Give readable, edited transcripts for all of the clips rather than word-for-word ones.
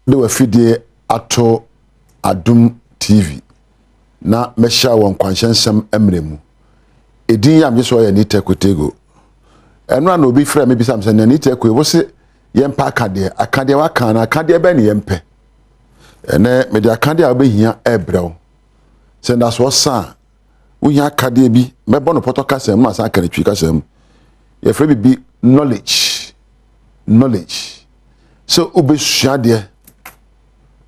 De w'afidie ato Adom TV na mɛhyia wɔ nkwanhyɛ nsɛm mmerɛ mu. Edin yi a megye so yɛ Anita Kotego. Ɛno a na obi frɛ me bisa me sɛ, na Anita Koe, wo se yɛmpɛ akadeɛ, akadeɛ waka no, akadeɛ bɛn ne yɛmpɛ? Ɛnɛ mede akadeɛ a wobɛhia ɛrebrɛ wo. Sɛ ndasoɔ sa a, wohia akadeɛ bi, mɛbɔ no pɔtɔ kasa mu na asan aka no twi kasa mu. Yɛfrɛ biribi knowledge. Knowledge. Sɛ wobɛsua adeɛ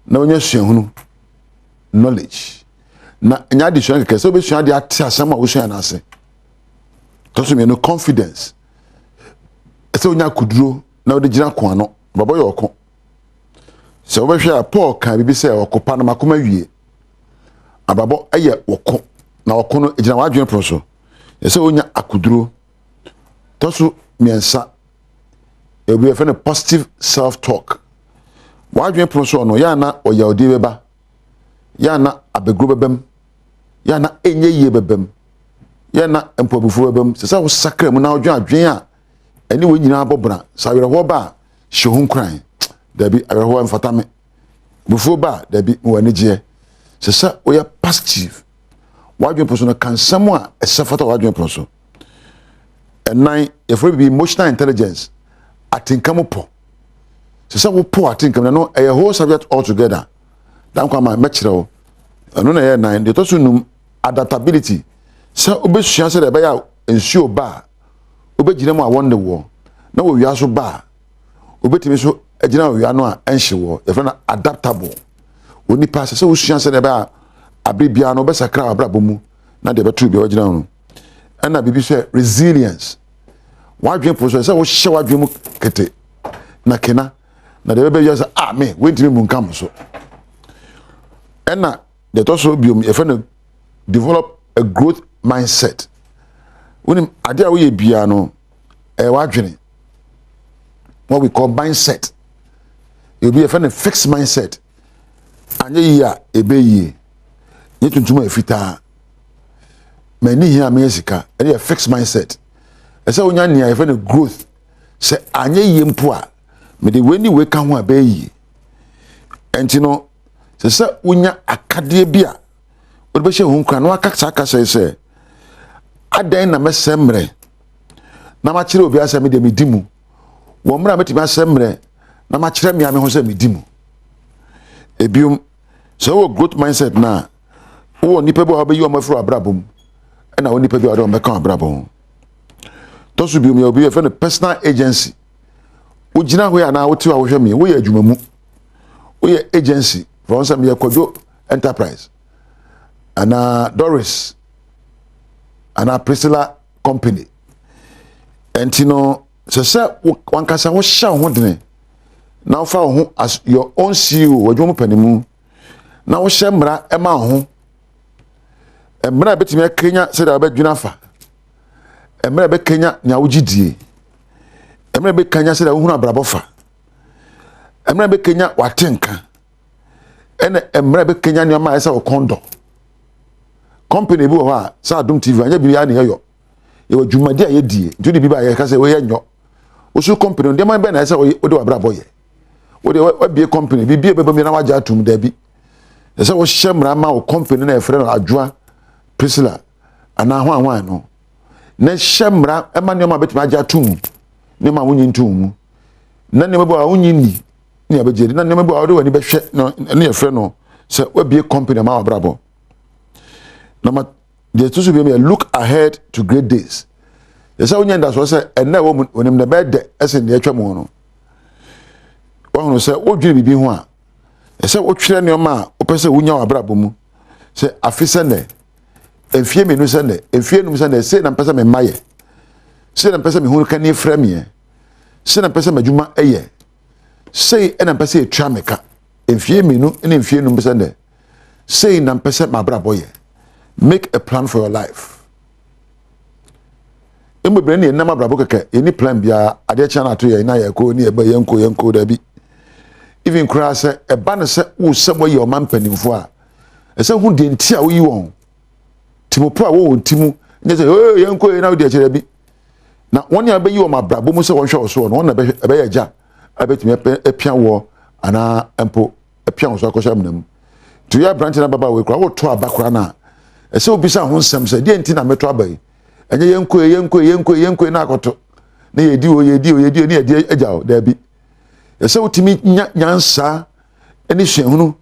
na wonya suahunu knowledge na ɛnyɛ adesua kɛkɛ sɛ wobɛsua adeɛ ate asɛm a wosua no ase. Tɔ so mmienu, confidence, ɛsɛ wonya akuduro na wode gyina ko ano. Bɔbɔ yɛ ɔko. Sɛ wobɛhwɛ a, Paul ka biribi sɛ ɔko pa no makoma wie. Abrabɔ yɛ ɔko na ɔko no gyina w'adwene pono so. Ɛsɛ wonya akuduro. Tɔ so mmiɛnsa, ebi yɛfrɛ no positive self talk. W'adwene pono so no, yɛ ana ɔyawdie bɛba, yɛ ana abɛguro bɛba mu, yɛ ana ɛnyɛ yie bɛba mu, yɛ ana mpo abufuo bɛba mu. Sɛ sɛ wosakra mu na wodwen adwene a ɛne wɔn nyinaa bɔ bra. Sɛ awerɛhoɔ ba a, hyɛ ho nkuran, dabi, awerɛhoɔ mfata me. Abufuo ba a, dabi, mewɔ anigyeɛ. Sɛ sɛ woyɛ positive, w'adwene pono so no, ka nsɛm a ɛsɛ fata w'adwene pono so. Ɛnan, yɛfrɛ bibi emotional intelligence, atenka mu pɔ. Sɛ sɛ wopɔ atenka mu no, ɛyɛ whole subject altogether. Dankwa ma mɛkyerɛ wo. Ɛno na ɛyɛ nan. Deɛ ɛtɔ so num, adaptability, sɛ wobɛsua sɛdeɛ ɛbɛyɛ a nsuo ba a wobɛgyina mu a wɔn de woɔ, na wɔwia so ba a wobɛtumi so agyina owia no a ɛnhye woɔ. Yɛfrɛ no adaptable. Onipa sɛ sɛ wosua sɛdeɛ ɛbɛyɛ a abere biara no wobɛsakra w'abrabɔ mu na deɛ ɛbɛto bi a wagyina no. Ɛna biribi sɛ resilience, w'adwene po so, sɛ wohyɛ w'adwene mu kete na kena na deɛ ɛbɛbɛ sɛ a me wentumi mu nka mo so. Ɛna deɛ ɛtɔ so biom, yɛfrɛ no develop a growth mindset. Wonim adeɛ a woyɛ biara no, ɛyɛ w'adwene, what we call mindset. Ebi yɛfrɛ no fixed mindset, anyɛ yie a ebe yie, nye tuntum a efitaa, mɛ ni hia meyɛ sika, ɛne yɛ fixed mindset. Ɛsɛ wonya nea yɛfrɛ no growth, sɛ anyɛ yie mpo a, mede wei ne wei ka ho a bɛyɛ yie. Ɛnti no, sɛ sɛ wonya akadeɛ bi a wode bɛhyɛ ho nkura na waka saa kasa yi sɛ, adɛn na mɛsɛ mmerɛ na makyerɛ obi asɛ me deɛ medi mu wɔ mmerɛ a mɛtumi asɛ mmerɛ na makyerɛ mmea me ho sɛ medi mu? Ebiom, sɛ wowɔ growth mindset na wowɔ nipa bi a wobɛyi wɔn afiri abrabɔ mu, ɛna wɔ nipa bi a wɔde wɔn bɛka abrabɔ ho. Tɔ so biom, yɛ obi yɛfrɛ no personal agency. Wogyina hɔ yi anaa wote hɔ a wohwɛ me, woyɛ adwuma mu, woyɛ agency for wɔn sɛ meyɛ Kwadwo Enterprise anaa Doris anaa Priscilla Company. Ɛnti no, sɛ sɛ wankasa wohyɛ wo ho dene na wofa wo ho as your own CEO, w'adwuma mu panimu, na wohyɛ mmara ɛma wo ho, mmara a ɛbɛtumi akanya sɛdeɛ wobɛdwene afa, mmara a ɛbɛkanya nea wogye die, mmara a ɛbɛkanya sɛdeɛ wohunu abrabɔ fa, mmara a ɛbɛkanya wate nka, ɛna mmara a ɛbɛkanya nneɛma a ɛsɛ wo kɔn dɔ. Company bi wɔ hɔ a sɛ Adom TV anyɛ biribiara ne yɛyɔ, yɛwɔ dwumadi a yɛdie, nti wode bi ba a yɛka sɛ woyɛ nyɔ. Woso company no, nneɛma bɛn na ɛsɛ wode w'abrabɔ yɛ? Wode wabie company, biribi a ɛbɛba mu na wagye atom? Daabi. Ɛsɛ wohyɛ mmara ma wo company na yɛfrɛ no Adwoa Priscilla anaa hwan no, na hyɛ mmara ma nneɛma a bɛtumi agye atom, nneɛma a wonyi ntom mu, na nneɛma bi a wonyi nni ne abɛgye di, na nneɛma bi a wode w'ani bɛhwɛ no, ne yɛfrɛ no sɛ wabie company ama w'abrabɔ. Na ma deɛ ɛto so bi yɛ look ahead to great days. Yɛ sɛ wonya ndasoɔ sɛ ɛnna ɛwɔ mu onim na ɛbɛyɛ dɛ ɛsɛ deɛ atwa mu no. Wɔahunu sɛ wodwene biribi ho a, ɛsɛ wotwerɛ nneɛma a wopɛ sɛ wonya wɔ abrabɔ mu, sɛ afe sɛ nnɛ, mfie 2 sɛ nnɛ, mfie 5 sɛ nnɛ, sei na mpɛ sɛ me mma yɛ, sei na mpɛ sɛ mehu kani frɛ meɛ, sei na mpɛ sɛ m'adwuma yɛ, sei na mpɛ sɛ yɛtua me ka mfie 2 ne mfie 5 sɛ nnɛ, sei na mpɛ sɛ m'abrabɔ yɛ. Make a plan for your life. Emu bebree ne yɛnam abrabɔ kɛkɛ, yɛni plan biara. Adeɛ kyɛn na ato yɛn na yɛkɔ ne yɛba, yɛnkɔ yɛnkɔ dabi. Even koraa sɛ ɛba no sɛ wosɛ wɔyɛ ɔman mpanimfoɔ a, ɛsɛ ho deɛ nti a woyi wɔn timopo a wɔwɔ wɔn ti mu nyɛ sɛ ee yɛnkɔ yɛn na wodi akyerɛ bi na wɔn a bɛyi wɔn abrabɔ mu sɛ wɔnhwɛ wɔ soɔ no, wɔn na ɛbɛyɛ agya a bɛtumi apia wɔ. anaa mpo apia wo so akɔhyɛ amena mu. Nti woyɛ aberante na ababaawa yi koraa woto aba koraa no a, ɛsɛ wobisa ho nsɛm sɛ deɛ nti na meto aba yi? Ɛnyɛ yɛnkoe yɛnkoe yɛnkoe yɛnkoe na akɔto na yɛdi o yɛdi o yɛdi o ne yɛdi agya o daabi. Ɛsɛ wotumi nya nyansa ne suahunu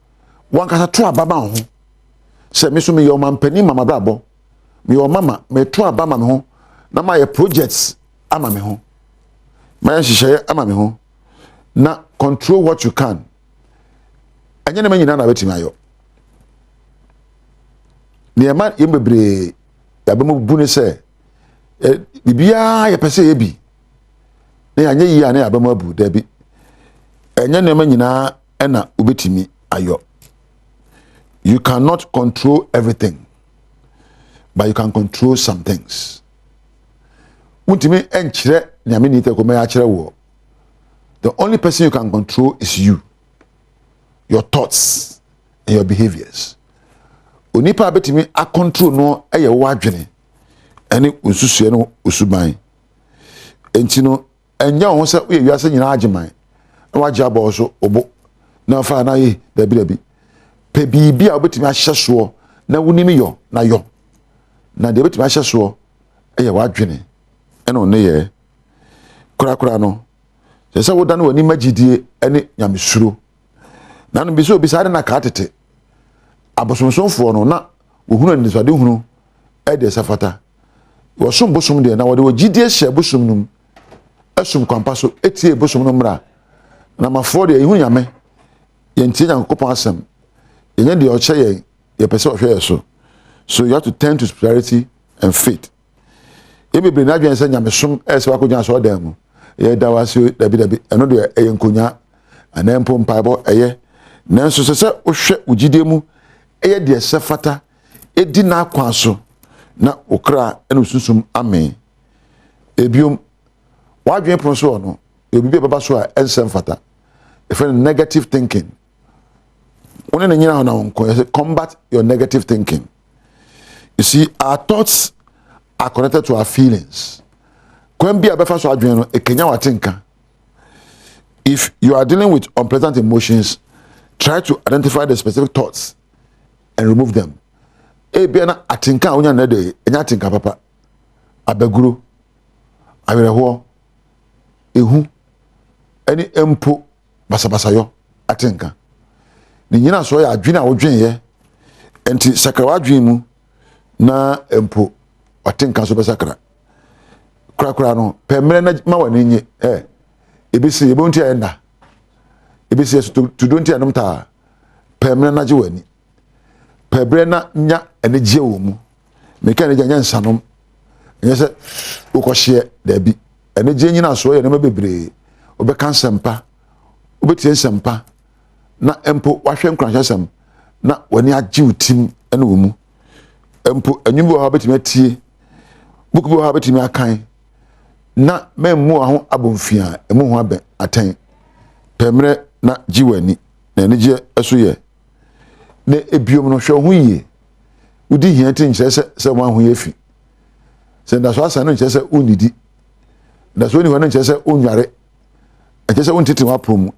wankasa to aba ma wo ho sɛ me so meyɛ ɔmampanin ma m'abrabɔ meyɛ ɔmama meto aba ma me ho na mayɛ projects ama me ho mayɛ nhyehyɛeɛ ama me ho na control what you can ɛnyɛ nneɛma nyinaa na bɛtumi ayɔ nneɛma yɛn bebree yɛabɛ mu bu ne sɛ biribiara yɛpɛ sɛ yɛ bi na yɛanyɛ yie a na yɛabɛ mu abu daabi ɛnyɛ nneɛma nyinaa ɛna wobɛtumi ayɔ. You cannot control everything, but you can control some things. Wontumi nkyerɛ nea me nita kɔmɛ akyerɛ woɔ. The only person you can control is you, your thoughts and your behaviors. Onipa a bɛtumi acontrol no yɛ wo adwene ɛne nsusuɛ no osuban. Nti no ɛnyɛ wo ho sɛ woyɛ wiase nyinaa agyeman na wagye abɔ wo so obo na ɔfa na ye dabi dabi pɛ biribi a wobɛtumi ahyɛ soɔ na wonim yɔ na yɔ na deɛ wobɛtumi ahyɛ soɔ ɛyɛ w'adwene ɛna ɔne yɛ korakora no sɛ sɛ wodane w'ani ma gyidie ne nyamesuro na no bi sɛ obi saa de na kaa tete abosomsomfoɔ no na wɔhunu anisoadehunu ɛdeɛ sɛ fata Wɔsom bosom deɛ, na wɔde wɔn gyidie hyɛ bosom no mu, som kwampa so, tie bosom no mmara. Na mafoɔ deɛ, yɛhu Nyame, yɛntie Nyankopɔn asɛm, yɛnyɛ deɛ ɔkyɛ yɛn, yɛpɛ sɛ ɔhwɛ yɛ so. So you have to turn to spirituality and faith. Yɛn bebree n'adwene sɛ nyamesom ɛyɛ sɛ wakɔgyina asɔredan mu, yɛda wo ase, dabi dabi, ɛno deɛ ɛyɛ nkonyaa, anaa mpo mpaebɔ ɛyɛ. Nanso sɛ sɛ wohwɛ wo gyidie mu, ɛyɛ deɛ ɛsɛ fata, di n'akwan so na wo kra ne wo sunsum amee. Ebiom, w'adwene pono so wɔ no, yɛ biribi a ɛbɛba so a ɛnsɛ mfata. Yɛfrɛ no negative thinking. Wo ne no nyina hɔ na wo nko. Yɛsɛ combat your negative thinking. You see, our thoughts are connected to our feelings. Kwan bi a bɛfa so adwene no, ɛkanya w'atenka. If you are dealing with unpleasant emotions, try to identify the specific thoughts and remove them. Ebia na atenka a wonya no de ɛnyɛ atenka papa. Abaguro, awerɛhoɔ, ehu, ɛne mpo basabasayɔ atenka. Ne nyinasoɔ yɛ adwene a wodweneeɛ. Nti sakra w'adwene mu na mpo w'atenka nso bɛsakra. Korakora no, pɛ mmerɛ na ma w'ani nye. Ɛ, ebi si ebo nti a ɛnna. Ebi si ɛso tudo nti a ɛnom taa. Pɛ mmerɛ na gye w'ani. Pɛ berɛ na nya anigyeɛ wɔ mu. Meka anigyeɛ nyɛ nsanom. Ɛnyɛ sɛ wokɔhyeɛ daabi. Anigyeɛ nyinasoɔ yɛ nneɛma bebree. Wobɛka nsɛmpa, wobɛtie nsɛmpa, na mpo wahwɛ nkuranhyɛsɛm na w'ani agye wo tim ne wo mu. Mpo nnwom bi wɔ hɔ a wobɛtumi atie, book bi wɔ hɔ a wobɛtumi akan, na mammu ho abomfiaa, emu ho abɛn atɛn. Pɛ mmerɛ na gye w'ani. Na anigyeɛ so yɛ. Na ebiom no, hwɛ wo ho yie. Wodi hia ti nkyerɛ sɛ sɛ wɔn ahoyɛ fi. Sɛ ndaso asa no nkyerɛ sɛ wonnidi. Ndaso nni hɔ no nkyerɛ sɛ wonnware. Ɛnkyerɛ sɛ wontete w'apɔn mu.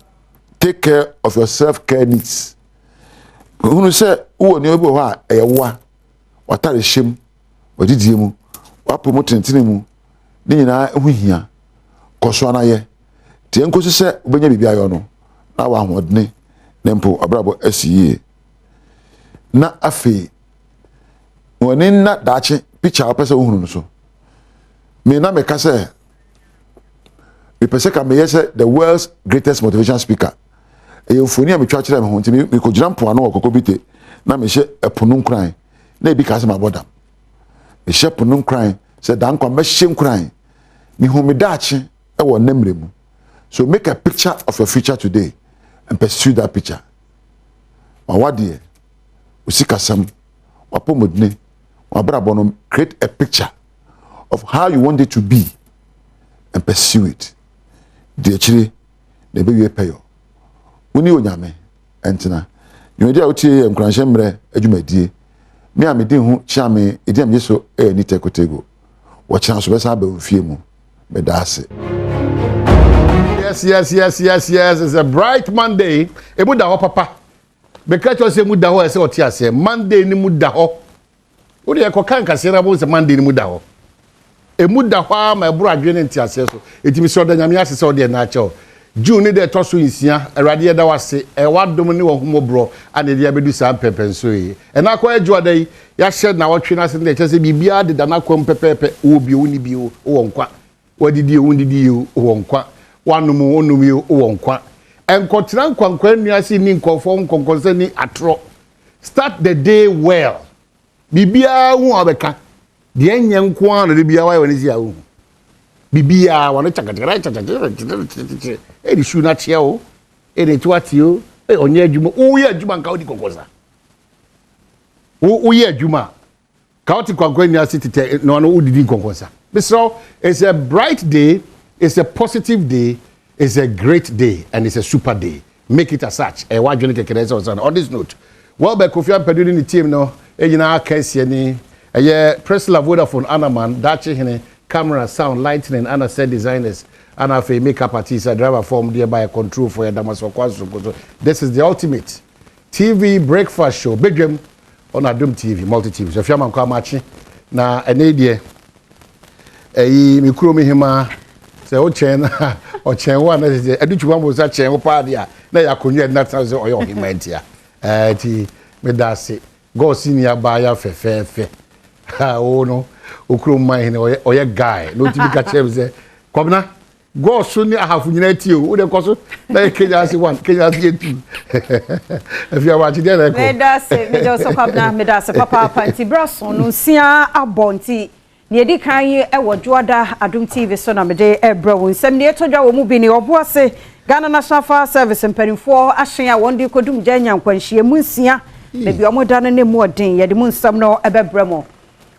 Take care of your self care needs. Hunu sɛ wowɔ nneɛma bi wɔ hɔ a ɛyɛ woa. W'atare hyɛ mu, w'adidie mu, w'apɔn mu tenetene mu. Ne nyinaa ho hia. Kɔ so ara yɛ. Tie nkosi sɛ wobɛnya biribi ayɔ no na w'ahoɔdene ne mpo w'abrabɔ asi yie. Na afei, w'ani nna daakye picture a wopɛ sɛ wohunu no so. Me na meka sɛ mepɛ sɛ ka meyɛ sɛ the world's greatest motivation speaker. Ɛyɛ mfoni a metwa kyerɛ me ho nti mekɔgyina mpoano wɔ Kɔkɔbite na mehyɛ ɛpo no nkuran na ebi kaa sɛ mabɔ dam. Mehyɛ po no nkuran sɛ daa nkwa mɛhyɛ nkuran. Mehu me daakye wɔ nnɛ mmerɛ mu. So make a picture of your future today and pursue that picture. W'awadeɛ, wo sikasɛm, w'apɔmudene, w'abrabɔ no, create a picture of how you want it to be and pursue it. Di akyire na ɛbɛwie pɛyɔ. Wo ne Onyame ntena. Dwumadie a wotie yɛ nkuranhyɛ mmerɛ adwumadie. Me a medi ho kyea me, ɛdi a megye so yɛ Anita Kotego. Wɔkyena so bɛsan aba wo fie mu. Meda ase. Yes. It's a bright Monday. Emu da hɔ papa. Bɛka kyerɛ sɛ emu da hɔ, ɛsɛ ɔte aseɛ. Monday ni mu da hɔ. Wode ɛkɔka nkaseɛ no abɔ sɛ Monday ni mu da hɔ. Emu da hɔ ama ɛboro adwene ne nte aseɛ so. Eti sɛ ɔda Nyame ase sɛ ɔde ɛna akyɛw. June ne deɛ ɛtɔ so 6, Awurade, yɛda wase. Ɛwɔ adom ne wɔn ana yɛde abɛdu saa mpɛmpɛnso yi. Ɛna akɔ adwoada yi, yɛahyɛ na wɔtwe n'ase ne deɛ ɛkyɛ sɛ biribiara deda n'akɔm pɛpɛɛpɛ. Wɔ bio, wo ni bio, wɔ nkwa. Wadidi o, wondidi yi o, wɔ nkwa. Wanom o, wonom yi o, wɔ nkwa. Nkɔtena nkwankwa nnua ase ni nkɔfoɔ nkɔnkɔnsɛ ni atorɔ. Start the day well. Biribiara hu a wɔbɛka deɛ nyɛ nko ara na de biara wayɛ wɔn si ahu biribiara wɔn kyakakyaka kyakakyaka ɛde su n'akyea o, ɛde etu ate o, ɛ ɔnyɛ adwuma. Woyɛ adwuma nka wodi kɔkɔsa wo, woyɛ adwuma ka wote kwankwa nnua ase tetɛ na ɔno wodidi nkɔnkɔnsa. Mesrɛ, it's a bright day, it's a positive day, it's a great day and it's a super day. Make it as such. Ɛwɔ adwene kɛkɛ sɛ ɔsan. On this note, Welbeck Kofi Ampadu ne ne team no nyinaa aka asie ni. Ɛyɛ Priscilla Vodafone Anaman Daakye Hene, camera, sound, lightning ana set designers, ana afei makeup artist, a driver form deɛ by control for yɛdamasɔ kwan sonko so. This is the Ultimate TV Breakfast Show, bedwam on Adom TV, Multi TV so. Afiama nkɔ amakye na ɛnɛ deɛ ɛyi me kurom hema sɛ wokyɛn na ɔkyɛn wo a, na sɛ ɛde twuma mo nsa kyɛn wo paa deɛ a, na yɛ akonnwa ɛde natena sɛ ɔyɛ ɔhema ntia. Nti meda ase. God senior baayɛ fɛfɛɛfɛ ha wo no, okurom man hene, ɔyɛ guy na otumi ka kyerɛ mi sɛ, "Kwabena, God so ne Ahafo nyinaa tie o." Wode kɔ so na yɛ Kenya ase one, Kenya ase yɛ two. Afi awakye deɛ na ɛkɔ. Meda ase, meda so, Kwabena, meda ase papaapa. Nti berɛ so no 6 abɔ, nti nea ɛdi kan yi wɔ Dwoada Adom TV so na mede ɛbrɛ wo nsɛm. Nea ɛtɔ dwa wɔ mu bi ne Ɔboase Ghana National Fire Service mpanimfoɔ ahyɛn a wɔn de kɔdum gya anya nkwanhyia mu 6, baabi a wɔda no ne mu ɔden. Yɛde mu nsɛm no ɛbɛbrɛ mo.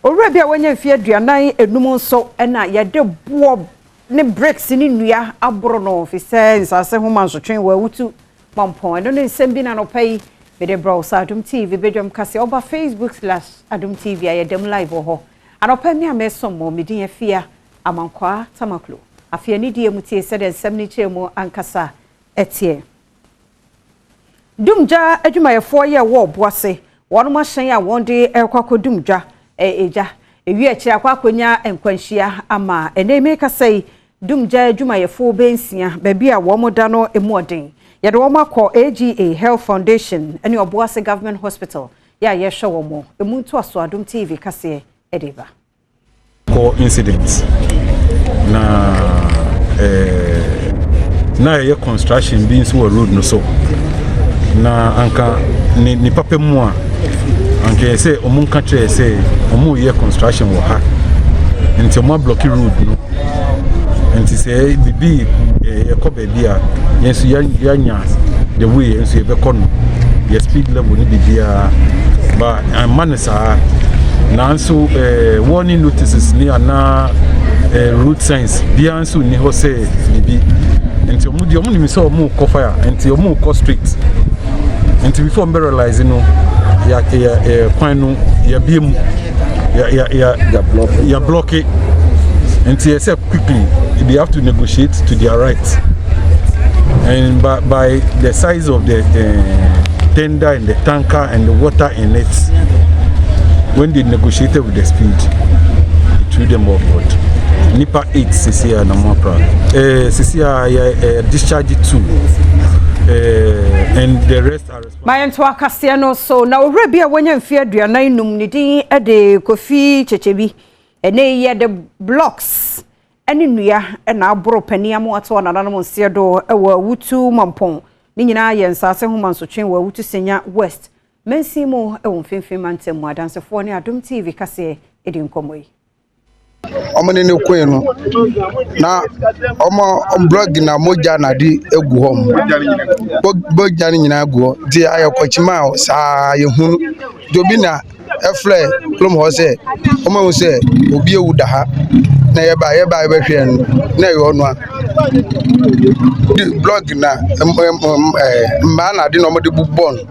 Owura bi a wanya mfeɛ 45 nso ɛna yɛde boɔ ne bricks ne nnua aboro no fi sɛ nsase ho ma nsotwe wɔ Awutu Mampɔn. Ɛno ne nsɛm bi na nɔpɛ yi mede brɛ wo sɛ Adom TV badwam kaseɛ. Ɔba Facebook/AdomTV a, yɛdam live wɔ hɔ. Anɔpɛ mi a mesom mo, medin Afia Amankwaa Tamaklo. Afei anidie mu, tie sɛdeɛ nsɛm no kyerɛ mu ankasa ɛteɛ. Dumgya adwumayɛfoɔ yɛ wɔ Ɔboase, wɔn ahyɛn a wɔn de ɛrekɔ akɔdum dwa ɛgya ewi akyire akɔ akɔnya nkwanhyia ama ɛnɛ mekasa yi, dumgya adwumayɛfoɔ bɛnsia, baabi a wɔn da no emu ɔden. Yɛde wɔn akɔ AGA Health Foundation ne Ɔboase Government Hospital yɛ a yɛhwɛ wɔn emu ntoaso. Adom TV kaseɛ ɛde ba. Kɔ incident na na yɛyɛ construction bi nso wɔ road no so, na anka ne ne papa mu a, anka yɛ sɛ ɔmo nka kyerɛ sɛ ɔmo yɛ construction wɔ ha, nti ɔmo ablock road no. Nti sɛ bibi yɛkɔ baabi a, yɛn nso yɛanya the way yɛn nso yɛbɛkɔ no, yɛ speed level ne biribiara ba amma no saa. Nanso warning notices ne anaa road signs biara nso nni hɔ sɛ biribi. Nti ɔmo deɛ, ɔmo nim sɛ ɔmo kɔ fire, nti ɔmo kɔ straight. Nti before ɔmo bɛ realize no, yɛ yɛ yɛ kwan no yɛbie mu, yɛ yɛ yɛ yɛ block. Nti yɛ sɛ quickly they have to negotiate to their right, and by the size of the tender and the tanker and the water in it, when they negotiated with the speed, it threw them off board. Nipa eight sisi a na mo apra sisi a yɛ discharge two and the rest are. Mayɛnto akaseɛ no so na owura bi a wanya mfeɛ 45, ne din de Kofi Kyekyebi, ɛnɛ yi yɛde blocks ne nnua na aboro panin amoato nananom nseɛ do wɔ Awutu Mampɔn. Ne nyinaa yɛ nsase ho mansotwe wɔ Awutu Senya West mansin mu wɔ Mfimfini Mantam mu. Adansefoɔ ne Adom TV kaseɛ di nkɔmmɔ yi. Ɔmo ne ne koe no na ɔmo block na mogya na ade egu hɔ, mogya no nyinaa gu hɔ. Nti ayɛ kɔkyima saa yɛhunu nti obi na ɛfrɛ kurom hɔ sɛ ɔmo ahu sɛ obi ewu da ha, na yɛba yɛbɛhwɛ no na ɛyɛ ɔno a de block na mmaa na ade na ɔmo de bobɔ no.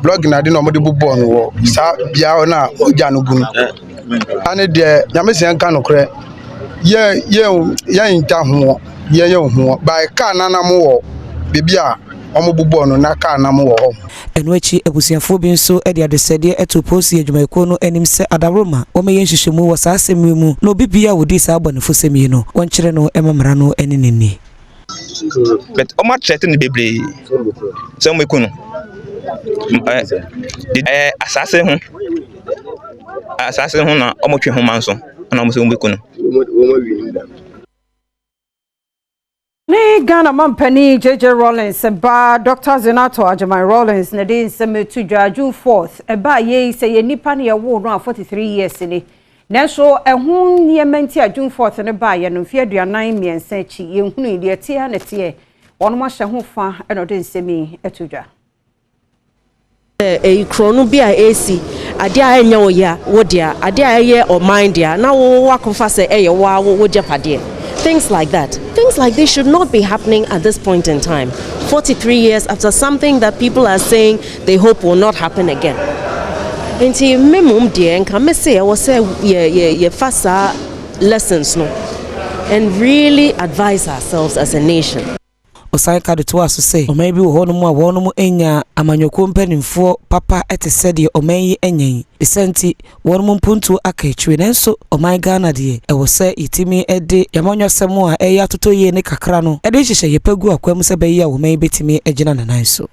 Block na ade na ɔmo de bobɔ no wɔ saa bea hɔ na mogya no gu no. Ane deɛ, Nyame sɛ nka nokorɛ. Yɛ yɛ yɛnta ho yɛ yɛn ho by car nanam wɔ beebi a wɔn bobɔ no na car nam wɔ hɔ. Ɛno akyi, abusuafoɔ bi nso de adesrɛdeɛ to polisi adwumayɛkuo no anim sɛ adaworoma wɔmmɛyɛ nhwehwɛmu wɔ saa asɛm yi mu na obi biara a ɔdii saa abɔnefosɛm yi no, wɔnkyere no ma mmara no ne no nni. But ɔmo akyerɛte no bebree sɛ ɔmo eku no. Ɛɛ asaase ho asaase ho na ɔmo twe ho manso ɛna ɔmo sɛ ɔmo beku no. Ne Ghana mampanin JJ Rawlings ba Dr. Zanetor Agyeman Rawlings na de nsɛm to dwa June 4th. Ɛbaa yei sɛ yɛ nipa no yɛwoo no a 43 years ni. Nanso ɛho nneɛma nti a June 4th no baeɛ no, mfeɛ 43 akyi yɛnhunu deɛ teɛ na teɛ. Wɔn ahyɛ ho fa ɛna ɔde nsɛm yi to dwa. Ɛyi korɔ bi a ɛsi adeɛ a ɛnyɛ wo ya wo dea, adeɛ a ɛyɛ ɔman dea na wo wakɔfa sɛ ɛyɛ wo a wo gyapadeɛ. Things like that, things like this should not be happening at this point in time, 43 years after something that people are saying they hope will not happen again. Nti mmemmom deɛ, nka me se ɛwɔ sɛ yɛ yɛ yɛfa saa lessons no and really advise ourselves as a nation. Ɔsan ka de toa so sɛ ɔman bi wɔ hɔnom a wɔnom anya amanyɔkuo mpanimfoɔ papa te sɛ deɛ ɔman yi anya yi de sɛ nti wɔnom mpuntuo aka akyire, nanso ɔman Ghana deɛ, ɛwɔ sɛ yɛtumi de yɛamanyɔsɛm a ɛyɛ atotɔ yie ne kakra no ɛde nhyehyɛ yɛpɛ gu akwan mu sɛ bɛyɛ a ɔman yi bɛtumi agyina ne nan so.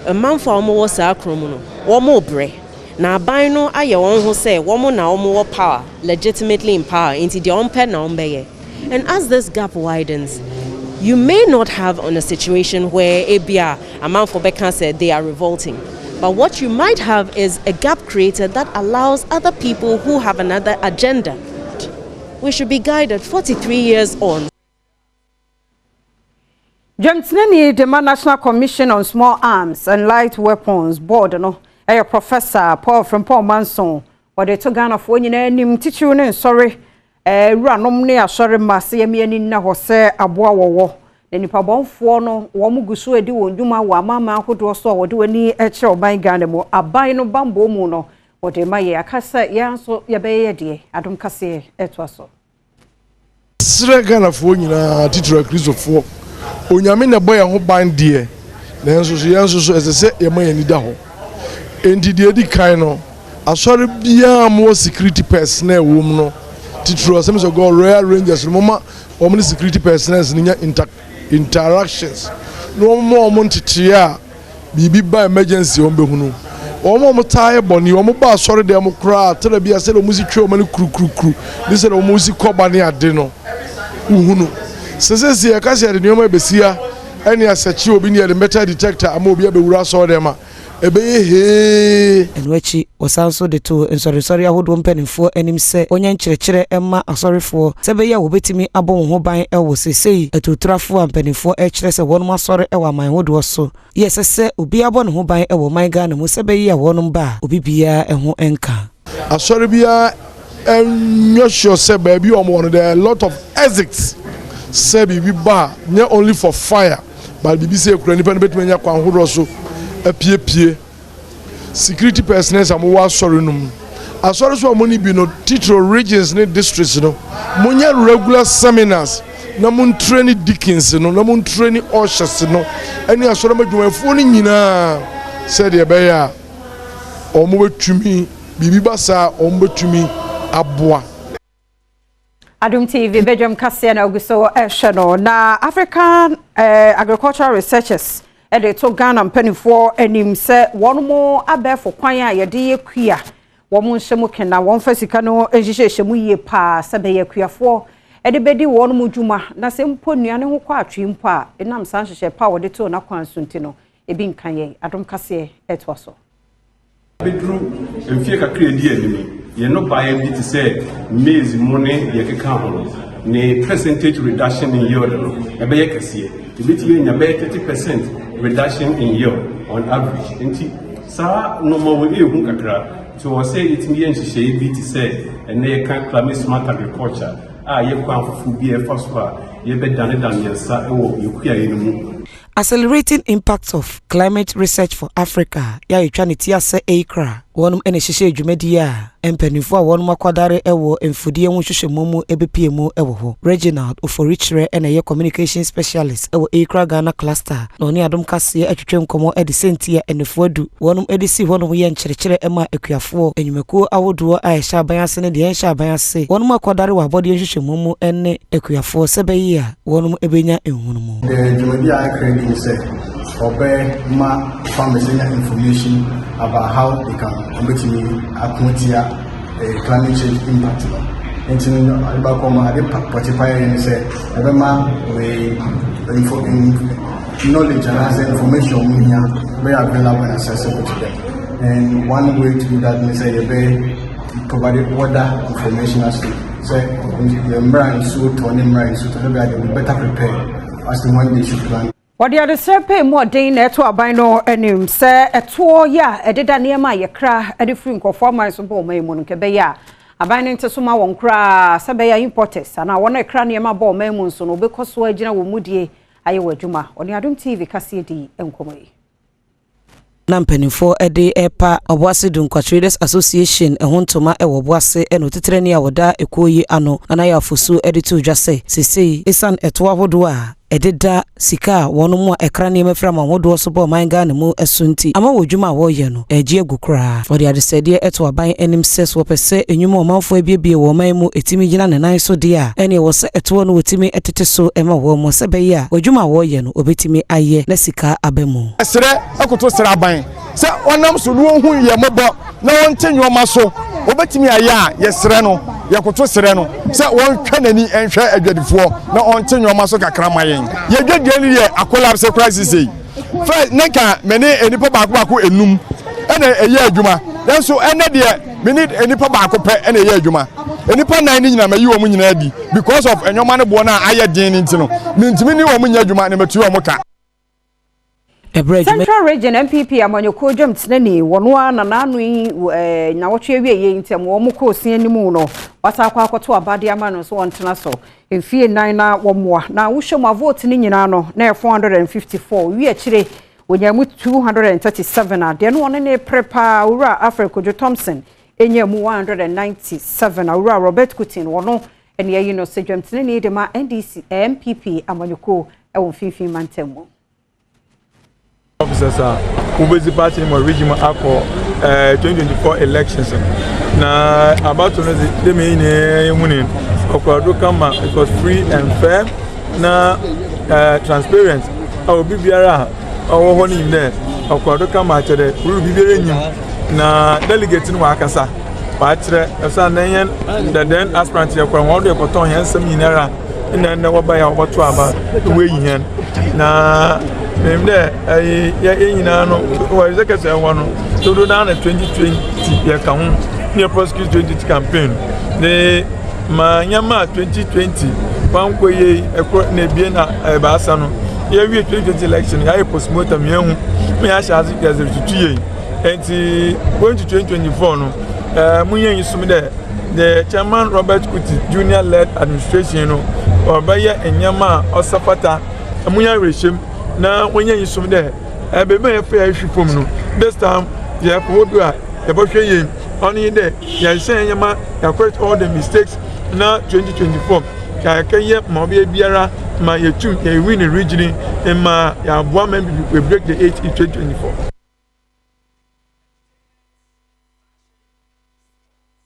Amanfo a wɔwɔ saa kurom no, wɔn brɛ na aban no ayɛ wɔn ho sɛ wɔn na wɔwɔ power, legitimately in power, nti deɛ wɔn pɛ na wɔn bɛyɛ. And as this gap widens, you may not have on a situation where ebia amanfo bɛka sɛ they are revolting, but what you might have is a gap created that allows other people who have another agenda. We should be guided 43 years on. Dwamtenani de ma National Commission on Small Arms and Light Weapons Board no ɛyɛ Professor Paul Frimpong Manson. Wɔde to Ghanafoɔ nyinaa anim, titiriw ne nsɔre wuranom ne asɔre mma, sɛ yɛmi ani nna hɔ sɛ aboa wɔwɔ na nipa bɔnfoɔ no wɔn gu so adi wɔn dwuma wɔ amanaman ahodoɔ so a wɔde wɔn ani kyerɛ ɔban Ghana mu. Aban no bambɔ mu no wɔde ma yɛ aka sɛ yɛn nso yɛbɛyɛ deɛ adom kaseɛ ɛtoa so. Serɛ Ghanafoɔ nyinaa, titiri Akristofoɔ, Onyame na ɛbɔ yɛn ho ban deɛ, nanso so yɛn nso so ɛsɛ sɛ yɛma yɛn ani da hɔ. Enti deɛ edi kan no, asɔre biara mo wɔ security personnel wɔ mu no, titiri Assemblies of God, Royal Rangers no, mo ma wɔn ne security personnel no nya interactions na wɔn ma wɔn nteteɛ a biribi ba, emergency, wɔn bɛhunu wɔn a wɔn taa yɛ bɔnne. Wɔn ba asɔre dɛm koraa tɛrɛ bi a, sɛdeɛ wɔn si twe wɔn ani kurukurukuru ne sɛdeɛ wɔn si kɔba ne ade no, wohunu sɛsɛsi yɛka sɛ yɛde nneɛma bɛsi ha ɛne asɛkye obi ne yɛde metal detector ama obi abɛwura asɔre dɛm a ɛbɛyɛ hee. Ɛno akyi, wɔsan so de to nsɔresɔre ahodoɔ mpanimfoɔ anim sɛ wɔnyɛ nkyerɛkyerɛ ma asɔrefoɔ sɛ ɛbɛyɛ a wɔbɛtumi abɔ wɔn ho ban wɔ seesei atuturafo a mpanimfoɔ kyerɛ sɛ wɔnom asɔre wɔ aman ahodoɔ so. Yɛ ɛsɛ sɛ obiara bɔ ne ho ban wɔ ɔman Ghana mu sɛ ɛbɛyɛ a wɔnom ba a obi biara ho nka. Asɔre biara nyɛ sure sɛ baabi a wɔwɔ no, there are a lot of exits, sɛ biribi ba a, nyɛ only for fire but biribi sɛ ekura nipa no bɛtumi anya kwan ahodoɔ so apiepie. Security personnel a wɔwɔ asɔre no mu, asɔre so a wɔn ni bi no, titiro regions ne districts no, monyɛ regular seminars na mo ntrain deacons no na mo ntrain ushers no ɛne asɔre mu adwumayɛfoɔ no nyinaa, sɛdeɛ ɛbɛyɛ a wɔn bɛtumi, biribi ba saa, wɔn bɛtumi aboa. Adom TV bedwam kaseɛ na ogu so ɛhwɛ no. Na African Agricultural Researchers ɛde to Ghana mpanimfoɔ anim sɛ wɔn mo abɛɛfo kwan a yɛde yɛ kua, wɔn nhyɛ mu kena, wɔn fa sika no nhyehyɛhyɛ mu yie paa sɛ bɛyɛ kuafoɔ ɛde bɛdi wɔn mo dwuma, na sɛ mpo nnuane ho kɔ atwe mpo a, ɛnam saa nhyehyɛ pa a wɔde to n'akwan so nti no, ebi nka yɛn. Adom kaseɛ ɛtoa so. Bɛduru mfie kakra edi anim, yɛn nnɔbaeɛ bi te sɛ maize mu ne deɛ ɛkeka ho no, ne percentage reduction in yield no ɛbɛyɛ kɛseɛ. Ebɛtumi anya bɛyɛ 30% reduction in yield on average. Nti saa nneɛma wɔ ehu kakra, nti wɔ sɛ yɛtumi yɛ nhyehyɛeɛ bi te sɛ ɛnɛ yɛka climate smart agriculture a, yɛ kwan foforɔ bi a ɛfa so a yɛbɛdanedane yɛn nsa wɔ yɛn kuayɛ no mu. Accelerating Impact of Climate Research for Africa, yɛ a yɛtwa ne ti asɛ AICCRA. Wɔnom na ɛhyehyɛɛ dwumadie a mpaninfoɔ a wɔnom akwadare wɔ mfudie ho nhwehwɛmu mu bɛpue mu wɔ hɔ. Reginald Ofori-Kyerɛ na ɛyɛ Communication Specialist wɔ AICRA Ghana Cluster na ɔne Adom Kaseɛ atwetwe nkɔmmɔ de sɛnti a nnafua du wɔnom de sii hɔnom yɛ nkyerɛkyerɛ ma akuafoɔ, nnwumakuo ahodoɔ a ɛhyɛ aban ase ne deɛ ɛnhyɛ aban ase, wɔnom akwadare wɔ abɔdeɛ nhwehwɛmu mu ne akuafoɔ sɛ ɛbɛyɛ a wɔnom bɛnya nhunumu. Dwumadi a AICRA di ne sɛ ɔbɛ ma farmers anya information about how they can wɔbɛtumi ako atia eh, climate change impact no nti no ade baako ma ade pɔte pa yɛ ne sɛ ɛbɛma wei info knowledge anaasɛ information wɔn hia bɛyɛ available and accessible to them and one way to do that ne sɛ yɛbɛ provide weather information as to sɛ mmerɛ a nsuo tɔ ne mmerɛ a nsuo tɔ sɛ bɛyɛ they will be better prepared as to when they should plant. Wɔde adesrɛ pɛ mu ɔden na ɛto aban no anim sɛ ɛtoɔ yɛ a ɛdeda nneɛma a yɛkra de firi nkurɔfoɔ aman so ba ɔman mu no nka ɛbɛyɛ a aban no nte so ma wɔn koraa sɛ ɛbɛyɛ a importers anaa wɔn a ɛkra nneɛma ba ɔman mu nso no wɔbɛkɔ so agyina wɔn mudie ayɛ wɔn adwuma. Ɔne Adom TV kaseɛ di nkɔmmɔ yi. Na mpanimfoɔ de repa Obuasi Dunkwa Traders Association ho ntoma wɔ Obuasi na otitrani a ɔda ekuo yi ano, Nana Yaw Fosu de too dwa sɛ, seesei esiane ɛtoɔ ahodoɔ a ɛdeda sika a wɔn a ɛkra nneɛma firi aman hodoɔ so ba ɔman Ghana mu so nti, ama wɔn adwuma a wɔreyɛ no regye agu koraa. Wɔde adesrɛdeɛ to aban anim sɛ, sɛ wɔpɛ sɛ nnwuma a ɔmanfoɔ abuebue wɔ ɔman mu tumi gyina ne nan so deɛ a, ɛnneɛ ɛwɔ sɛ ɛtoɔ no wɔtumi tete so ma wɔn sɛ ɛbɛyɛ a wɔn adwuma a wɔreyɛ no wɔbɛtumi ayɛ na sika aba mu. Yɛsrɛ koto srɛ aban sɛ ɔnam so na ɔnhu yɛn mmɔbɔ na ɔnte nneɛma so. Ɔbɛtumi ayɛ a, yɛsrɛ no, yɛkoto srɛ no sɛ ɔntwa n'ani nhwɛ adwadifoɔ na ɔnte nneɛma so kakra ma yɛn. Yɛn dwadie no yɛ akolapse koraa sisei. First, ne nka me ne nnipa baako baako enum ɛna ɛyɛ adwuma, nanso ɛnɛ deɛ me ne nnipa baako pɛ ɛna ɛyɛ adwuma. Nnipa nan no nyinaa mayi wɔn nyinaa adi because of nneɛma no boɔ no a ayɛ den no nti no, mentumi ne wɔn nyɛ adwuma na matua wɔn ka. Ɛberɛ a dwuma. Central Region NPP amanyɔkuo dwamtenani wɔn ara na n'ano yi eh, nnawɔtwe awieeɛ yi ntam wɔn kɔɔ si anim no wasan akɔ akɔto aba de ama no nso ɔntena so mfie nnan na wɔmmoa na wohwɛ mu a vote no nyinaa no na ɛyɛ 454 wi akyire wɔnyaa mu 237 a deɛ no ɔne ne pere paa owura Alfred Kojo Thompson ɛnyaa mu 197 a owura Robert Kutin wɔno ɛne ayi no sɛ dwamtenani de ma NDC NPP amanyɔkuo ɛwɔ mfimfini mantam mu. Officers a wobedzi party no mu region mu akɔ eh, 2024 elections no. Na abato no dze, dɛ ma hɛn nyinaa yehu no, ɔkɔr do kama, it was free and fair na eh, transparent a obi biara a ɔwɔ hɔ no nyim dɛ ɔkɔr do kama kyerɛ dɛ rule biribiara nnyim na delegate no wɔakasa wɔakyerɛ osiandɛ hɛn the then aspirant yɛkɔr hɔn do yɛkɔtɔn hɛn nsɛm nyinara. nna ndɛ wɔbae a wɔbɔto aba na woeyi hɛn. Na minyim dɛ ɛyi yɛ yɛn nyinaa no wɔ executive hɔ no dodow no ara na 2020 yɛka ho na yɛ prosecute 2020 campaign ne ma nneɛma a 2020 wankɔ yie ɛkoro na ebien na ɛbaasa no yɛwie 2020 election yɛayɛ postmortem yɛn ho ma yɛahyɛ ase yɛdze retutu yie nti going to 2024 no ɛɛ mo yɛn yi som dɛ. The Chairman Robert Kuti Junior led administration no ɔbɛyɛ nneɛma a ɔsɛ fata ɛmu yɛ awerɛhyɛm na wɔnyɛ nyisom dɛ beebi a yɛfa yɛhwe fam no this time yɛkɔ hɔ bi a yɛbɛhwɛ yie ɔno nye dɛ yɛnhyɛ yɛn nneɛma yɛ correct all the mistakes na 2024 yɛakɛyɛ ma ɔbɛyɛ biara ma yɛtum yɛ win region ma yɛaboa ma we break the eight in 2024.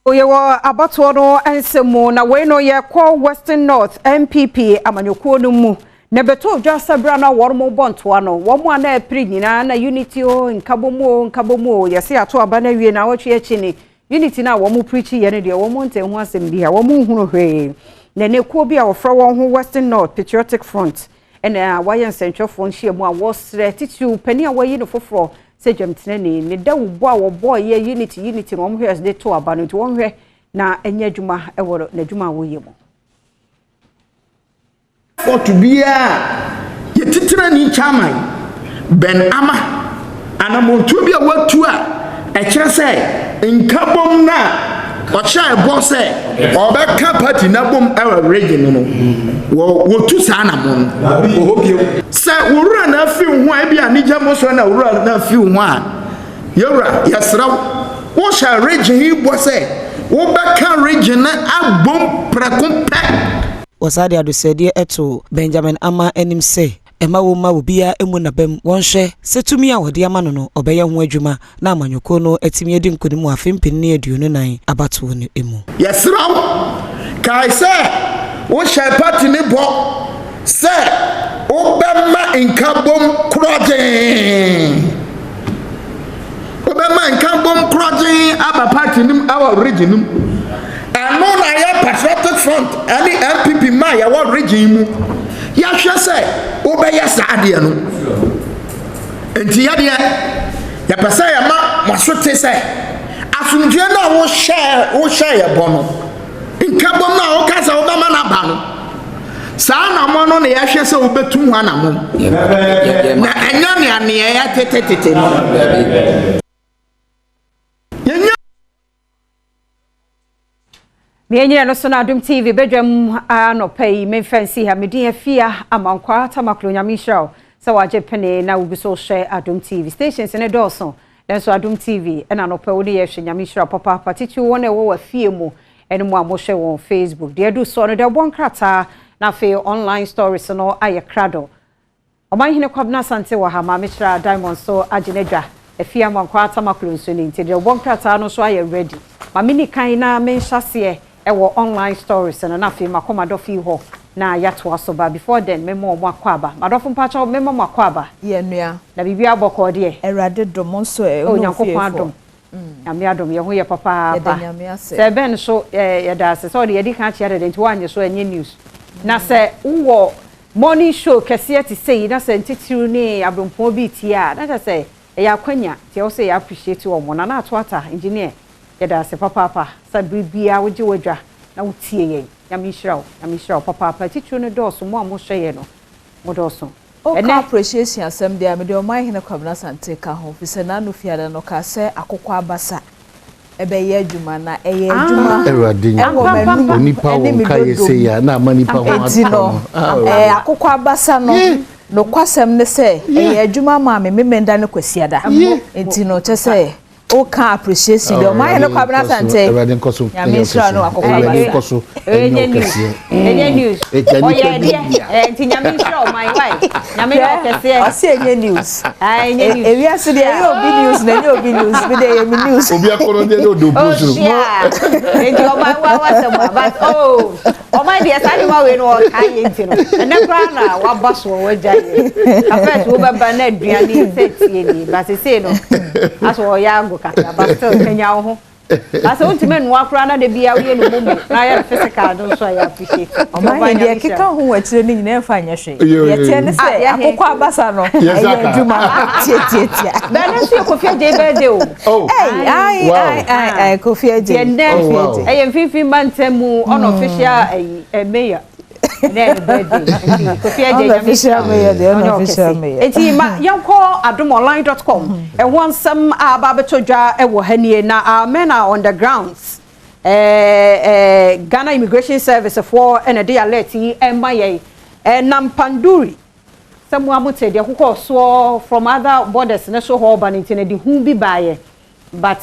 Yɛwɔ abatoɔ no nsɛm mu na wei no yɛkɔ Western North NPP amanyɔkuo no mu na ɛbɛtɔ dwa sɛ berɛ a na wɔn bɔ ntoa no wɔn a na ɛpere nyinaa na unity o nkabom o nkabom o yɛse ato aba no awie na awɔtwe akyi ni unity no a wɔn preachi yɛ no deɛ wɔn nte ho asɛm bi a wɔn nhunu hwee na ɛnɛ kuo bi a wɔfrɛ wɔn ho Western North Patriotic Front ɛna wɔayɛ nsɛntwerɛfoɔ nhyiamu a wɔsrɛ titiriw panin a wɔayi no foforɔ sɛ dwamtenani ne dawubɔ a wɔbɔeɛ unity unity no wɔn hwɛ de to aba no nti wɔn hwɛ na ɛnyɛ adwuma wɔ n'adwuma a wɔyɛ mu. Fɔto biara yɛtitirani chairman Ben Ama anammɔntuo bi a watu a ɛkyerɛ sɛ nkabom no a ɔkyerɛ ɛbɔ sɛ ɔbɛka party no abom ɛwɔ region no wɔ wɔtu saa anammɔn no wɔ hɔ bio. Sɛ owura no afi wo ho a, ebi anigye mmorosoɔ na owura no afi wo ho a, yɛwura, yɛsrɛ wo. Wohyɛ region yi bɔ sɛ wobɛka region no abom prɛko pɛ. Wɔsan de adesrɛdeɛ too Benjamin Amah anim sɛ mma wɔmma obiara mmu n'abam, wɔnhwɛ sɛ tumi a wɔde ama no no ɔbɛyɛ ho adwuma na amanyɔkuo no atumi adi nkonim wɔ afe 2024 abatoɔ no mu. Yɛsrɛ wo, kae sɛ wohyɛɛ party no bɔ sɛ wobɛma nkabom korɔgyee. Wobɛma nkabom korɔgyee aba party no mu wɔ region no mu. Ɛno na yɛ Patriotic Front ne NPP mma a yɛwɔ region yi mu. Yɛahwɛ sɛ wobɛyɛ saa adeɛ no. Nti yɛdeɛ yɛpɛ sɛ yɛma mo aso te sɛ asomdwoeɛ no a wohyɛɛ wohyɛɛ yɛ bɔ no, nkabom no a woka sɛ wobɛma no aba no, saa anammɔn no na yɛhwɛ sɛ wobɛtu ho anammɔn, na ɛnyɛ nea nea ɛyɛ tetetete no. Yɛnya Nea ɛnyina no so no Adom TV badwam anɔpa yi memfa nsi ha. Me din Afia Amankwaa Tamaklo Nyame nhyira wo sɛ wagye pene na wogu so hwɛ Adom TV. Stations no dɔɔso nanso Adom TV ɛna anɔpa wo ne yɛhwɛ. Nyame nhyira wo papaapa titiriw wɔn a ɛwɔ w'afie mu ɛne mo a mohwɛ wɔn Facebook. Deɛ adu soɔ no deɛ ɔbɔ nkrataa na afei online stories no ayɛ krado. Ɔmanhene Kwabena Asante wɔ ha, Maame Kyerah Diamond nso agye n'adwa, Afie Amankwaa Tamaklo nso ni, nti deɛ ɔbɔ nkrataa no nso ayɛ ready. Ma menni kan na menhyɛ aseɛ wɔ online stories no na afei makɔ m'adɔfo yi hɔ na yɛatoa so but before then mema wɔn akwaaba. M'adɔfo mpakyɛw mema mo akwaaba. Yɛ nua. Na biribiara bɔkɔɔ deɛ? Awurade dom, mo nso ɛ, wo ne wo Onyankopɔn fiefoɔ. adom. Nyame adom yɛn ho yɛ papaapa. Yɛda Nyame ase. Sɛ Ben nso yɛda ase sɛ ɔde yɛdi kan akyea dada nti woanyɛ so ɛnyɛ news. Na sɛ wowɔ morning show kɛseɛ te sei na sɛ ntitiriw ne abrompɔn bi retie a na kyerɛ sɛ ɛyɛ akwanya nti ɛwɔ sɛ yɛ appreciate wɔn. Nana Ato Atta engineer yɛda ase papaapa sɛ bere biara wogye w'adwa na wotie yɛn. Nyame nhyira wo. Nyame nhyira wo papaapa. Atitiriw no dɔɔso mo a mohwɛ yɛn no modɔɔso. Woka Ɛnɛ. appreciation asɛm deɛ a, mede Ɔmanhene Kwabena Asante ka ho, firi sɛ n'ano fiada no ɔkaa sɛ akokɔ abasa bɛyɛ adwuma, na ɛyɛ adwuma Awurade wɔ m'anum Onipa ne wɔ me nka yɛ dodom. sei a na ama nipa ho Enti atɔ no, no. Ah, ɛɛ, Awurade. akokɔ abasa no, nokwasɛm ne sɛ, ɛyɛ adwuma maa me Memenda ne Kwasiada. Enti no, kyɛ sɛ Woka appreciation deɛ ɔman yɛ no Kwabena Asante. Awurade nkɔ so Nyame nhyira no akɔkɔ Awurade abasa. nkɔ so ɛnyɛ news ɔkɛseɛ. Ɛnyɛ news. Ɛgya nipa Ɔyɛ bi deɛ bia. Nti nyame nhyira ɔman why nyame nyɛ ɔkɛseɛ. Ɔsi ɛnyɛ news. Ɛnyɛ news. Ewiase deɛ ɛyɛ obi news na ɛnyɛ obi news bi deɛ ɛyɛ mi news. Obi akɔnɔ deɛ ɛde ɔdɔ obi soro. Ɔhyia nti ɔman wa wasɛm a but oh. Ɔman deɛ saa nneɛma wei no ɔtaa yɛ nti no ɛnɛ koraa na waba soɔ wagya yɛ na first wobɛba na aduane sɛ tie ni ba sesei no asɛ ɔyɛ ago kakra but still kanya wo ho ba sɛ wontumi nnoa koraa na da bia woyɛ no mumu na ayɛ no physical no nso a yɛ appreciate. Ɔman yɛ deɛ ɛkeka ho wɔ akyire no nyinaa ɛmfa nyɛ hwee deɛ ɛteɛ ne sɛ akokɔ abasa no ɛyɛ adwuma tiatiatia. Bɛn no nso yɛ Kofi Adjei birthday o. Oh. Hey, aye, wow. aye, aye, aye, Kofi Adjei. Yɛn dɛ, oh, wow. ɛyɛ mfimfini mantam mu unofficial ɛyi eh, mayor. Ɛnɛ ne birthday. Nti Kofi Adjei nyame Unofficial mayor, the unofficial mayor. Nti ma yɛnkɔ adomonline.com. Ɛho nsɛm a aba abɛtɔ dwa ɛwɔ ha nie na our men are on the grounds. Eh, eh, Ghana Immigration Service foɔ ɛna de alert yi ɛma yɛn. Eh, Nampanduri Sɛ mo a mo te deɛ kokɔɔ soɔ from other borders no so hɔ ba no nti no ɛde hu bi baeɛ but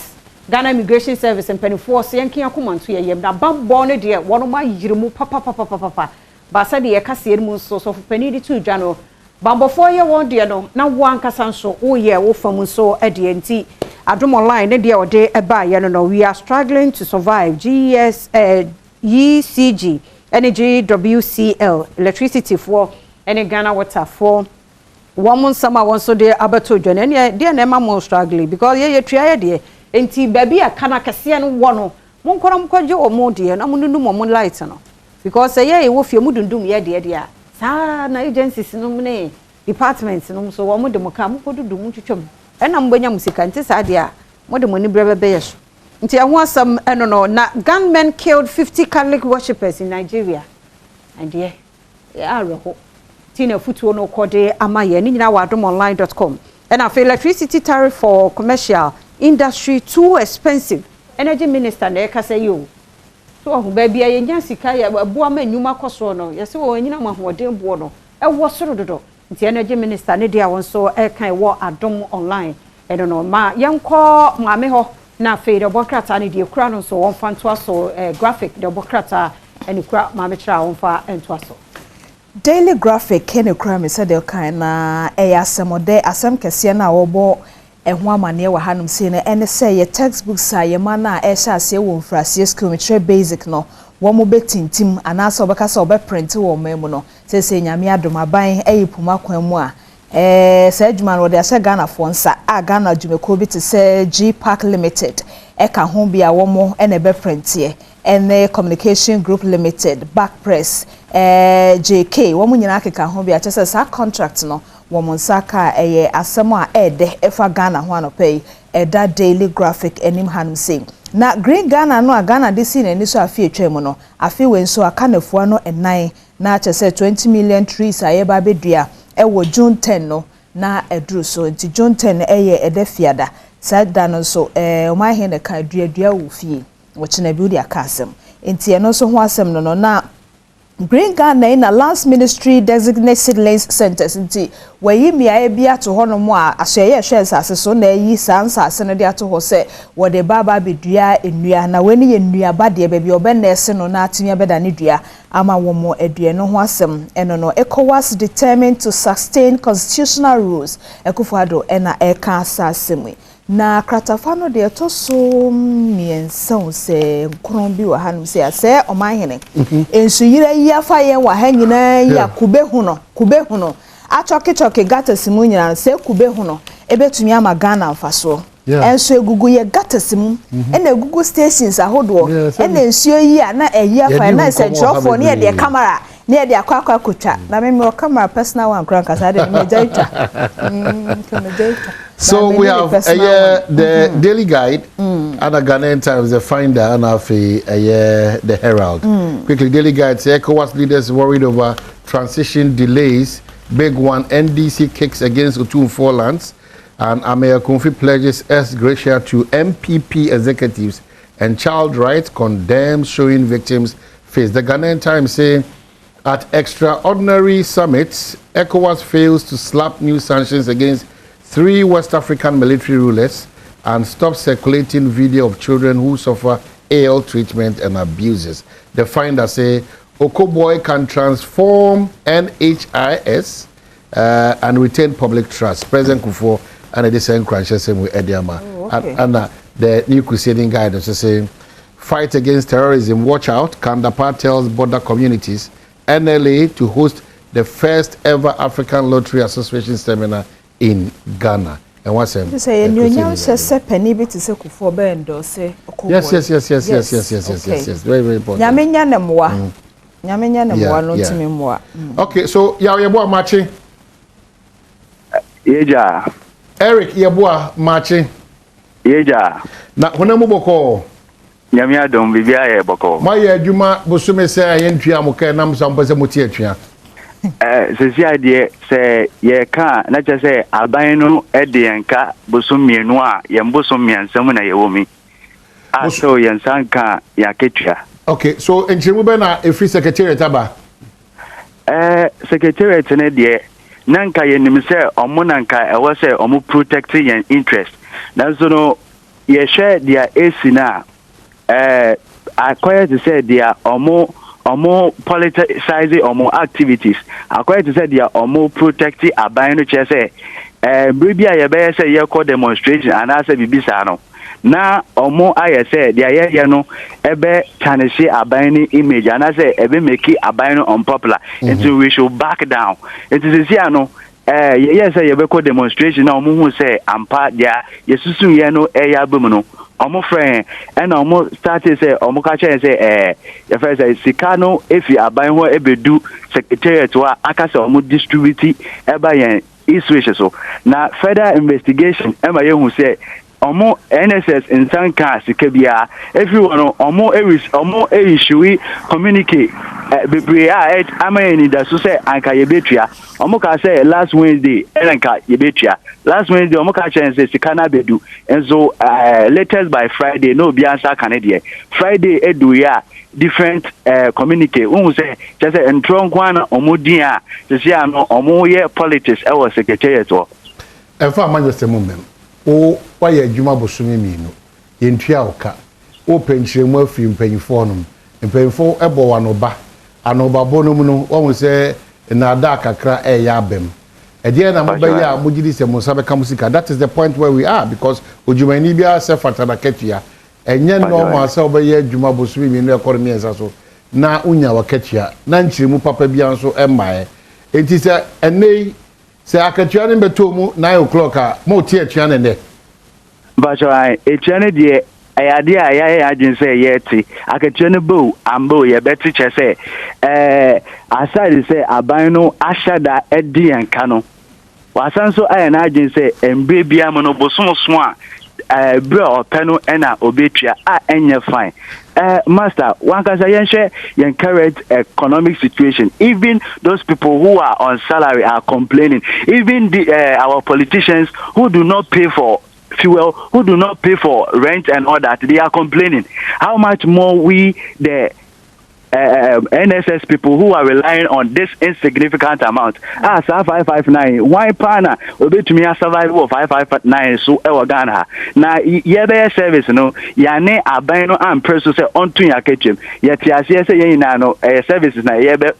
Ghana Immigration Service mpaninfoɔ sɛ yɛnke yɛn akoma nto yɛn yam na banbɔ no deɛ wɔnom ayere mu papapapapapa but sɛdeɛ yɛka seɛ no mu nso sɔfo panin de too dwa no banbɔfoɔ yɛ wɔn deɛ no na wo ankasa nso woyɛ wo fam nso deɛ nti Adom Online ne deɛ ɔde baeɛ no no we are struggling to survive GES eh, ECG ne GWCL, electricity foɔ ne Ghana water foɔ wɔn nsɛm a wɔn nso de abɛto dwa no ɛneɛ deɛ na ɛma mo struggle because yɛ yɛtua yɛ deɛ nti baabi a ka no akɛseɛ no wɔ no monkɔ na monkɔgye wɔn deɛ na monunum wɔn light no because sɛ yɛ yɛwɔ fie modundum yɛ deɛ deɛ a saa na agencies nom ne departments nom nso wɔn de mo ka monkɔdudu montwitwa mu ɛna mobɛnya mo sika nti saa deɛ a mode mo aniberɛ bɛbɛyɛ so. Nti ɛho asɛm ɛno no na gunmen killed 50 Catholic worshippers in Nigeria ɛndeɛ ɛyɛ awerɛho nti na afutuo no kɔ de ama yɛn ne nyinaa wɔ adomonline dot com ɛna afei electricity tariff for commercial industry too expensive energy minister na ɛkasa yi o so wahu baabi a yɛnya sika yɛ ɛboa ma nnwuma kɔ soɔ no yɛsɛ wɔn anyinam ahoɔden boɔ no ɛwɔ soro dodo Nti Energy Minister ne deɛ a wo nso ɛka ɛwɔ Adom Online ɛno no. Ma yɛnkɔ maame hɔ. Na afei deɛ ɔbɔ krataa no deɛ ekura no nso wɔmfa ntoa so Graphic deɛ ɔbɔ krataa ɛne kura maame kyerɛ a wɔmfa ntoa so. Daily Graphic ne kura mi sɛdeɛ ɔkan na ɛyɛ asɛmɔdɛ asɛm kɛseɛ no a wɔbɔ ɛho amanneɛ wɔ hanom sei no ɛne sɛ yɛ textbooks a yɛma no a ɛhyɛ aseɛ wɔ mfraseɛ school mekyerɛ basic no wɔn mo bɛtintim anaasɛ wɔbɛka sɛ wɔbɛprint wɔ ɔman mu no. Sɛsɛ Nyame adom aban ɛyɛ poma kwan mu a saa adwuma no wɔde ahyɛ Ghanafoɔ nsa a Ghana dwumakuo bi te sɛ G Park Limited ɛka ho bi a wɔn ɛna ɛbɛprinteɛ ɛne Communication Group Limited, Back Press, JK wɔn nyinaa keka ho bi a kyerɛ sɛ saa contract no wɔn nsa ka. Ɛyɛ asɛm a ɛɛdɛ ɛfa Ghana ho anɔpɛ yi ɛda Daily Graphic anim hanom sei. Na Green Ghana no a Ghana de si n'ani so afe atwa mu no, afe wei nso aka n'afua no ɛnan na kyerɛ sɛ 20 million trees a yɛba abɛdua ɛwɔ June 10 no na ɛduru so. Nti June 10 ɛyɛ ɛdɛ fiada saa da no nso ɔman ahen na ka duadua wɔ fie wɔkyena bi wode aka asɛm nti ɛno nso ho asɛm no na Green Ghana yi na Lands Ministry designate seedlings centers nti wɔayi mmeaeɛ bi ato hɔnom a asoɛyɛ ɛhwɛ nsase so na ayi saa nsase no de ato hɔ sɛ wɔde ba aba abɛdua nnua na wɔn ani yɛ nnuaba deɛ baabi a ɔbɛnɛɛse no na atumi abɛda ne dua ama wɔn aduane ho asɛm ɛno no. ECOWAS determined to sustain constitutional rules, Akufo-Addo ɛna ɛka asa asɛm yi. Na kratafa no deɛ ɛtɔ so mmiɛnsa o sɛ nkron bi wɔ hanom sɛ asɛ ɔmanhene nsuyire yi afa yɛn wɔ ha nyinaa yi a kube ho no kube ho no atɔketɔke gutters mu nyinaa sɛ kube ho no ebetumi ama Ghana mfasoɔ. Ɛnso egugu yɛ gutters mu ɛna egugu stations ahodoɔ ɛna nsuo yi a na ɛyi afa yɛn na nsɛntwerɛfoɔ ne yɛde camera ne yɛde akɔ akɔ akɔtwa na mímí wɔ camera personal one koraa nkasa de mɛgya itwa mɛgya itwa. So we have the Daily Guide and the Ghanaian Times, the Finder, and afei the Herald. Quickly, Daily Guide say ECOWAS leaders worried over transition delays. Big one, NDC kicks against Otumfuo lands, and Ameyaw Akumfi pledges ex gratia to NPP executives, and child rights condemns showing victims face. The Ghanaian Times say at extraordinary summits, ECOWAS fails to slap new sanctions against three West African military rulers and stop circulating video of children who suffer ill treatment and abuses. The Finder say Okoe Boye can transform NHIS and retain public trust. President Kufuor and the same crunch same with Ediama. Oh, okay. And the New Crusading Guide also say fight against terrorism, watch out. Kan-Dapaah tells border communities, NLA to host the first ever African Lottery Association seminar in Ghana. And what's him? Sɛ enuonyam hyɛ sɛ panin bi te sɛ Kufuor bɛyɛ ndɔɔse Okoe Boye. Yes. Very, very important. Nyame nya ne mmoa. Nyame nya ne mmoa no ntumi mmoa. Okay, so yaw yɛboa makye. Yeja. Eric yɛboa makye. Yeja. Na honam mu bɔkɔɔ? Nyame adom, biribi ayɛ bɔkɔɔ. Moayɛ adwuma bosome sɛ a yɛntua mo ka nam sa mpɛ sɛ mote atua. Sɛsi adeɛ sɛ yɛka a na kyerɛ sɛ aban no de yɛn ka bosom 2 a yɛn bosom 3 mu na yɛwɔ mi. A so yɛn nsa nka yɛn akatua. Okay, so nkyerɛmu bɛ na ɛfiri secretariat aba? Secretariat no deɛ na nka yɛnim sɛ ɔmo na nka ɛwɔ sɛ ɔmo protect yɛn interest. Nanso no yɛhwɛ deɛ esi na akɔyɛ te sɛ deɛ ɔmo politicize ɔmo activities, akɔyɛ te sɛ deɛ ɔmo protect aban no kyerɛ sɛ bere bi a yɛbɛyɛ sɛ yɛkɔ demonstration anaasɛ biribi saa no na ɔmo ayɛ sɛ deɛ yɛyɛ no ɛbɛ tarnish aban no image anaasɛ ɛbɛ make aban no unpopular nti we should back down. Nti sisi ano yɛyɛ sɛ yɛbɛkɔ demonstration na ɔmo hu sɛ ampa deɛ yɛsusu yɛn no ɛyɛ aba mu no ɔmo frɛ yɛn ɛna ɔmo start sɛ ɔmo ka kyerɛ sɛ yɛfrɛ sɛ sika no efi aban hɔ ebedu secretariat hɔ a aka sɛ ɔmo distribute ɛba yɛn e-zwich so. Na further investigation ɛma yɛhu sɛ ɔmo NSS nsa nka sika biara efiri hɔ no ɔmo eri ɔmo eissue communique bebree a ama yɛn nidaso sɛ anka yɛbɛtua. Ɔmo ka sɛ last Wednesday ɛna nka yɛbɛtua. Last Wednesday ɔmo ka kyerɛ sɛ sika no abɛdu nso latest by Friday na obiara nsa aka ne deɛ. Friday edu yɛ a different communique wohu sɛ kyerɛ sɛ ntorɔ nko ara na ɔmo din a sisi ano ɔmo yɛ politics ɛwɔ secretariat hɔ. Ɛfa amanyɔsɛm mu mmɛm wo wayɛ adwuma bosome 2. Yɛntua wo ka. Worepɛ nkyerɛmu afiri mpanyimfoɔ hɔnom. Mpanyimfoɔ bɔ wo anoba. Anobabɔ no mu no, woahu sɛ nnaadaa kakra reyɛ aba mu. Ɛdeɛn na mobɛyɛ a mogye di sɛ mo nsa bɛka mo sika? That is the point where we are because odwumayɛni biara sɛ fata n'akatua. Ɛnyɛ normal sɛ wobɛyɛ adwuma bosome mmienu ɛkɔ no mmiɛnsa so na wonya w'akatua na nkyerɛmu papa biara nso mmaeɛ. Enti sɛ ɛnnɛ yi, sɛ akatua no mbɛtɔɔ mu nine o'clock a, mote atua no nnɛ? Mpakyɛw ae, atua no deɛ ɛyɛ adeɛ a yɛayɛ yɛn adwene sɛ yɛte. Akatua no ba o, amba o, yɛbɛte kyerɛ sɛ ɛɛ aside sɛ aban no ahyɛ da de yɛn ka no, wasan nso ayɛ n'adwene sɛ mmerɛ biara mu no bosom so a ɛɛ berɛ a ɔpɛ no na ɔbɛtua a ɛnyɛ fine. Ɛɛ master, wankasa yɛnhwɛ yɛn current economic situation. Even those people who are on salary are complaining. Even the, uh, our politicians who do not pay for fuel, who do not pay for rent and all that, they are complaining. How much more we, the NSS people who are relying on this insignificant amount. Ah, saa 559, why paa na obetumi asurvive wɔ 559 so ɛwɔ Ghana ha. Na yɛbɛyɛ service no, yɛane aban no ampere so sɛ ɔnto yɛn akatwam. Yɛte aseɛ sɛ yɛn nyinaa no, ɛyɛ services na yɛbɛ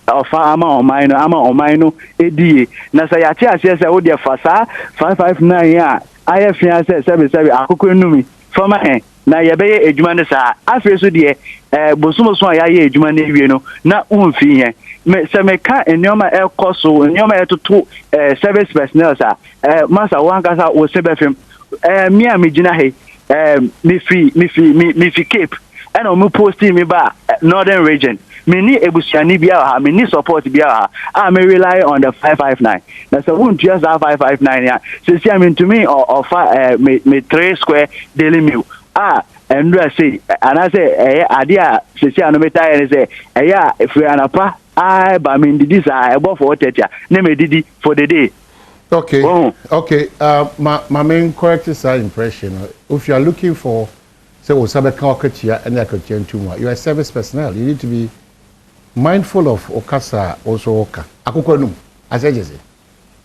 ɔfa ama ɔman no, ama ɔman no edi yie. Na sɛ yɛate aseɛ sɛ wodeɛ fa saa 559 a ayɛ fea sɛ sɛbesɛbe akokɔ enumi fama hɛn na yɛbɛyɛ edwuma no saa. Afei so deɛ, eh, bosom so a yɛayɛ edwuma no ewie no, na womfii hɛn. Me, sɛ meka nneɛma a ɛkɔ so, nneɛma a ɛtoto eh, service personnel a, eh, masa wo ankasa wo se bɛfem. Eh, me a megyina ha yi, eh, mefi, mefi, me, mefi Cape, ɛna wɔn posti me ba eh, Northern Region. Menni ebusuani biara wɔ ha, menni support biara wɔ ha, a me rely on the 559. Na sɛ wontua saa 559 a, seesei a mentumi ɔfa eh, me, me three square daily meal a ɛnura sei, anaasɛ ɛyɛ adeɛ a seesei a no metaa yɛ ne sɛ, ɛyɛ a firi anapa a ba mendidi saa, ɛbɔ 4:30 a, na medidi for the day. Okay, okay, ma, ma me correct saa impression no. If you are looking for sɛ wo nsa bɛka w'akatua ne akatua ntomu a, you are a service personnel, you need to be mindful of wo kasa a wo nso woka. Akokɔ anum, asɛ kyɛ sɛ,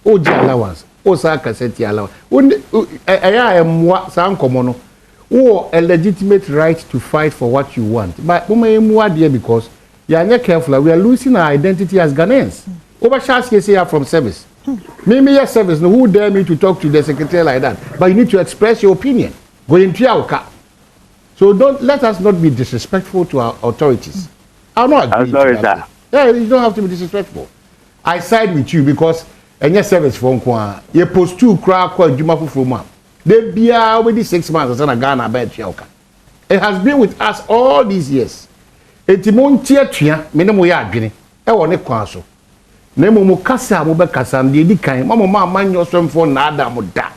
wogye allowance, wosan kasa tia allowance. Wo ne, ɛyɛ a ɛmmoa saa nkɔmmɔ no. Wowɔ a legitimate right to fight for what you want, but momma yɛmmu adeɛ because yɛanyɛ careful a, we are losing our identity as Ghanaians. Wobɛhyɛ aseɛ sei a from service. Me meyɛ service no, who dare me to talk to the secretary like that? But you need to express your opinion. Goyentua wo ka. So don't let us not be disrespectful to our authorities. I'll not agree I'm sorry, to that. Sir. Yeah, you don't have to be disrespectful. I side with you because ɛnyɛ service fo nko a yɛ post two koraa kɔ adwuma foforɔ mu a de biara wobɛdi 6 months ansa na Ghana abɛɛtua wo ka. It has been with us all these years. Eti mo nte atua me ne mo yɛ adwene ɛwɔ ne kwan so. Na mmom mo kasa a mobɛkasa no deɛ edi kan ma mo ma amanyɔsɛmfoɔ nnaadaa mo da.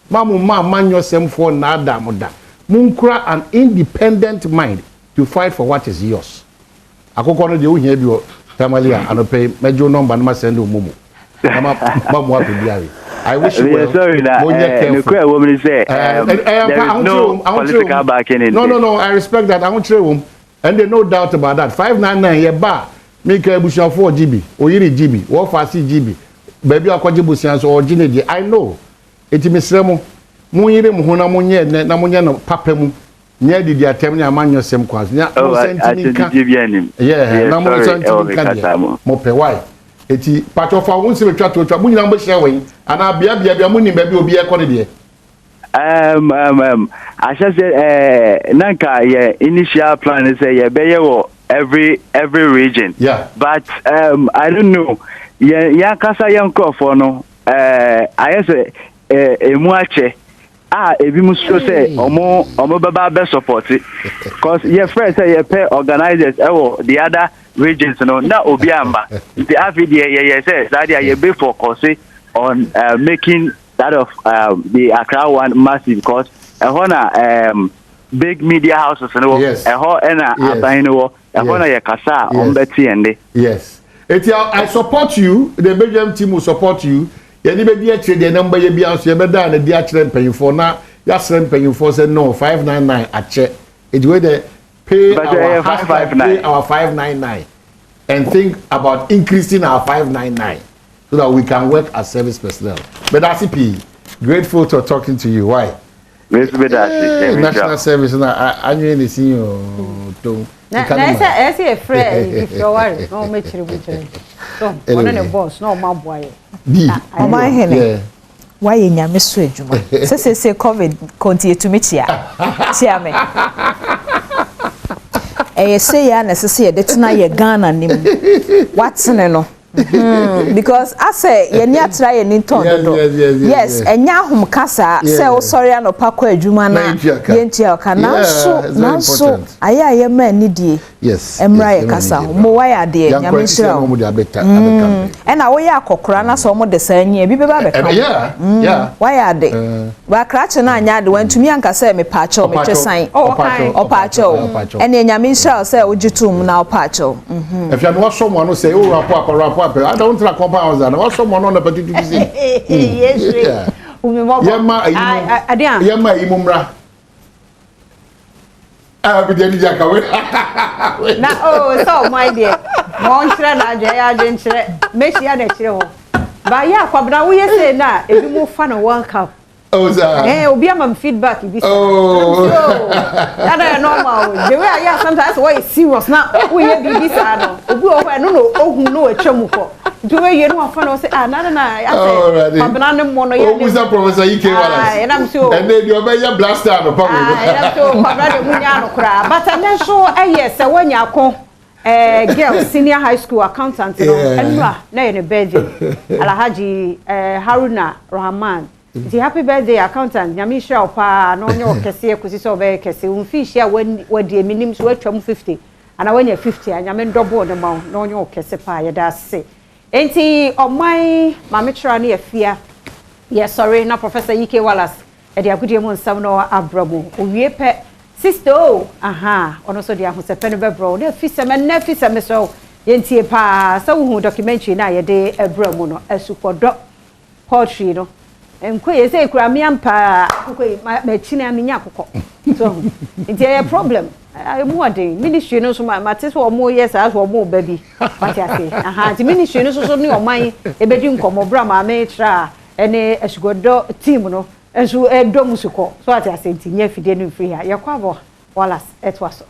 Ma mo mma amanyɔsɛmfoɔ nnaadaa mo da. Monkura an independent mind to fight for what is yours. Akokɔ no deɛ wohia bi wɔ Tamale a anɔpɛ yi mɛgye wo nɔmba no ma send wo momo na ma ma mo apɛ bi awe. I wish you well. Sorry na Monyɛ eh, careful. nokura ɛwɔ mu ni sɛ Eh, eh, eh, there is no political backing in No, this. no, no, I respect that. Ahokyere wom. And there no doubt about that. 599 yɛ ba a meka abusuafoɔ gye bi, oyere gye bi, wɔfa ase gye bi, baabi a akɔgye bosia nso ɔgye ne deɛ. I know. Eti mesrɛ mo, monyere mo ho na monyɛ ɛnɛ na monyɛ no papa mu. Nyɛ adidi atɛm ne amanyɔsɛm kwan so. Nya mo Oh, nsa ntumi nka. atɛmdidie bi anim. Yeah, Yeah, na mo nsa sorry, ɛwɔ ntumi me nka kasa deɛ mu. mopɛ. Why? Eti patwɔ fa wo nsɛm atwa to atwa. Mo nyinaa mobɛhyia wɔ yi anaa bea bea bea mo nim baabi a obi ɛkɔ ne deɛ. Ahyɛ sɛ eh, na nka yɛ initial plan ne sɛ yɛbɛyɛ wɔ every region. Yeah. But I don't know. Yɛn yɛn ankasa yɛn nkurɔfoɔ no eh, ayɛ sɛ eh, emu akyɛ a ebi mu suro sɛ ɔmo bɛba abɛ support cause yɛfrɛ sɛ yɛpɛ organizers ɛwɔ the other regions no na obi amba, nti afei deɛ yɛyɛ sɛ saa deɛ yɛbɛ focus on making that of the Accra one massive because ɛhɔ na big media houses no wɔ, ɛhɔ ɛna aban no wɔ ɛhɔ na yɛkasa a ɔmo bɛte yɛn de. Yes. Eti I support you, the Belgium team will support you. Yɛne bɛdi akyire deɛ nam bɛyɛ bi nso yɛbɛda ne de akyerɛ mpanyinfoɔ na yɛasrɛ mpanyinfoɔ sɛ no 599 akyɛ. Eti wei de pay But our ɛyɛ hashtag 559. pay our 599 and think about increasing our 599 so that we can work as service personnel. But that's it. Grateful to talking to you. Why? Me nso meda ase. Eh, national service na anwene ne sin o tom. Na na ɛsɛ ɛsɛ yɛ frɛ ɛyi gift ɔware na wɔn akyerɛ mu kyerɛ. So ɔno ne boss na wɔn aboa yɛ. Bi. Ɔman hene. Wayɛ nyame so adwuma. Sɛ sese covid kɔnti yɛtumi kyia. Kyia me. Ɛyɛ sɛ yɛ a na ɛsɛ sɛ yɛde tena yɛ Ghana nim. Watene no. Hmm, because asɛ yɛni atra yɛni ntɔn dodo. Yes, ɛnyɛ ahomka saa sɛ wosɔre anɔpa kɔ adwuma na yɛntua ɔka. Nanso, nanso ayɛ a yɛma anidie. Yes. Mmra yɛ kasa ho. Mo wayɛ adeɛ. Nyame nhyira wo. Ɛna woyɛ akɔkora na sɛ wɔn de saa nyi ebi bɛba abɛka ho. Wayɛ ade. Ba krakye no anyɛ ade wantumi anka sɛ mepaakyɛw metwe san. Ɔpaakyɛw. Ɛneɛ Nyame nhyira wo sɛ wogye tom na wopaakyɛw. Afia no wasɔ mo ano sɛ o rapo apa rapo apa. Ada wo ntena compound house ana wasɔ mo ano na patutu bi se. Yɛma ayi mu. Yɛma ayi mu mmra. Ah, bi deɛ gya ka we. Na oh, sɛ ɔman deɛ, ma ɔnkyerɛ n'adwene, ɛyɛ adwenkyerɛ, mɛhyia no akyire hɔ. Ba yɛ akwabena woyɛ sei no a, ebi mo fa no World Cup. Oh, saa. Eh, obi ama me feedback bi sa. Oh. That is normal. The way I am sometimes wɔyɛ serious na woyɛ biribi saa no, obi wɔ hɔ ɛno na ohu na watwa mu kɔ. Nti wɔyɛ no wafa no sɛ ah na na na asɛ kwabena ne mmɔ no yɛ ne. Obusa Professor Ike Wallace. Ah, ɛnam so. Ɛnna ebi ɔbɛyɛ blaster no pa wei. Ah, ɛnam so kwabena de mu nya no koraa. But ɛnɛ nso ɛyɛ sɛ wɔnya ako eh, girl senior high school accountant no ɛnura na yɛ ne birthday. Alhaji eh, Haruna Rahman. Nti happy birthday accountant nyame nhyira wo paa na ɔnyɛ wo kɛseɛ kɔsi sɛ ɔbɛyɛ kɛse wo mfe nhyia wadi eminim so watwa mu 50 Ana wanya 50 a Nyame ndɔbol no ma wo na ɔnyɛ wo kɛse paa yɛda ase. Enti ɔman Maame Kyerah ne Afia yɛ sɔre na Professor EK Wallace de agodie mu nsɛm no abrɛ mo. Owie pɛ Sister o ahaa ɔno nso de ahosɛpɛ no bɛbrɛ wo na afisɛm ɛnnɛ afisɛm mesrɛ wo yɛntie paa sɛ wohu documentary no a yɛde brɛ mo no Asukɔdɔ Poultry no nkɔ yie sɛ ekura me ampa akokɔ yi ma makyini a menya akokɔ so ho nti ɛyɛ problem emu ɔden ministry no nso ma mate sɛ wɔn yɛ saa so wɔn ba bi wate ase aha nti ministry no nso so ne ɔman ebedi nkɔmɔ bra maame kyerɛ a ɛne asukɔdɔ team no nso ɛdɔ mu sukɔ so wate ase nti nyɛ afidie no mfiri ha yɛkɔ abɔ Wallace ɛtoa so.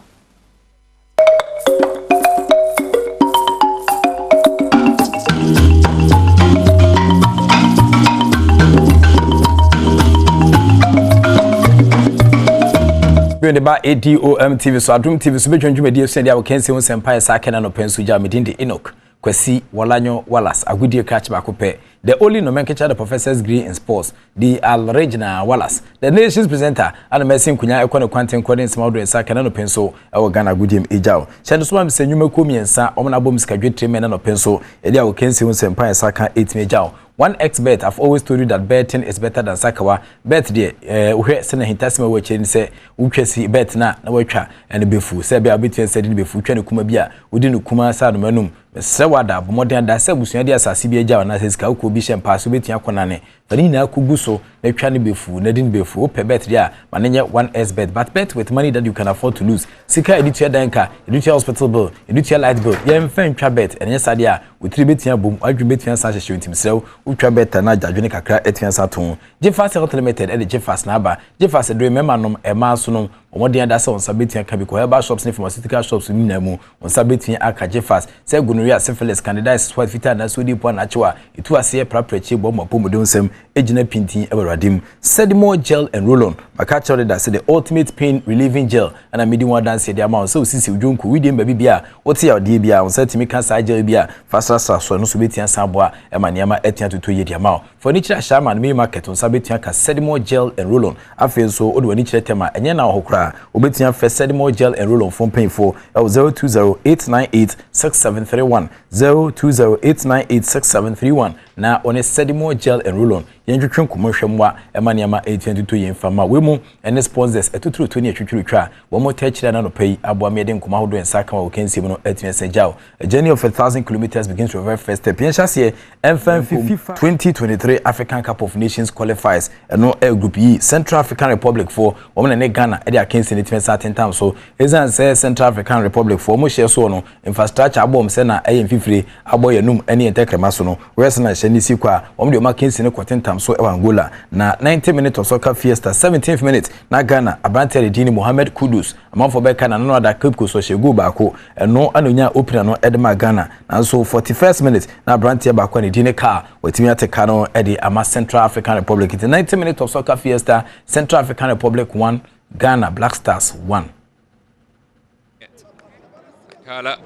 Bi ne ba ADOM TV so Adom TV so bɛdwa dwumadie so deɛ wɔkansi ho nsɛmpa yɛ saa kɛnɛ anɔpɛ nso gya medin de Enoch Kwasi Wɔlanyo Wallace agodie krakye baako pɛ the only nomenclature the professor's degree in sports The Alregina Wallace, the nation's presenter, ana mɛsi nkonya ɛkɔ ne kwanten kɔ ne nsɛm ahodoɔ ɛsa kɛnɛ nɔpɛ nso ɛwɔ Ghana agodie mu egyaw. Hyɛ no so ma sɛ nnwumakuo mmiɛnsa wɔn na abom sika dwetire mɛnɛ nɔpɛ nso ɛde a wɔkansi ho nsɛmpa ɛsa ka ɛtumi egyaw. 1xBet, I've always told you that betting is better than sakawa. Bet deɛ, eh, wohwɛ sɛ na ahintasɛm a ɛwɔ akyire ne sɛ wotwa si bet no a na woatwa ɛno bɛfu. Sɛ ɛbɛyɛ a wobɛtumi asɛ de no bɛfu. Wotwa no kuma bi a, wodi no kuma sɛ anoma anum. Mesrɛ wo ada, bɔ mmɔden ada sɛ abusua de asase bi agyaw anaasɛ sika kokoɔ bi hyɛ mpaa so wobɛtumi akɔnane. Fa ne nyinaa kɔgu so na twa no bɛfu na di no bɛfu. Wopɛ bet deɛ a, ma no nyɛ 1xBet. But bet with money that you can afford to lose. Sika a yɛde tua dan ka, yɛde tua hospital bill, yɛde tua light bill, yɛmfa ntwa bet. Ɛnyɛ saa deɛ a, wo tiri bɛtumi abom, w'adwene bɛtumi asan ahyehye wo nti mesrɛ wo, wotwa bet a na agya adwene kakra atumi asan ato ho. Gyefas Health Limited de Gyefas na aba. Gyefas aduro yi mmarima nom, mmaa nso nom. Bɔ mmɔden ada sɛ wo nsa bɛtumi aka bi kɔ herbal shops ne pharmaceutical shops no nyinaa mu. Wo nsa bɛtumi aka Gyefas. Sɛ gonorrhea, syphilis, candidiasis, white, fitaa anaa sodie po anaa kyew a, ɛtu aseɛ, prapra akyire, boa ma apɔmuden nsɛm gyina pintinn wɔ Awurade mu. Sedimo Gel and Roll-On, Maka akyerɛ wo deda sɛ the ultimate pain relieving gel ɛna medi ho adanseɛ de ama wo sɛ wo sisi, wo dwonku, wo wedeɛ mu baabi biara a wote yadeɛ biara, wo nsa tumi ka saa gel yi bi a, fa srasra so, ɛno nso bɛtumi asan aboa ma nneɛma atumi atotɔ yie de ama wo. Fa w'ani kyerɛ Ashaiman Main Market, wo nsa bɛtumi aka Sedimo Gel and Roll-On. Afei nso, wode w'ani kyerɛ Tema, ɛnyɛ nna wɔ hɔ koraa, wobɛtumi afrɛ Sedimo Gel and Roll-On foɔ mpanyinfoɔ ɛwɔ 020 898 6731, 020 898 6731, na wɔne Sedimo Gel and Roll-On yɛntwetwe nkɔmmɔ nhwɛ mmoa ɛma nneɛma ɛtumi atotɔ yie mfa ma. Wei mu ɛne sponsors atuturutu ne atwitwiritwa a wɔn taa kyerɛ na anɔpa yi aboa me yɛde nkɔmmɔ ahodoɔ nsa aka wɔ kansie mu no atumi asan gyaw. A journey of 1,000 kilometers begins with the very first step. Yɛnhyɛ aseɛ ɛmfa mfi FIFA 2023 African Cup of Nations qualifiers ɛno ɛyɛ group yi Central African Republic foɔ wɔn na ne Ghana ɛde akansie no atumi asan atentam so. Ɛsiane sɛ Central African Republic foɔ wɔn hyɛ soɔ no infrastructure abɔ wɔn sɛ na ɛyɛ mfifire abɔ yɛn anum ne yɛn tɛkrɛma so no wɔyɛ sɛ na hyɛ nhyɛ ne si kɔ a, wɔn deɛ wɔn akansi no kɔtentam so wɔ Angola. Na 90 minute of soccer fiesta, 17th minute na Ghana aberanteɛ a ne din ne Mohammed Kudus, amanfoɔ bɛka na no ada Cape Coast ɔhyɛ goal baako, ɛno na onyaa opener no de maa Ghana. Nanso 41st minute na aberanteɛ baako a ne din ne Carl watumi ate ka no de ama Central African Republic. Nti 90 minute of soccer fiesta, Central African Republic 1, Ghana Black Stars 1. Carla.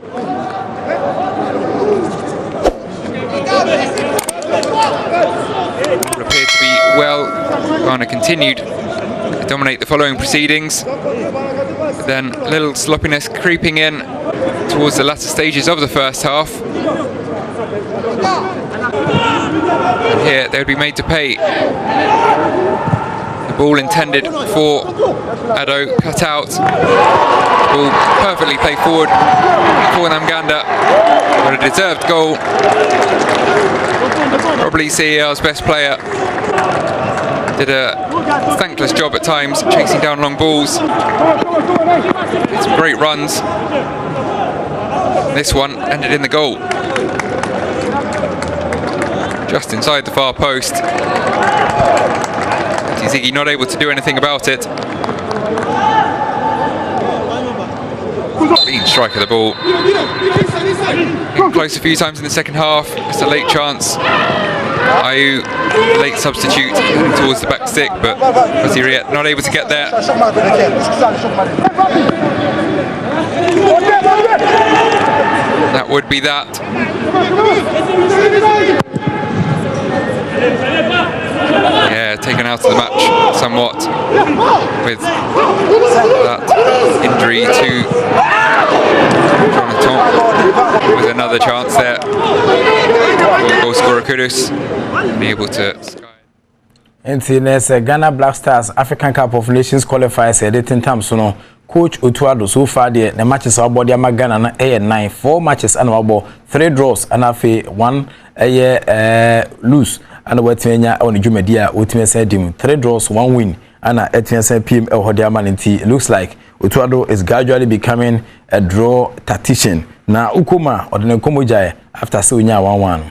Appeared to be well. Ghana continued to dominate the following proceedings. But then a little sloppiness creeping in towards the latter stages of the first half. And here they would be made to pay. The ball intended for Ado cut out. Ball perfectly played forward for Namganda. But a deserved goal. Probably CER's best player. Did a thankless job at times, chasing down long balls. Did some great runs. This one ended in the goal. Just inside the far post. Ziggy not able to do anything about it. Clean strike of the ball. Getting close a few times in the second half. It's a late chance. Ayew, late substitute towards the back stick, but Riet not able to get there. That would be that. Yeah, taken out of the match somewhat with that injury to Jonathan with another chance there. Goal scorer Kudus be able to Nti na sɛ Ghana Black Stars African Cup of Nations qualifiers a yɛde tentam so no, coach Otto Addo so far deɛ ne matches a wabɔ de ama Ghana no yɛ nnan, four matches ana wabɔ, three draws ana afei one ɛyɛ ɛɛ lose ana watumi anya wɔ ne dwumadi a wɔtumi asan adi mu, three draws one win ana atumi asan piem wɔ hɔ de ama no nti it looks like Otto Addo is gradually becoming a draw tactician na wokɔ mu a ɔde ne nkɔmmɔ gyae after sɛ onyaa 1-1 no.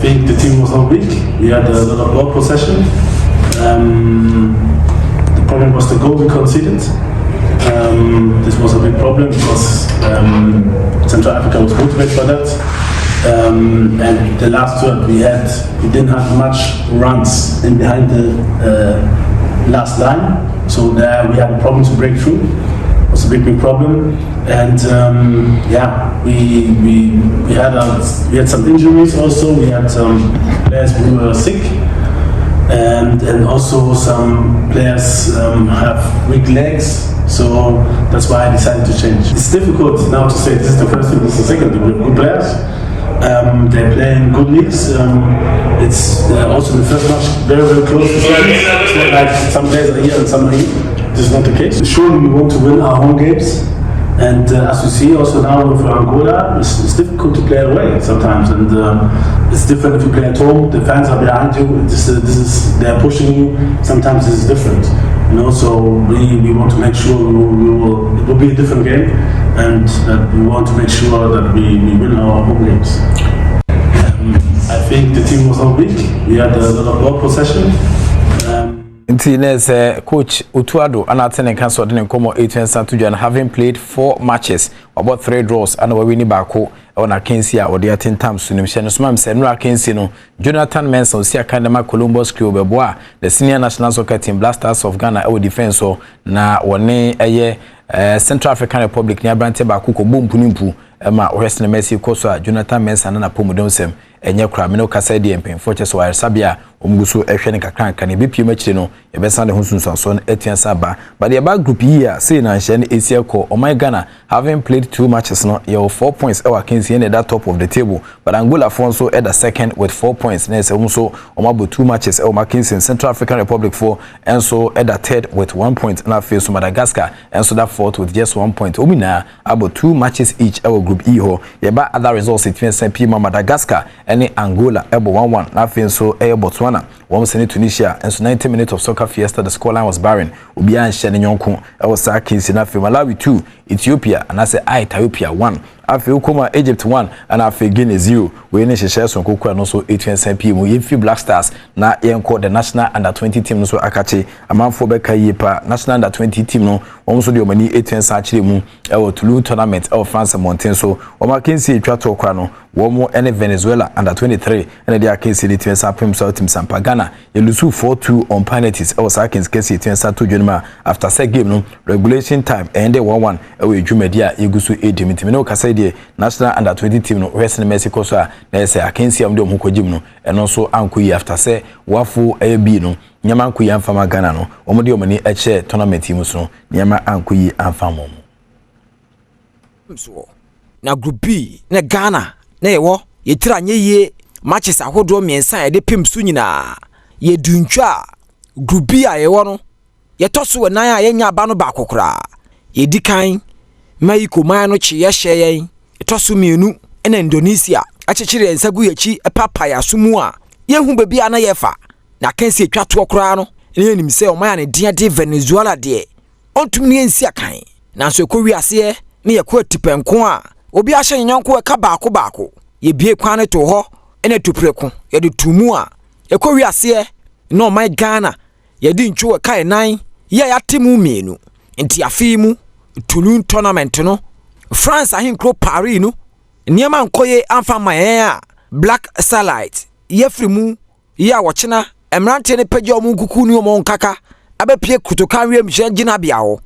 I think the team was not weak. We had a lot of ball possession. The problem was the goal we conceded. This was a big problem because Central Africa was motivated by that. And the last third we had, we didn't have much runs in behind the last line. So there we had a problem to break through. It was a big, big problem. And yeah, we had some injuries also. We had some players who were sick, and also some players have weak legs. So that's why I decided to change. It's difficult now to say this is the first team, this is the second team. We have good players. They play in good leagues. It's also the first match very, very close to It's not like some players are here and some are here. This is not the case. Surely we want to win our home games. And as you see also now with Angola, it's difficult to play away sometimes. And it's different if you play at home, the fans are behind you, they're pushing you. Sometimes this is different. So we want to make sure it will be a different game, and that we want to make sure that we win our home games. I think the team was not weak. We had a lot of ball possession. Nti na sɛ coach Otto Addo ana ate ne nka sɛ ɔde ne nkɔmmɔ ɛtu nsa to dwa no, having played four matches, wabɔ three draws ana wawini baako ɛwɔ n'akansi a ɔde atentam so nim hyɛ no soma sɛ nnura akansi no, Jonathan Mensah osi aka dɛm Columbus Crew bɛboa the senior national soccer team Black Stars of Ghana ɛwɔ defence so na wɔne ɛyɛ Central African Republic ne aberante baako kɔ bɔ mpu ne mpu ɛma ɔhwɛ sinima si kɔ so a Jonathan Mensah ne n'apɔmuden nsɛm ɛnyɛ koraa. Mene kasa deɛ, mpanyinfoɔ kyɛ sɛ wɔaresabea a wɔn gu so ɛhwɛ ne kakra nka ne ebipie mu akyire no, yɛbɛsan ne ho sunsuansoɔ no atua sa aba. But yɛba group yi a sei na nhyɛn no esi ɛkɔ. Ɔman Ghana, having played two matches no, yɛwɔ 4 points ɛwɔ akansi ɛna ɛda top of the table, but Angola foɔ nso ɛda second with 4 points na ɛsɛ wɔn nso wɔn abɔ two matches ɛwɔ akansi. Central African Republic foɔ nso ɛda third with 1 point, na afei so Madagascar nso da fourth with just 1 point. Wɔn nyinaa abɔ two matches each ɛwɔ group E hɔ. Yɛba other results etumi ɛsɛn pii ma Madagascar ɛne Angola ɛbɔ 1-1, na afei nso ɛyɛ Botswana wɔn sɛ ne Tunisia nso 90 minutes of soccer fiesta, the scoreline was barren, obiara nhyɛ ne nyɔnko ɛwɔ saa case. Na afei Malawi 2, Ethiopia anaasɛ Ethiopia 1. Afei wokɔ mu a Egypt 1 ɛna afei Guinea 0. Wei ne nhyehyɛɛ soronko koro a ɛno nso ɛtua nsa pii mu. Yɛmfiri Black Stars na yɛnkɔ the national under 20 team no so akakye. Amanfoɔ bɛka yie paa. National under 20 team no wɔn nso deɛ wɔn ani ɛtua nsa akyerɛ mu ɛwɔ Toulouse tournament ɛwɔ France mmɔnten so. Wɔn akansie ɛtwa toɔ koraa no wɔn ne Venezuela under 23 ɛna ɛde akansie no tua nsa apem so atim sampa. Ghana Yɛlusuu 4-2 on penalties wɔ saa akansi kɛseɛ ɛtua nsa to dwa no mu a after sɛ game no regulation time ɛnde 1-1 wɔ yɛ dwumadi a yɛgu so redi mu. Nti me ne wo kasa yi deɛ national under 20 team no wohwɛ sene Mercy kɔ so a na ɛyɛ sɛ akansi a wɔde wɔn ho kɔgye mu no ɛno nso ankɔ yie after sɛ wafo ɛyɛ bii no nneɛma ankɔ yie amfa ma Ghana no wɔde wɔn ani kyerɛ tournament yi mu so no nneɛma ankɔ yie amfa ma wɔn. Soɔ. Na Group B na Ghana na yɛwɔ. Yɛ tiri anyɛ yie matches ahodoɔ mmiɛnsa a yɛde pem so nyinaa yɛdu ntwa a Group B a yɛwɔ no yɛtɔ so wɔ nan a yɛnya aba no baako koraa. Yɛdi kan Mexico man no kye yɛhyɛ yɛn ɛtɔ so mmienu na Indonesia akyekyere yɛn nsa gu yɛn akyi papa yɛn aso mu a yɛnhu baabi a na yɛfa. Na akansi atwa toɔ koraa no na yɛnim sɛ ɔman a ne din de Venezuela deɛ ɔntumi ne yɛn nsi akan. Nanso ɛkɔ wiaseɛ ne yɛkɔ atipɛnko a, obi ahyɛ ne yɔnko ɛka baako baako. Yɛbue kwan no too hɔ na atuprɛko yɛde too mu a, ɛkɔ wiaseɛ na ɔman Ghana yɛde ntwo ɛka ɛnan yi a yɛate mu mmienu. Nti afe yi mu Tulun tournament no, France ahenkuro Paris no, nneɛma nkɔ yie amfa amma yɛn a Black Starlight yɛafiri mu yi a wɔkyena mmeranteɛ no pagya wɔn nkuku ne wɔn nkaka abɛpie kotoka wiemhyɛn gyinabea hɔ.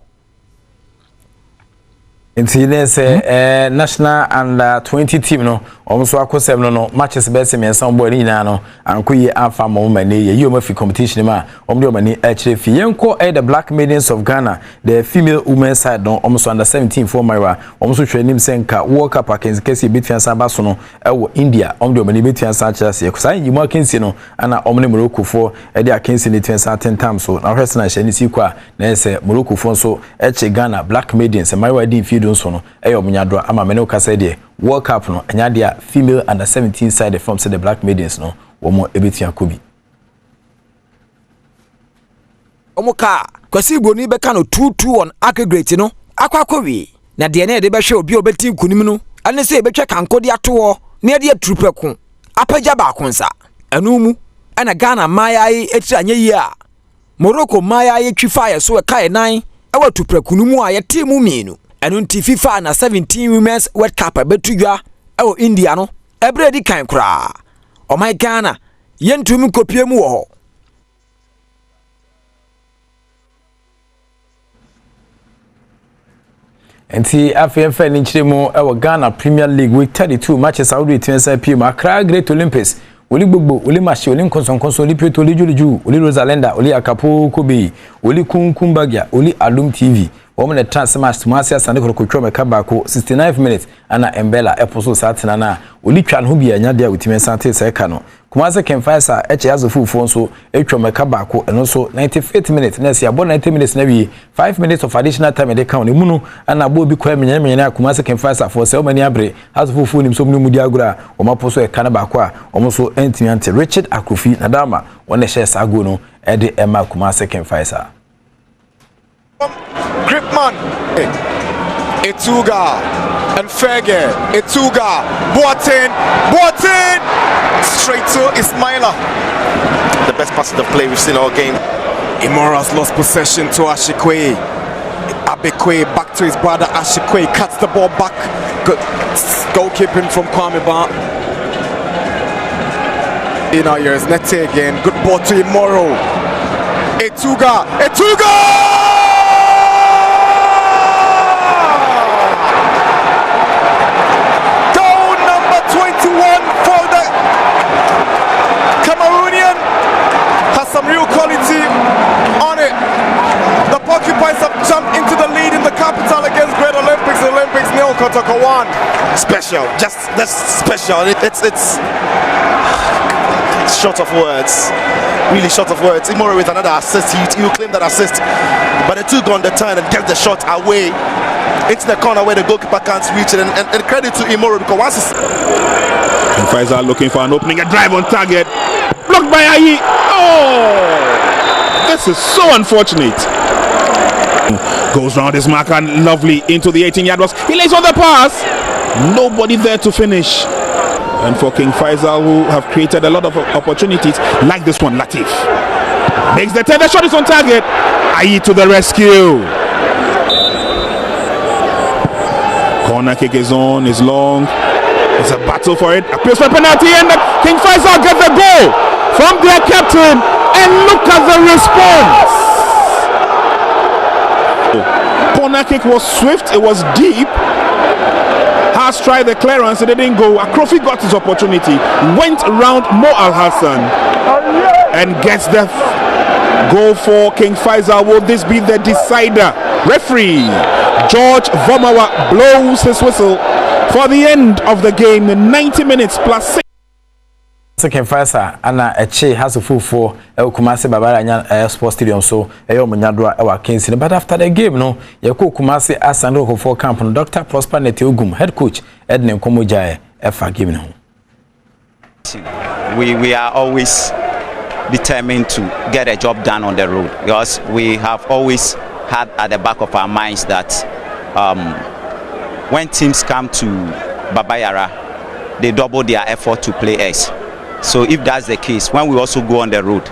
Nti ne sɛ eh, national under 20 team no wɔn nso akosɛm no no matches bɛyɛ sɛ mmiɛnsa wɔn bɔɔ ne nyinaa no anko yie amfa ama wɔn ma ne yɛyi wɔn afi competition mu a wɔn de wɔn ani akyerɛ fi yɛnkɔ ɛyɛ the black maidens of Ghana the female women side no wɔn nso under 17 foɔ mmayewa wɔn nso hwɛ anim sɛ nka World Cup akansi kɛseɛ ebetumi asan aba so no wɔ India, wɔn de wɔn ani bɛtua nsa akyerɛ aseɛ. Saa nyiyimu akansie no na wɔn ne Moroccofoɔ de akansie no tua nsa atentam so. Na wohwɛ sɛnea nhyɛn no si kɔ a, na ɛyɛ sɛ Moroccofoɔ nso kye Ghana Black Maidens, mmaayewa a adi mfeɛ dunson no, yɛ wɔn nyadoa ama me ne wo kasa yi deɛ, World Cup no, ɛnyɛ adeɛ a female under 17 side fam sɛ the Black Maidens no, wɔn bɛtua kɔ bi. Wɔn ka a Kwasi Broni bɛka no tuutuu on aggregate no akɔ akɔwie. Na deɛ na yɛde bɛhwɛ obi a ɔbɛti nkunim no ne sɛ yɛbɛtwa kanko de ato hɔ na yɛde aturupɛko apagya baako nsa. Ɛno mu na Ghana mmaayaa yi tiri anyɛ yie a Morocco mmaayaa yi twi faa yɛ so ɛka yɛ nan wɔ atuprɛko no mu a yɛtee mu mmienu. Ɛno nti FIFA Under 17 Women's World Cup a ɛbɛto dwa wɔ India no, ɛberɛ a ɛdi kan koraa ɔman Ghana yɛntumi nkɔpue mu wɔ hɔ. Nti afei mfa ani nkyerɛ mu wɔ Ghana Premier League Week 32 matches ahodoɔ ɛtumi nsa pie mu Accra Great Olympics Oli Gbogbo, Oli Mashe, Oli Nkɔnsɔnkɔnsɔn, Oli Pioto, Oli Juliju, Oli Rosalinda, Oli Akapoo Kobe, Oli Kunkumbagia, Oli Adum TV wɔn na ɛtena ase ma Kumasi Asante Kotoko twɛ wɔn ɛka baako 69th minute ana Mbella ɛpo so saa tena no a Oli twa ne ho bi a ɛnya deɛ a wɔtumi nsa te sɛ ɛka no Kumasi King Faisal kyɛ Azofufoɔ nso atwa wɔn ɛka baako, ɛno nso 95th minute na ɛsɛ yɛabɔ 90 minutes no awie, 5 minutes of additional time yɛde ka ho no, ɛmu no na abɔ obi kwan menyenemenyene a Kumasi King Faisal foɔ sɛ wɔn ani abere, Azofufoɔ nim sɛ wɔn ne wɔn di agorɔ a wɔn apo so ɛka no baako a wɔn nso antumi ante. Richard Akrofi Nadama wɔn na ɛhyɛɛ saa goal no de ɛmaa Kumasi King Faisal. Gripman, Etuga, and Ferge, Etuga, Boateng, Boateng, straight to Ismaila. The best pass of the play we've seen all game. Imoro has lost possession to Ashikwe. Abekwe back to his brother Ashikwe, cuts the ball back. Good goalkeeping from Kwame Ba. In our years, Nete again. Good ball to Imoro. Etuga, Etuga! Goal number 21 for the Cameroonian. Has some real quality on it. The Porcupines have jumped into the lead in the capital against Great Olympics. Olympics nil, Kotoko 1. Special, just that's special. It, it's it's short of words. Really short of words. Imoro with another assist. He, he will claim that assist. But the two on the turn and get the shot away into the corner where the goalkeeper can't reach it. And, and, and credit to Imoro because once it's. And Faisal looking for an opening, a drive on target. Blocked by Ayi. Oh! This is so unfortunate. Goes round his marker lovely into the 18 yard box. He lays on the pass. Nobody there to finish. And for King Faisal, who have created a lot of opportunities, like this one, Latif. Makes the turn, the shot is on target. Ayi to the rescue. Corner kick is on, is long. It's a battle for it. Appeals for penalty, and King Faisal get the goal from their captain. And look at the response. Corner kick was swift, it was deep. Has tried the clearance, it didn't go. Akrofi got his opportunity, went round Mo Al Hassan and gets the goal for King Faisal. Will this be the decider? Referee George Vomawa blows his whistle for the end of the game. 90 minutes plus 6. King Faisal ana ɛkye Hasefofoɔ ɛwɔ Kumasi Baba Yara ɛyɛ Sports Stadium so ɛyɛ ɔmo nyadoa ɛwɔ akansi no but after the game no yɛkɔ Kumasi Asante Kɔkɔfoɔ camp no Dr Prosper Narteh Ogum head coach ɛde ne nkɔmɔ gyaeɛ ɛfa game no ho. We are always determined to get a job done on the road because we have always had at the back of our minds that when teams come to Baba Yara, they double their effort to play us. So if that's the case, when we also go on the road,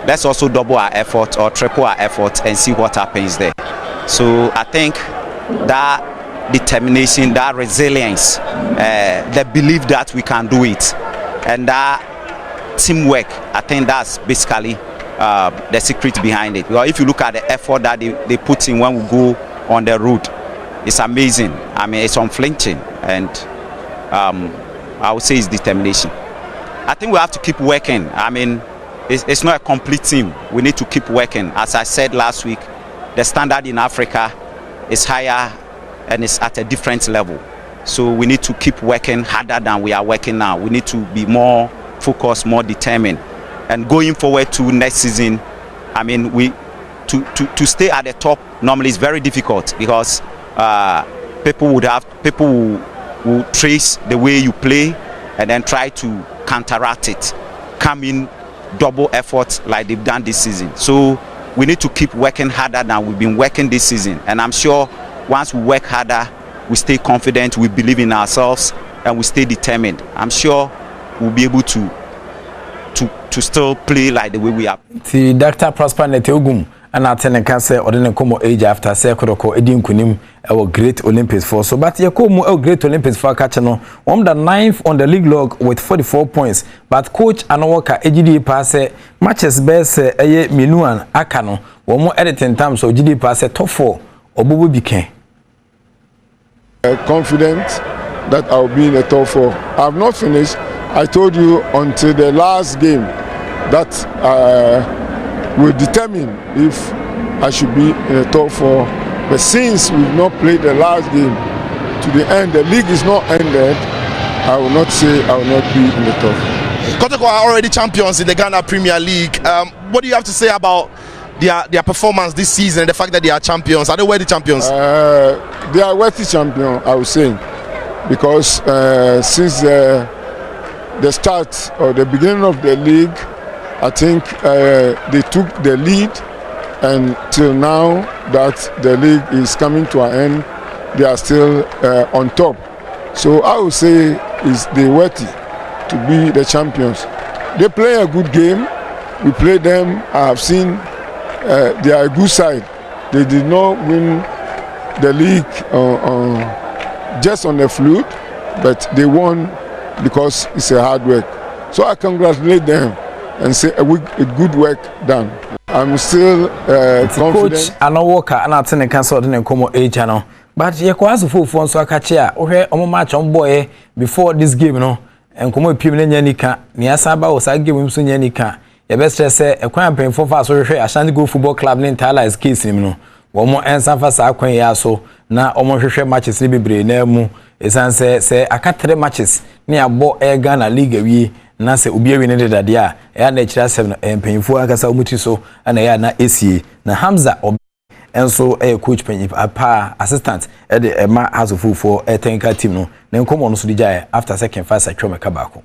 let's also double our effort or triple our effort and see what happens there. So I think that determination, that resilience, the belief that we can do it, and that teamwork, I think that's basically the secret behind it. Because if you look at the effort that they put in when we go on the road, it's amazing. I mean, it's unflinching, and I would say it's determination. I think we have to keep working. I mean, it's not a complete team. We need to keep working. As I said last week, the standard in Africa is higher and it's at a different level. So we need to keep working harder than we are working now. We need to be more focused, more determined. And going forward to next season, I mean, we to stay at the top normally is very difficult because people would have people will trace the way you play and then try to counteract it, come in double effort like they've done this season. So we need to keep working harder than we've been working this season. And I'm sure once we work harder, we stay confident, we believe in ourselves, and we stay determined. I'm sure we'll be able to still play like the way we are. Ti Dr. Prosper Narteh Ogum ɛna ate ne nka sɛ ɔde ne nkɔmmɔ age after sɛ Kɔtɔkɔ edi nkunim ɛwɔ Great Olympics foɔ so, but yɛkɔ mu ɛwɔ Great Olympics foɔ akakye no, wɔn da ninth on the league log with 44 points, but coach Anowɔka egyidie paa sɛ matches bɛyɛ sɛ ɛyɛ mmienu a aka no wɔn ɛde tentam so gyidie paa sɛ top four ɔbɔbɔ bi kɛn. Confident that I will be in the top four. I have not finished. I told you until the last game that will determine if I should be in the top four. But since we've not played the last game to the end, the league is not ended, I will not say I will not be in the top. Kotoko are already champions in the Ghana Premier League. What do you have to say about their performance this season and the fact that they are champions? Are they worthy champions? They are worthy champions, I would say, because since the start or the beginning of the league, I think they took the lead, and till now that the league is coming to an end, they are still on top. So I would say is they worthy to be the champions. They play a good game. We play them. I have seen they are a good side. They did not win the league just on the fluke, but they won because it's a hard work. So I congratulate them and say a good work done. I'm still confident. Coach Anowɔka ana ate ne nka sɛ ɔde ne nkɔmmɔ ɛregya no, but yɛkɔ asefofoɔ nso akakye a wohwɛ ɔmo match ɔmo bɔɔyɛ before this game no, nkɔmmɔ epiem no nya nika nea asan ba wɔ saa game nso nya nika. Yɛbɛsrɛ sɛ ɛkwan a mpanyinfoɔ fa so hwehwɛ Ashanti Gold Football Club ne Ntaalize case nim no, wɔn nsa fa saa kwan yi aso na wɔn hwehwɛ matches ne bebree naa mu, ɛsiane sɛ aka three matches ne abɔ ɛyɛ Ghana League awie na sɛ obi awie ne dedadeɛ a ɛyɛ na akyerɛ asɛm no ɛyɛ mpanyinfoɔ ankasa wɔn ti so ɛna ɛyɛ na esie. Na Hamza ɔb nso ɛyɛ coach panyin paa assistant ɛde ɛma Hasofofoɔ technical team no ne nkɔmɔ no nso de gyae after sɛ King Faisal twɛ mɛka baako.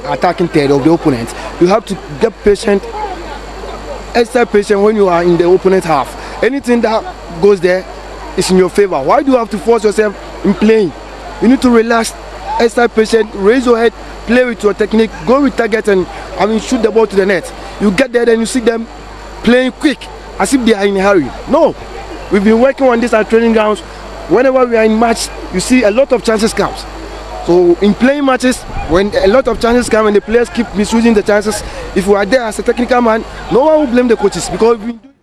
Attacking third of the opponent, you have to get patient, extra patient when you are in the opponent half. Anything that goes there, is in your favor. Why do you have to force yourself in playing? You need to relax, exercise patient, raise your head, play with your technique, go with target and I mean shoot the ball to the net. You get there then you see them playing quick as if they are in a hurry. No, we've been working on this at training grounds. Whenever we are in match, you see a lot of chances comes. So in playing matches, when a lot of chances come and the players keep misusing the chances, if we are there as a technical man, no one will blame the coaches because we've been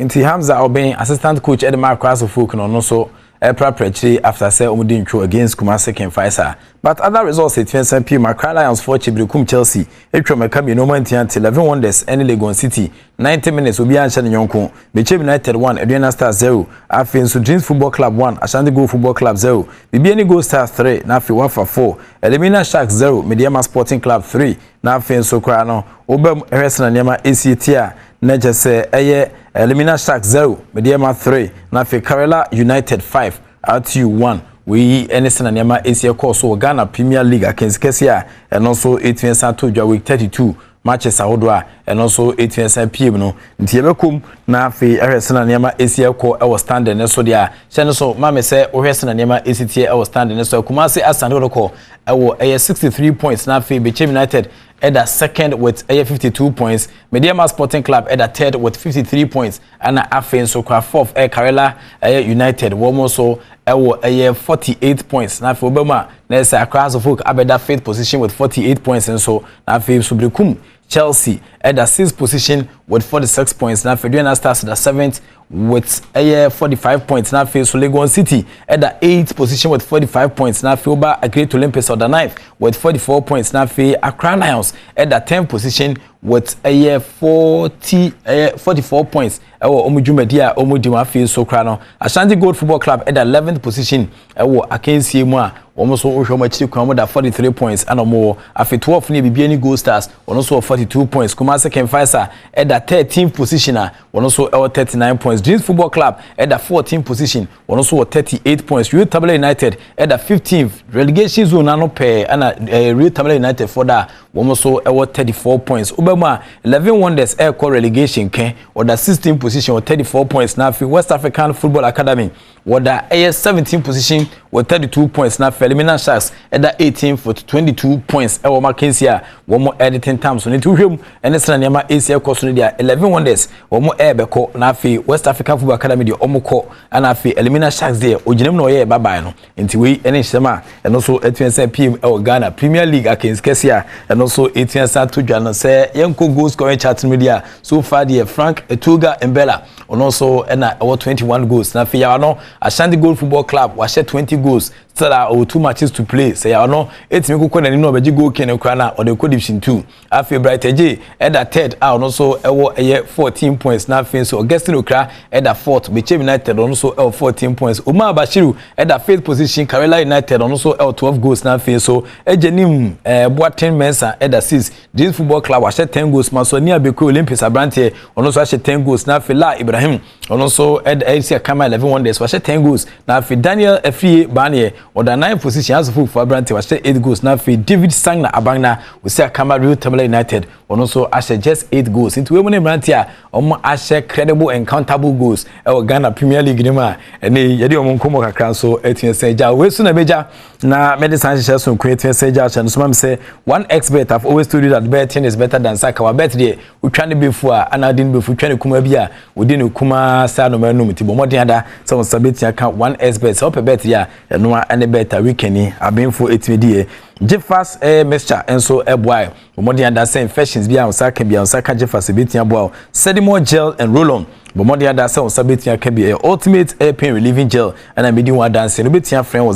Nti Hamza Obeng, assistant coach de ma Accra Folk no, ɔno nso ɛreprapra akyire after sɛ wɔn di ntwo against Kumasi King Faisal. But other results etua san pii mu Accra Lions foɔ Kyebirikum Chelsea atwa wɔn ɛka mmienu wɔn antua ante Eleven Wonders ne Legon City 90 minutes obiara nhyɛ ne yɔnko Bechem United 1 Aduana Stars 0 afei nso Dreams Football Club 1 Ashanti Gold Football Club 0 Bibiani Gold Stars 3 na afei Wafa 4 Elimina Sharks 0 Medeama Sporting Club 3 na afei nso koraa no wobam hwɛ sena nneɛma esie tie a na kyerɛ sɛ ɛyɛ Elmina Sharks 0, Medeama 3, na afei Karela United 5, RTU 1. Wei ne sɛnea nneɛma esi kɔɔ so wɔ Ghana Premier League akansi kɛseɛ a ɛno nso ɛtumi san to dwa week 32 matches ahodoɔ a ɛno nso ɛtumi san pie mu no. Nti yɛbɛkɔ mu na afei ɛhwɛ sɛnea nneɛma esi kɔ wɔ standing no so deɛ a hyɛ no so maame sɛ wohwɛ sɛnea nneɛma esi teɛ wɔ standing no so. Kumasi Asante Kotoko ɛwɔ ɛyɛ 63 points na afei Bechem United ɛda second with ɛyɛ 52 points. Medeama Sporting Club ɛda third with 53 points. Ɛna afei nso kora fourth ɛyɛ Karela ɛyɛ United wɔn nso ɛwɔ ɛyɛ 48 points. Na afei wɔbɛn mu a na ɛsɛ Accra Hearts of Oak abɛda fifth position with 48 points nso. Na afei nso Berekum Chelsea ɛda sixth position with 46 points. Na afei Aduana Stars da seventh with ɛyɛ 45 points. Na afei so Legon City ɛda eighth position with 45 points. Na afei ɔba Great Olympics ɔda ninth with 44 points. Na afei Accra Lions ɛda 10th position with ɛyɛ 40 ɛyɛ 44 points ɛwɔ wɔn dwumadi a wɔn di mu. Afei so kora no Ashanti Gold Football Club ɛda 11th position ɛwɔ akansie mu a wɔn nso wohwɛ wɔn akyiri kwan wɔn da 43 points ɛna wɔn wɔ. Afei 12 ne Bibiani Gold Stars wɔn nso wɔ 42 points. Kumasi King Faisal ɛda 13th position a wɔn nso ɛwɔ 39 points. Dreams Football Club ɛda 14th position, wɔn nso wɔ 38 points. Real Tamale United ɛda 15th, relegation zone ano pɛɛ ɛna Real Tamale United fɔ da wɔn nso ɛwɔ 34 points. Wobɛ mu a 11 Wonders ɛrekɔ relegation kɛn, ɔda 16th position wɔ 34 points. Na afei West African Football Academy wɔda ɛyɛ 17 position wɔ 32 points. Na afei Elimina Sharks ɛda 18 for 22 points ɛwɔ wɔn akansi a wɔn ɛde tentam so. Ne ti wohwɛ mu ɛne sena nneɛma esi ɛkɔ so no deɛ, 11 Wonders wɔn ɛrebɛkɔ, na afei West African Football Academy deɛ wɔn kɔ, ɛna afei Elimina Sharks deɛ ogyina mu na ɔyɛ ɛbabae no. Nti wei ɛne nhyɛm a ɛno nso atumi sɛ pm ɛwɔ Ghana Premier League akansi kɛse a ɛno nso ɛtumi sɛ ato dwa no. Sɛ yɛnkɔ goal scoring chart no mu deɛ a, so far deɛ Frank Etouga Mbella ɔno nso ɛna ɛwɔ 21 goals. Na afei yawa no Ashanti Gold Football Club wahyɛ 20 goals, still a ɔwɔ two matches to play. Sɛ yawa no ɛtumi kokɔ n'anim na ɔbɛgye goal king no koraa na ɔde kɔ Division 2. Afei Bright Agye ɛda third a ɔno nso ɛwɔ ɛyɛ 14 points. Na afei nso Augustine Okra ɛda fourth, Bechem United, ɔno nso ɛwɔ 14 points. Omar Bashiru ɛda fifth position, Karela United, ɔno nso ɛwɔ 12 goals. Na afei nso Agyenim Boateng Mensah ɛda six, Dreams Football Club, wahyɛ 10 goals. Maso ni Abeko Olympics aberanteɛ ɔno nso ahyɛ 10 goals. Na afei La Ibrahim ɔno nso ɛda ɛsi akama 11 Wonders, wahyɛ 10 goals. Na afei Daniel Efie Baneɛ ɔda nine position, Asofo fufu aberanteɛ, wahyɛ 8 goals. Na afei David Sangna Abangna osi akama Real Tamale United, ɔno nso ahyɛ just 8 goals. Nti wei mu ne mmeranteɛ a wɔn ahyɛ credible and countable goals ɛwɔ Ghana Premier League ne mu a ɛne yɛde wɔn nkɔmmɔ kakra nso atumi sɛ gya. Wei so na ɛbɛgya na mɛde san hyehyɛ so nko atumi sɛ gya ahyɛ no so ma mi sɛ one expert have always told you that betting is better than saka. Wa bet deɛ wotwa ne bɛfu a ana adi ne bɛfu twa ne kuma bi a wodi ne kuma saa anoma anum. Nti bɔ mmɔden ada sɛ wɔn nsa bɛtua ka one expert sɛ wɔpɛ bet deɛ a ɛnoa ɛne bet a weekend yi abenfo etumi di yɛ. Gyefas mixture nso ɛboa bɔ mmɔden ada sɛ infections bi a wɔn nsa ka bi a wɔn nsa ka Gyefas ebɛtua aboa o. Sedimo gel and roll on, bɔ mmɔden ada sɛ wɔn nsa bɛtua ka bi, ɛyɛ ultimate air pain relieving gel ɛna medi ho adanse no. Bɛtua frɛ wɔ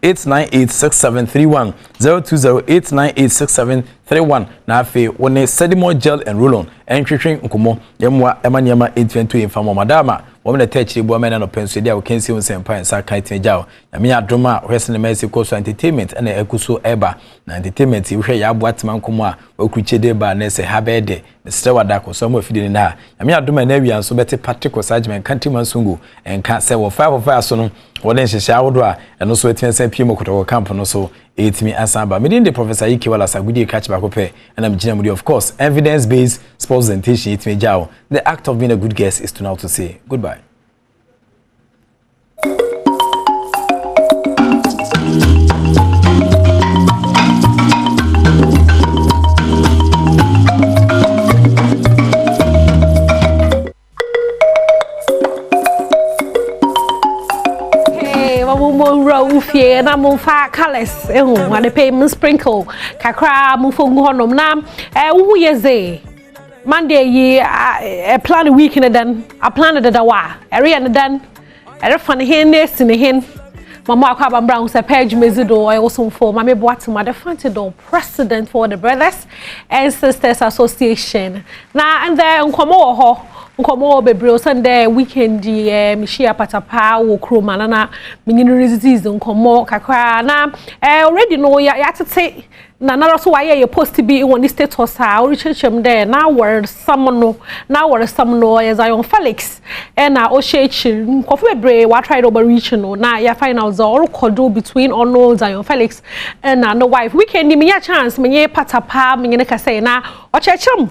0208986731, 0208986731. Na afei wɔn ne Sedimo gel and roll on ɛntwehwɛ nkɔmɔ yɛmmoa ɛma nneɛma ɛntua nto yɛn fam. Ɔmadaama wɔn na ɛtɛ akyire bu ama ɛna nɔpɛ nso yɛde a wɔkɛnsi wɔn nsɛmpa nsa kan tena gya o. Nyame adom a wɔhwɛ sinima ɛsi kɔ so, entertainment ɛna ɛkɔ so ɛba na entertainment wohwɛ yɛ aboa tema nkɔmɔ a wɔakurukye de ba na ɛsɛ ha bɛyɛ dɛ. Mesrɛ wada kɔ so ama afidie no na Nyame adom a ɛna awia nso bɛte Patrick Ɔsagyema nka ntima nsongo ɛnka sɛ wɔ five of five so no wɔde nhyehyɛ ahodoɔ a ɛno nso atumi asan pie mu Kɔtɔkɔ camp no so ɛtumi asan ba. Medin de Professor Ike Wallace Agodie kakye baako pɛ ɛna megyina mu de, of course, evidence based sports presentation ɛtumi gya wo. The act of being a good guest is to now to say goodbye. ase na momfa colors ehu adepa mu sprinkle kakra momfa ngu hɔnom na eh, wohu yɛ dze Monday yi eh, plan week ne dan a plan deda wa ɛreyɛ ne dan ɛrefa ne hen na esi ne hen Mama akɔ abambra ho sɛ pɛ adwumadzi do ɔyɛ wosomfo Mame Boatema the Fantidol president for the Brothers and Sisters Association na ndɛ nkɔmmɔ wɔ hɔ nkɔmmɔ wɔ bebree osiane dɛ weekend yi eh, mehyia patapaa wɔ kurom ana na menye no ridzidzidzi nkɔmmɔ kakra na eh, already no yɛatete na nara so wayɛ yɛ post bi wɔ ne status a ɔrekyerɛkyerɛ mu dɛ n'awarsɛm no n'awarsɛm no ɔyɛ Zion Felix ɛna ɔhyɛ ekyir nkorɔfo bebree wɔatry dɛ wɔbɛ no na yɛ find out dza ɔrokɔ do between ɔno Zion Felix ɛna ne wife. Weekend yi menya chance menye patapaa menye ne kasae na ɔkyerɛkyerɛ mu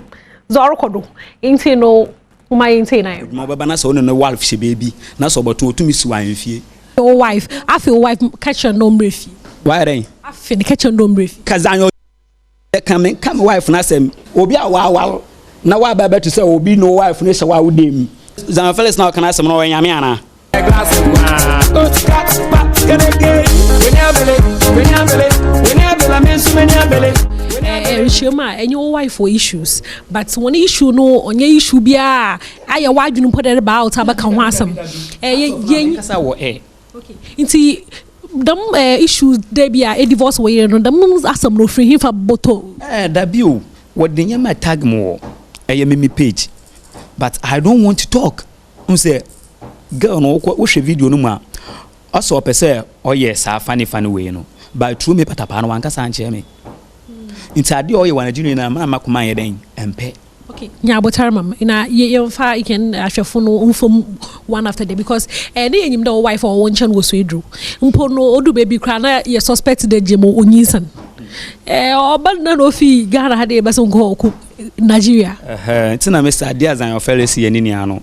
dza ɔrokɔ do nti no Momma yɛntie na yɛn. Adwuma ɔbɛba na sɛ wo ne no wife hyɛ baabi na sɛ ɔbɛto ɔtumi siw ahemfie. Wo wife afe wo wife ka kyerɛ no ɔmmrɛ fie. Wayɛ dɛn? Afe no ka kyerɛ no ɔmmrɛ fie. Ka Zion ka me ka me wife no asɛm. Obi a wawar na waba abɛto sɛ obi ne wo wife no hyɛ wo a wo dan mu. Zion Felix na ɔka n'asɛm no ɔyɛ nyame anaa? Ɛrehyia mu a ɛnyɛ wo wife wɔ issues but wɔn issue no ɔnyɛ issue biara ayɛ w'adwene mpo dɛ ɛreba out abɛka ho asɛm ɛyɛ yɛn kasa wɔ ɛ. Nti dɛm ɛɛ issue dɛ bi a e divorce wɔ yere no dɛm asɛm no ofiri hefa bɔtɔ. Ɛɛ dabi o wɔde nneɛma tag mu wɔ ɛyɛ me me page but I don't want to talk. Wohu sɛ girl no wokɔ wohwɛ video no mu a ɔsɛ ɔpɛ sɛ ɔyɛ saa funny funny wei no but through me patapaa no wankasa ankyerɛ me nti adeɛ a ɔyɛ wɔ anadwo nyinaa maa makoma anyɛ dɛn ɛmpɛ. Okay, nya abotar ma me na yɛmfa hɛn ahwɛfo no mfom one after the because eh, ne yɛnyim dɛ wo wife a ɔwɔ nkyɛn wɔ Swedru mpo no odu baabi koraa na yɛ suspect dɛ gyem onyinsan eh, ɔba no na ofi Ghana ha dɛ yɛbɛsɛ nkɔ ɔko Nigeria. Ɛhɛɛ nti na mese adeɛ a Zion Felix yɛ ne nua no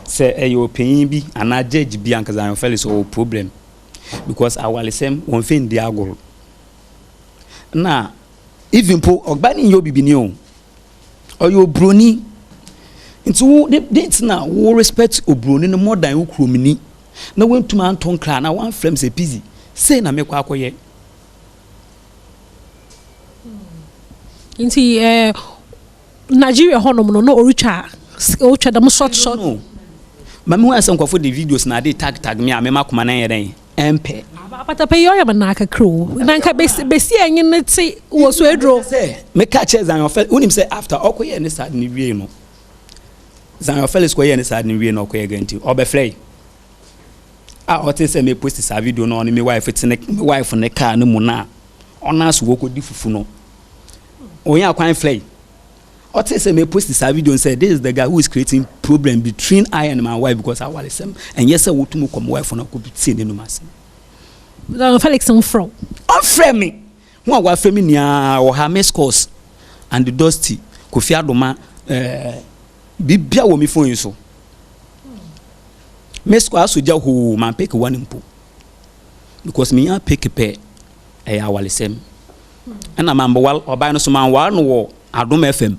sɛ ɛyɛ ɔpanyin bi anaa judge bi anka Zion Felix ɔwɔ problem because awaresɛm wɔn fɛ ndi agor na even po ɔba ne nyɛ obibini o ɔyɛ obroni nti wo de de nti na wo respect obroni no more than wo kuromni na wantumi anto nkra na wamfrɛ m sɛ pizzy sei na mekɔ akɔyɛ. Nti eh, Nigeria hɔnom no na ɔretwa ɔretwa dɛm short short. No. Ma mehu ayɛ sɛ nkurɔfo de videos na ade tag tag me a mema koma no nyɛ dɛn ɛmpɛ. Apatapa yi ɔyɛ me naa kakra o. Na nka besi besi ɛnye ne te wɔ so aduro. Sɛ meka kyerɛ Zion Felix wonim sɛ after ɔkɔyɛɛ ne saa de no wiei no Zion Felix kɔyɛɛ ne saa de no wiei no ɔkɔyɛ ganti ɔbɛfrɛe. a ɔte sɛ me post saa video no ɔne me wife te ne me wife ne car no mu na ɔna so wɔkɔdi fufu no ɔnyɛ akwan frɛ yi ɔte sɛ me post saa video no sɛ this is the guy who is creating problem between I and my wife because awaresɛm ɛnyɛ sɛ wotum kɔ me wife no kɔ tie n'anum asɛm. Felix mfrɛ wo. Ɔmfrɛ me ho a wafrɛ me nyinaa wɔ ha miss calls and dusty Kofi Adoma ɛɛ eh, bibia wɔ me phone yi so. Me squad asɔ gya hoo man pick one mpo because me nya pick pɛ ɛyɛ awalesɛm ɛna man bɔ ɔbaa no so man ware no wɔ Adom FM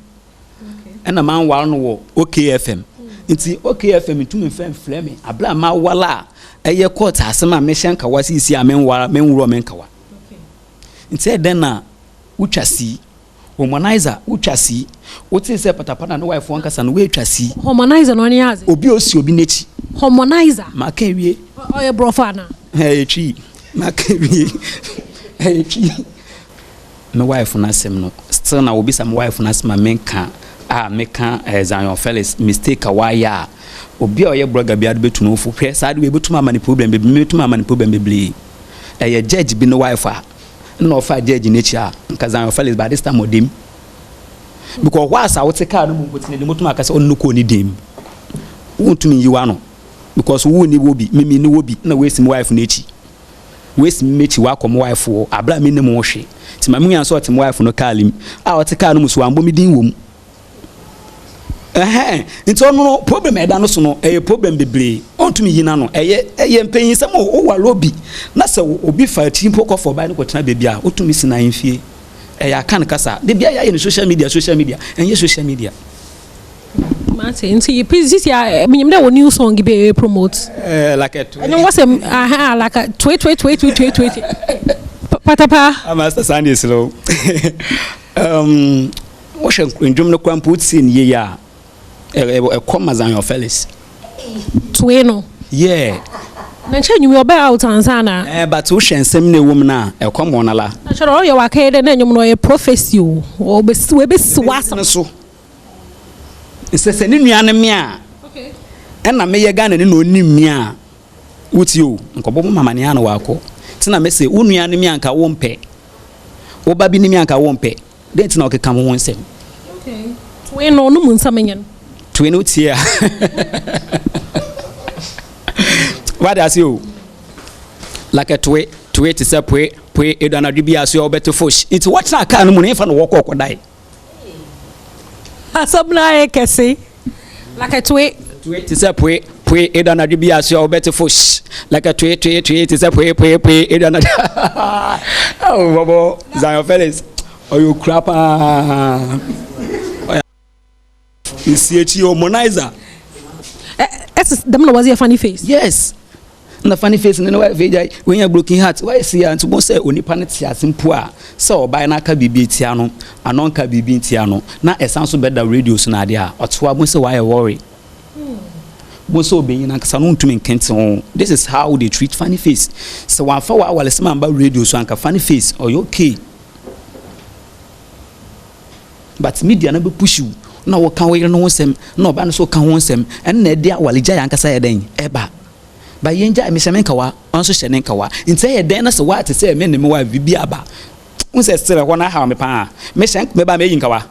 ɛna man ware no wɔ OK FM nti OK FM ntumi nfɛ nfrɛ me abira ma wala a ɛyɛ court asɛm a mehyɛ nkawa sisi a menwara menworɔ me nkawa nti ɛdɛn na wotwa si Womanizer wo twa sii. Wo tee sɛ patapa na ne wife wɔn kasa no woatwa sii. Homonizer no ɔne adze. Obi a osi obi n'akyi. Homonizer. Maka ewie. Ɔyɛ brɔfo anaa? Ɛyɛ twi. Maka ewie. Ɛyɛ twi. Me wife no asɛm no still na wobisa me wife no asɛm a menka a meka eh, Zion Felix mistake a wayɛ a obi a ɔyɛ blogger biara de bɛtu no fo hwɛ saa de wei bɛtumi ama ne problem bebree mɛtumi ama ne problem bebree ɛyɛ judge bi ne wife a Nna ɔfaa judge n'ekyir a, nka Zion Felix by this time ɔda mu. Because whilst a wote car no mu mpo tsena de motum aka sɛ ɔno no kɔɔ ne dan mu. Wonntum nnyi w'ano because wo nni hɔ bi, me menni hɔ bi, nna woesi mo wife n'ekyir. Woesi me m'ekyir wɔakɔ mo wife hɔ aber a minnyim ho hwee. Ntsi ma muhia sɛ ɔtse mo wife no car mu a ɔtse car no mu so ɔammbɔ me din wɔ mu. Ɛhɛn, nti ɔno no problem a ɛda no so no ɛyɛ problem bebree, ɔntumi nyi n'ano. Ɛyɛ ɛyɛ mpanyinsɛm o, woware obi na sɛ obi fa akyiri mpo kɔfa ɔbaa no kɔtena baabi a, wotumi si no ahemfie. Ɛyɛ Akan kasa. Da biara yɛayɛ no social media, social media. Ɛnyɛ social media. Mate nti sisi a menyim dɛ wɔ new song bi a promote. Eh, like a toy. Ɛnyɛ wɔsɛ aha like a toy toy toy toy toy toy. Patapa. Ah, Master Sandy slow. Um, wɔhwɛ ndwom no kora mpo wotie no yie a ɛkɔ ma Zion Felix. Toe no. Yeah. Na nkyɛn nnwom yi ɔbɛ out ansa na. Eh, but wohwɛ nsɛm na ɛwɔ mu no a ɛkɔ ma ɔnala. Na kyerɛ ɔyɛ wakɛyɛ dɛ na nnwom no ɔyɛ prophecy o. Ɔbɛsi wɔbɛsi w'asɛm. No so. Sɛ sɛ ne nua ne me a ɛna meyɛ Ghana ni na ɔnim me a wotie o nkɔbɔ mo mama nea na wakɔ nti na mese wo nua ne me a nka wo mpɛ wo ba bi ne me a nka wo mpɛ dɛn nti na ɔkeka mo ho nsɛm. Okay. Toe no no mu nsɛm nyɛ no. Toe no tie a wade ase o like a toe toe te sɛ poe poe edu anadwo bi aso a wobɛte fosh nti wɔtena kaa no mu no yɛmfa no wɔkɔ ɔkɔdae. Asɛm no ayɛ kɛse. Like a toe. Toe te sɛ poe poe edu anadwo bi aso a wobɛte fo sh like a toe toe toe te sɛ poe poe poe edu anadwo. Oh bɔbɔ Zion Felix ɔyɛ okura paa. Nsi akyi harmonizer. Ɛsɛ dɛm na wɔdze yɛ funny face. Yes. Na funny face no na wayɛ fɛ gyae wanya broken heart wayɛ sei a nti wobɛhu sɛ onipa no te ase mpo a sɛ ɔbaeɛ no aka biribi atia no anaa ɔnka biribi ntia no na ɛsan so bɛda radio so no adeɛ a ɔte hɔ a wobɛhu sɛ wayɛ worry wobɛhu sɛ ɔbɛnyin ankasa no wontumi nkente ho this is how they treat funny face sɛ wamfa w'awalesɛm amba radio so anka funny face ɔyɛ okay But media no bɛ push wo na wɔka wo yere no ho nsɛm na ɔbaa no nso ka ho nsɛm ɛno na ɛde awaregyae ankasa yɛ dɛn ɛba. But yɛn gyae mehyɛ me nkawa ɔno nso hyɛ ne nkawa nti ɛyɛ dɛn na sɛ woate sɛ me ne me wife biribi aba wohu sɛ still ɛhɔ no ahaw me paa mehyɛ meba meyi nkawa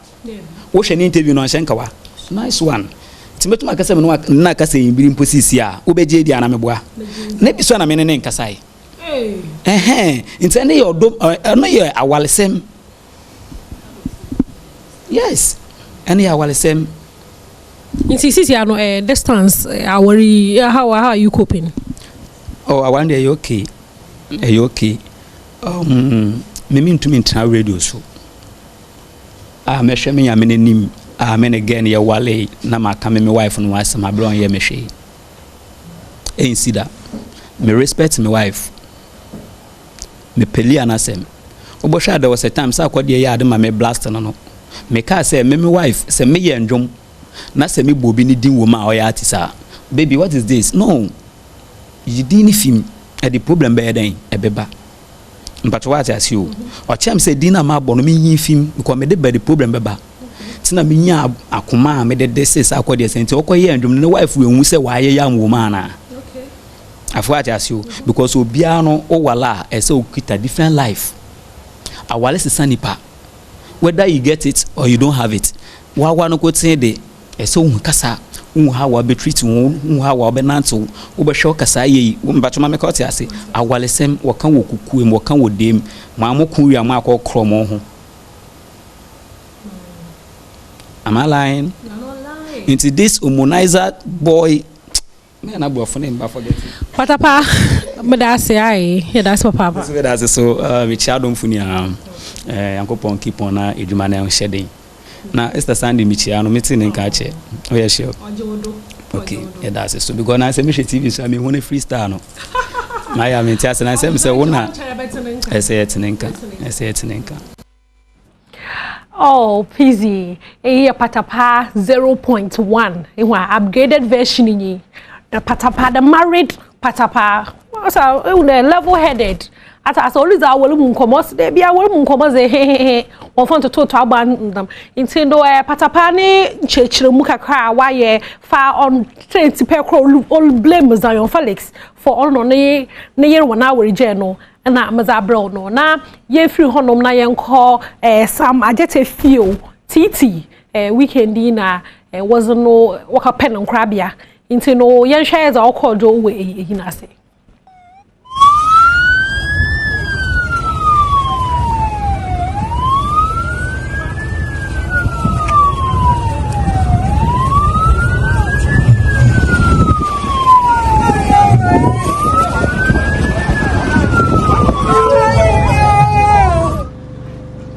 wohwɛ ne interview no ɔnhyɛ nkawa nice one nti mɛtumi aka sɛ me ne no akasa yi biri mpo sisi a wobɛgye adi anaa meboa na bi so a na me ne ne nkasae ɛhɛn nti ɛno yɛ ɔdɔ ɛno yɛ awaresɛm Yes, ɛno yɛ awaresɛm. Nti sisi ano eh, distance eh, aware yi eh, how are you coping? Oh, aware deɛ ɛyɛ okay, ɛyɛ okay. Um, me mentumi ntena radio so a mɛhwɛ me nyame n'anim a me ne girl no yɛwale na maka me me wife no ho asɛm aberɛ ɔnyɛ me hwee. Ɛnsi da. Me respect me wife. Mepɛ Leah n'asɛm. Wobɔhwɛ a there was a time sɛ akɔdeɛ yɛ ade ma me blast no no. Me kaa sɛ me me wife sɛ me yɛ ndwom na sɛ me bɔ obi ne din wɔ mu a ɔyɛ artist a baby what is this no yi din no fi mu ɛde problem bɛyɛ dɛn ɛbɛba. Mpakyɛ wate aseɛ o. Ɔkyerɛ me sɛ din no a mabɔ no me nyi mfi mu because mede ba de problem bɛba. Nti na me nyaa akoma a mede de se saa akɔdeɛ sɛ nti ɔkɔ yɛɛ ndwom no ne wife anhu sɛ wayɛ yam wɔ mu anaa. Afei wate ase o because obiara no wo wale a ɛsɛ okita different life. Awale sesa nipa whether you get it or you don't have it. Wawa no kotee de ɛsɛ wohu kasa, wohu how a wobɛ treat wo, wohu how a wobɛnantew, wobɛhwɛ wo kasa ayɛ yi. Mpakyɛ ma meka wote ase. Awalesɛm wɔka wɔ kukuam, wɔka wɔ dam. Maa mo ko wie a mo akɔ korɔ mo ho. Am I lying? Nti this homonizer boy Me na borɔfo ne mba forget it. Patapa meda ase ae yɛda ase papaapa. Nso meda ase so uh, mekyia adomfo nyinaa eh, Nyankopɔn keep on na edwuma no nhyɛ den na Esther Sunday mekyia no mete ne nka akyɛ ɔyɛ sure okay yɛda ase so because na sɛ mehwɛ TV so a mehu ne freestyle no mayɛ a mente ase na sɛ mesɛ wo na ɛsɛ yɛtene nka ɛsɛ yɛtene nka. Oh, Pizzy, eyi yɛ patapa 0.1. Ehu a upgraded version yi. The patapa, the married patapa. Asa, ehu dɛ level headed. Ata asa ɔludzi awɔre mu nkɔmɔ, ɔsi dɛ bi awɔre mu nkɔmɔ dze hehehe. Wɔn fa ntototo aba ndam. Nti no eh, patapa ne nkyerɛkyerɛmu kakra a wayɛ fa on sɛ nti pɛ koro ol blame Zion Felix for ɔno ne ne yere wɔn awɔre no. na medze abrɛ wo no na yɛmfiri hɔnom na yɛnkɔ eh, Sam Agyete fie o TT eh, weekend yi na eh, wɔdze no wɔkɔpɛ no nkorabea nti no yɛnhwɛ dza ɔkɔɔ do wɔ eyi no ase.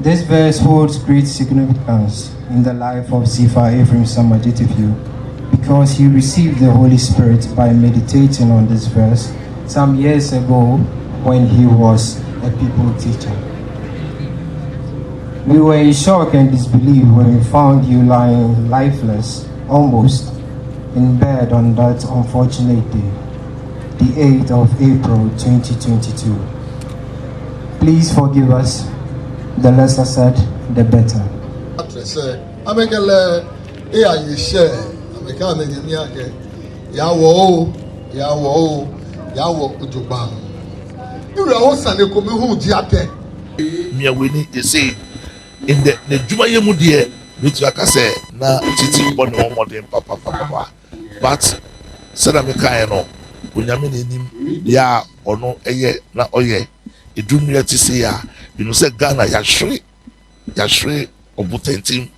This verse holds great significance in the life of Zifa Ephraim Sam Adjeteyfio. because he received the Holy Spirit by meditating on this verse some years ago when he was a people teacher. We were in shock and disbelief when we found you lying lifeless, almost, in bed on that unfortunate day, the 8th of April 2022. Please forgive us. The lesser said, the better. Amekele eya yi share ameka ame nye mia ke ya wɔ o ya wɔ o ya wɔ odzogba iwura wo sane ko mi hu dzi ake. Miawani ese ndɛ n'adwumayɛ mu deɛ mɛtumi aka sɛ na Titi bɔ ne ho mmɔden papapapapa but sɛdeɛ mekaeɛ no Onyame na ɛnim deɛ a ɔno yɛ na ɔyɛ ɛduru mmerɛ te sei a menim sɛ Ghana yɛahwere yɛahwere ɔbotantim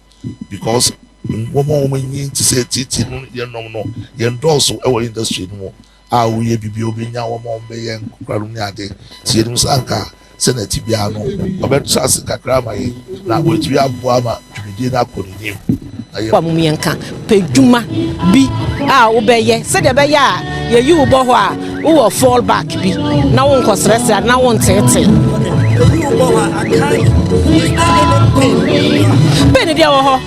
because wɔn a wɔn anyin te sɛ Titi no yɛnom no yɛn dɔɔso wɔ industry no mu a woyɛ biribi a wobɛnya wɔn a wɔbɛyɛ nkokora nom ne ade nti yɛnim sɛ anka sɛnea ɛte biara no ɔbɛtra ase kakra ama yɛn na watumi aboa ama dwumadie no akɔ n'anim na yɛn. Mom yɛnka, pɛ dwuma bi a wobɛyɛ sɛdeɛ ɛbɛyɛ a yɛyi wo bɔ hɔ a wowɔ fall back bi na wonkɔsrɛsrɛ ade na wonteetee. Pain deɛ wɔ hɔ,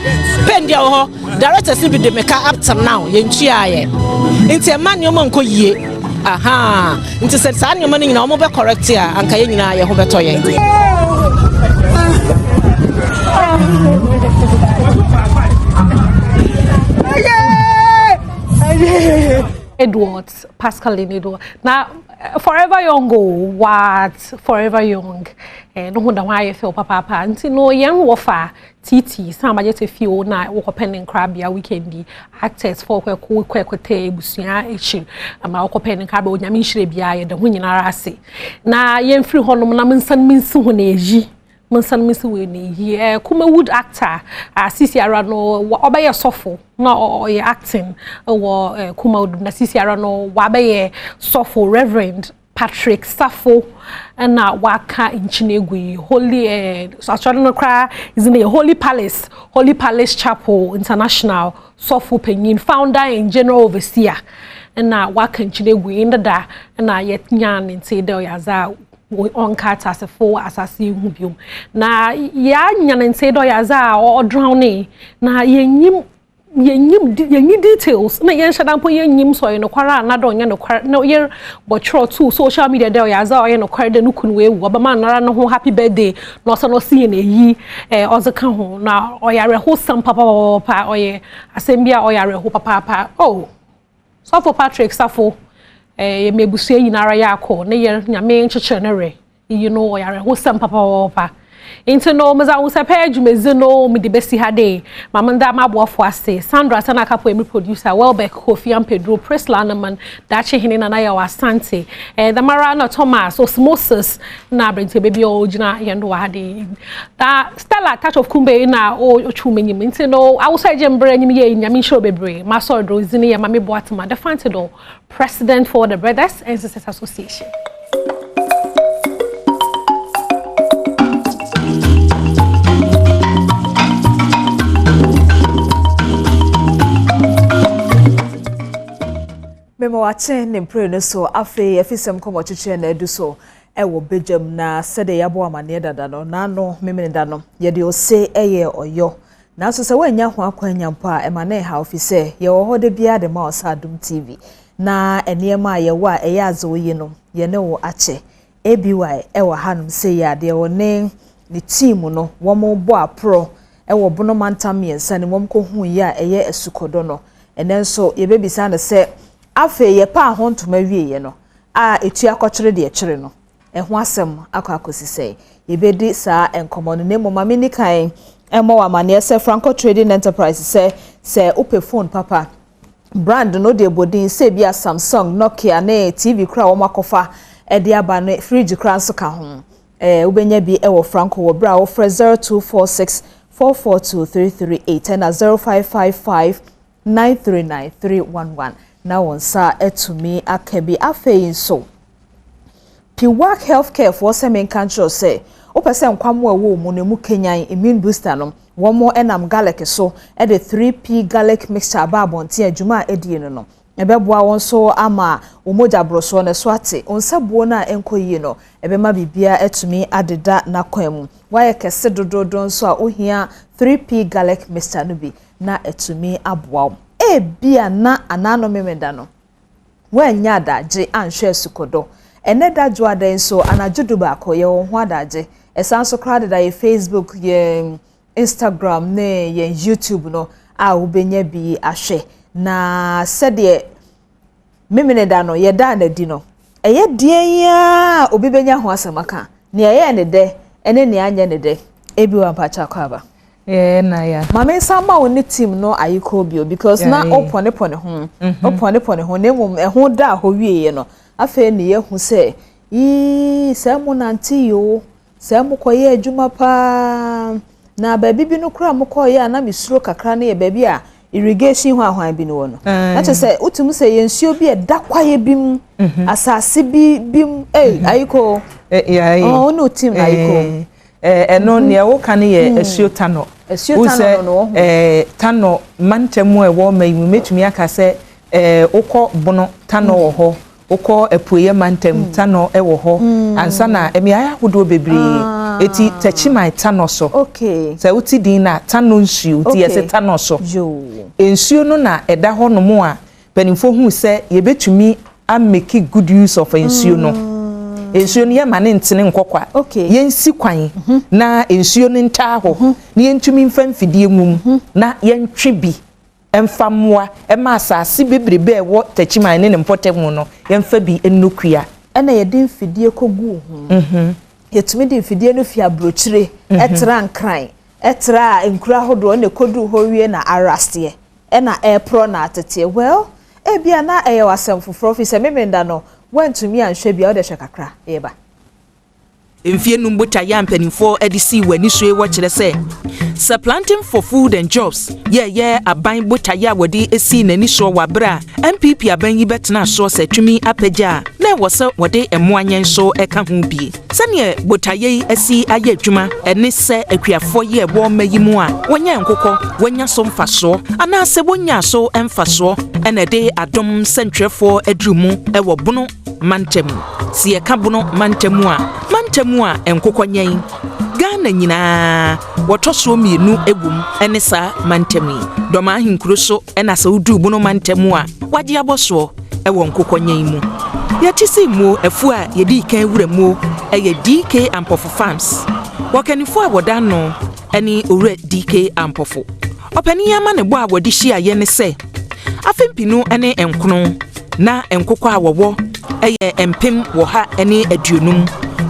pain deɛ wɔ hɔ. Directors no bi de me ka up till now yɛntuaeɛ nti ɛma nneɛma nkɔ yie ahaa nti sɛ saa nneɛma no nyinaa wɔn bɛ correct a anka yɛn nyinaa yɛn ho bɛtɔ yɛn. Edwards Pascaline Edwards na eh, forever young o oh, what forever young eh, no ho da ho ayɛ fɛw papaapa nti no yɛn wɔfa TT san ba gyete fie o na wokɔpɛ ne nkrabea weekend yi actors fo kɔ kɔ kɔ kɔtɛ ebusua ekyir ama wokɔpɛ ne nkrabea onyame nhyira biara yɛda ho nyinara ase na yɛmfiri hɔnom na mensan mensi ho na eyi mensan mensi wei na eyi eh, Kumawood actor a sisi ara no ɔbɛyɛ sɔfo na ɔyɛ acting wɔ eh, Kumawood na sisi ara no wabɛyɛ sɔfo Reverend Patrick Safo na waka nkyen egu yi Holy eh, asɔre no koraa dzi no yɛ Holy Palace, Holy Palace Chapel International sɔfo panyin, founder and general overseer na waka nkyen egu yi ndeda na yɛnyaa ne ntee dɛ ɔyɛ adze a ɔnka atsasefo wɔ asase yi ho biom na yɛanya ne ntee dɛ ɔyɛ adze a ɔdrownee na yennyim Yennyim yennyi details na yɛnnhyɛ da mpo yennyim sɛ ɔyɛ nokwar a anaa dɛ ɔnnyɛ nokwar. Na yer bɔkyerɛw too social media dɛ ɔyɛ adze a ɔyɛ nokwar dɛ no kun oewu, ɔbɛma noara no ho happy birthday na ɔsan ɔsi hɛn eyi ɔdze ka ho. Na ɔyɛ awerɛhowsɛm papapapaapa, ɔyɛ asɛm bi a ɔyɛ awerɛhow papaapa. Oh, Sɔfo Patrick Safo, yɛma ebusua nyinara yɛakɔ ne yer, Nyame nkyekyer no werɛ. Iyi no ɔyɛ awerɛhosɛm papaapa. Ntsi no, medze ahosɛpɛ dwumadzi no mede besi ha dɛ ma menda m'aboafo ase, Sandra Sanakapo emi producer, Welbeck Kofi Ampedru, Priscilla Anaman, Daakye Hene Nana Yaw Asante, eh, dɛmara na Thomas Osmosis na aberantsɛba bi a ogyina hɛn do wɔ ha de. Na Stella Touch of Kumbe na otwuw m'enyim. Ntsi no, awosɔ egye mber enyim yie, Nyame nhyira wo beberee. M'asɔr do dzin yɛ Mame Boatema, the Fantidor. President for the Brothers and Sisters Association. Mema wakye ne mprenu so afei afisɛm kɔmɔkyekyɛ na adu so ɛwɔ badwam na sɛdeɛ yɛabɔ amaneɛ dada no n'ano memene da no yɛde ose ɛyɛ ɔyɔ Nanso sɛ woannya ho akwannya mpo a, ɛma no nhaw efisɛ yɛwɔ hɔ da biara de ma wo sɛ Adom TV. Na nneɛma a yɛwɔ a ɛyɛ adze wo yi no, yɛne wo akyɛ. ABY wɔ hanom sei a, deɛ ɔne ne team no wɔbɔ aporɔ wɔ Bono mantam mmiɛnsa no mu, wɔkɔhuiɛ a ɛyɛ asukɔdɔ no. Ɛnnɛ nso yɛbɛbisa no sɛ, afei yɛpaa ho ntoma wieeɛ no, a ɛtua kɔkyere deɛ ɛkyere no, ɛho asɛm akɔ akɔsi sɛn? Yɛbɛdi saa nkɔmmɔ no, na mmom ma menni kan mmɔ wo amanneɛ sɛ Franco Trading Enterprise sɛ, sɛ wopɛ phone papa, brand no deɛ bɔ din sɛ ebia Samsung, Nokia ne TV koraa a wɔakɔfa de aba no, fridge koraa nso ka ho. Eh, wobɛnya bi wɔ Franco wɔ berɛ a wofrɛ 0246 442 338 ɛna 0555 939 311 na wo nsa atumi aka bi. Afei nso, Piwak Healthcare foɔ sɛ menka nkyerɛ wo sɛ, Wopɛ sɛ nkwammoa a ɛwɔ wo mu no emu kanyan, immune booster no, wɔnam garlic so de 3P garlic mixture aba abɔnten a dwuma a ɛdie no no, ɛbɛboa wo nso ama wo mogya borosoɔ no so ate, wo nsabuo no a ɛnkɔ yie no, ɛbɛma biribiara atumi adeda n'akwan mu. Woayɛ kɛse dodoodo nso a, wohia 3P garlic mixture no bi na atumi aboa wo. Ebia na anaano Memenda no, Woannya adagye anhwɛ asukɔdɔ. Ɛnnɛ da Dwoada yi nso, anadwo dubaako, yɛwɔ wo ho adagye. Ɛsan nso koraa deda yɛn Facebook, yɛn Instagram ne yɛn YouTube no a wobɛnya bi ahwɛ. Na sɛdeɛ Memeneda no yɛdaa no adi no, ɛyɛ deɛn ara a obi bɛnya ho asɛm aka. Nea ɛyɛɛ ne dɛ ne nea anyɛ ne dɛ. Ebi wɔ mpakyɛ akɔ aba. Yeah, na ya. Maame nsa ma wo ne team no ayekɔ bio because na Yeah. wopɔnepɔne ho. Wopɔnepɔne ho na mmom ɛho daa hɔ wieɛ no afei ne yɛahu sɛ yii sɛ mo nante yi o sɛ mo kɔyɛ adwuma paa na baabi bi no koraa mo kɔɔyɛ a na mesuro kakra no yɛ baabi a irrigation hɔ ahwan bi no wɔ no. Na kyerɛ sɛ wotumi sɛ yɛ nsuo bi a ɛda kwaeɛ bi mu asase bi bi mu ei ayekɔ. Yeah, Oh, wo ne wo team no ayekɔ. Ɛno nea woka no yɛ Asuo Tanɔ. Asuo Tanɔ no no wɔ ho. Tanɔ mantam a ɛwɔ ɔma yi mu mɛtumi aka sɛ wokɔ Bono Tanɔ wɔ hɔ, wokɔ Apueeɛ mantam Tanɔ wɔ hɔ ansa na mmeaeɛ ahodoɔ bebree. Eti Takyiman Tanɔ so. Sɛ wote din no a Tanɔ nsuo nti yɛse Tanɔ so. Nsuo no na ɛda hɔnom a Mpanimfoɔ huu sɛ yɛbɛtumi a make good use of nsuo no. Nsuo no yɛmma no ntene nkɔ kwa. Yɛnsi kwan na nsuo no ntaa hɔ na yɛntumi mfa mfidie ngu mu na yɛntwe bi mfa mmoa ma asase bebrebe a ɛwɔ Takyiman ne ne mpɔtam no yɛmfa bi nnɔ kua. Ɛna yɛde mfidie kɔguu ho. Yɛtumi de mfidie no fi aburokyire tra Nkran, tra nkuro ahodoɔ ɛna ɛkɔduru hɔ wie na araseɛ. Ɛna ɛreporɔ na ateteɛ. Well, ebia na ɛyɛ wo asɛm foforɔ firi sɛ Memenda no woantumi anhwɛ bi a, wode hwɛ kakra, yɛba. Mfeɛ num botaeɛ a mpanimfoɔ de sii wɔn ani so yi wɔ kyerɛ sɛ, sɛ Planting for Food and Jobs yɛɛyɛ aban botaeɛ a wɔde sii n'ani soɔ wɔ aberɛ a NPP aban yi bɛtenaa soɔ sɛ tumi apagya a, na ɛwɔ sɛ wɔde mmoa nyɛn nso ka ho bi. Sɛdeɛ botaeɛ yi asi ayɛ adwuma ne sɛ akuafoɔ yi a ɛwɔ mma yi mu a wɔnyɛ nkokɔ, wɔanya so mfasoɔ anaasɛ wɔnnyaa so mfasoɔ na ɛde adom sɛntwerɛfoɔ aduru mu wɔ Bono mantam. Sɛ yɛka Bono mantam a, mantam a nkokɔ nyɛn Ghana nyinaa wɔtɔ soɔ mmienu wɔ mu ne saa mantam yi. Dɔm ahenkuro so na sɛ woduru Bono mantam a, wɔagye abɔ soɔ. wɔ nkokɔnyɛn mu. Yɛte sɛ mmuo afuo a yɛdii kan wura muo yɛ DK Ampofo Farms. Wɔkannifoɔ a wɔda ano ne Owura DK Ampofo. Ɔpanin yi amanebɔ a wɔde hyiaeɛ ne sɛ, afe mpenu ne nkono na nkokɔ a wɔwɔ yɛ mpem wɔha ne aduonum,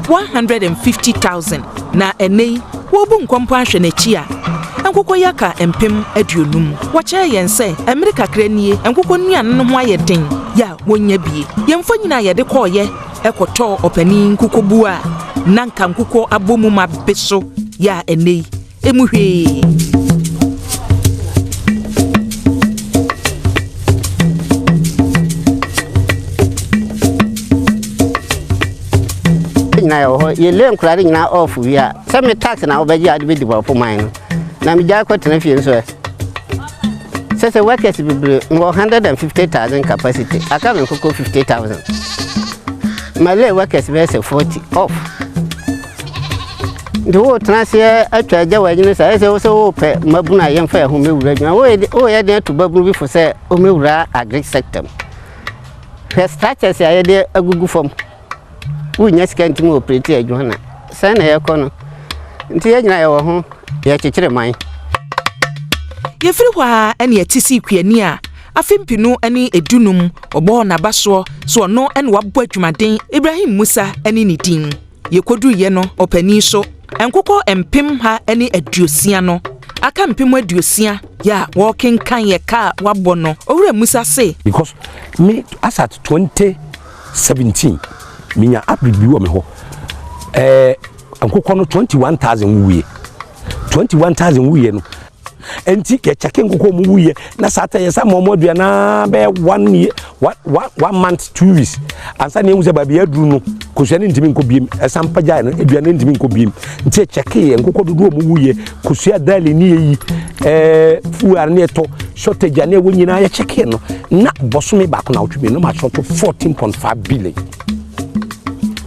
150,000, na ɛnnɛ yi wɔrebu nkɔmpɔ ahwɛ n'akyi a, nkokɔ yi aka mpem aduonum. Wɔkyerɛɛ yɛn sɛ mmere kakra nie nkokɔ nnuane no ho ayɛ den yɛ a wɔnnya bie. Yɛn mfonyin a yɛde kɔeɛ kɔtɔɔ ɔpanin nkokobuo a na anka nkokɔ abɔ mu ma be so yɛ a ɛnnɛ yi emu hwee. Nyinaa yɛwɔ hɔ yɛlɛ nkora no nyinaa off wie a sɛ me tax na wobɛgye a wode bɛdi bɔfo man no na megyae kɔtena fie nso ɛ sɛ sɛ workers bebree mewɔ 150000 capacity aka me nkokɔ 50000 malay workers bɛyɛ sɛ 40 off nti wotena aseɛ atwa agya wɔ anyini saa ɛsɛ sɛ wopɛ mmabunu a yɛmfa ɛho mɛwura adwuma woyɛ den ato babunu bi fo sɛ ɔmɛwura agric sector mu hwɛ structures a yɛde agugu fam Wonnya sika ntumi operate adwuma na sɛn na yɛkɔ no nti yɛn nyinaa yɛwɔ ho yɛkyekyere man. Yɛfiri hɔ ara na yɛte sii kuani a afe mpenu ne dunum wɔbɔɔ n'abasoɔ sɛ ɔno na wabɔ adwumaden Ibrahim Musa ne ne din. Yɛkɔduruiɛ no ɔpanin so nkokɔ mpem ha ne aduosia no aka mpem aduosia yɛ a wɔrekenkan yɛ ka a wabɔ no Owura Musa se. Because me as at 2017 menya update bi wɔ me hɔ ɛɛ nkokɔ no 21000 wuiɛ 21000 wuiɛ no. Nti yɛkyɛke nkokɔ ɔmo wuyɛ na saa ta yɛsa ma ɔmo aduane naa bɛyɛ one year one one one month 2 weeks ansa na ehu sɛ baabi aduru no, kosua no ntumi nkɔ biem. Ɛsan pagya no, aduane no ntumi nkɔ biem. Nti yɛkyɛke yɛ nkokɔ dodoɔ ɔmo wuyɛ, kosua daily ne yɛyi fuel a ne yɛtɔ, shortage a ne ɛwɔ nyinaa, yɛkyɛke no na bɔsome baako na awotwe mmienu ma short 14.5 billion.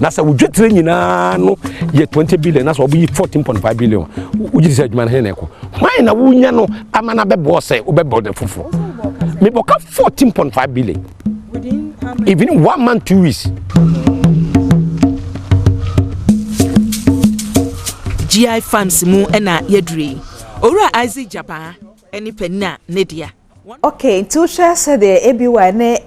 Na sɛ wo dwetire nyinaa no yɛ 20 billion na sɛ wɔbɛyi 14.5 billion, wogye di sɛ adwuma no he na ɛkɔ? Hwan na wonya no ama no bɛboɔ sɛ wobɛbɔ ne foforɔ? Mebɔka 14.5 billion even one month 2 weeks. GI Farms mu ɛna yɛdure yi. Owura Isaac Jabaa ɛne panin a ne dea. Okay, nti wohwɛ sɛdeɛ ABY ne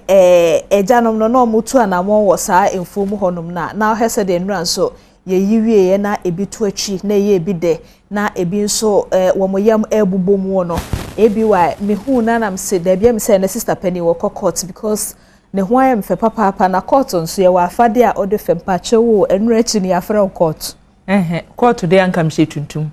agyanom no na ɔmo tu anammɔn wɔ saa mfuom hɔnom na wohwɛ sɛdeɛ nnura nso yɛyi wieɛ na ebi to akyi na ɛyɛ ebi dɛ na ebi nso wɔn yam ɛbobɔ mu wɔ no. ABY mehu na nam se daabi ɛmi sɛ ne sister panyin wɔkɔ court because ne ho ayɛ mfɛ papaapa, na court nso yɛwɔ afadeɛ a ɔde fɛ mpakyɛw wɔ nnura akyi ne yɛafrɛ wo court. Ɛhɛn, court de anka mehyɛ tuntum.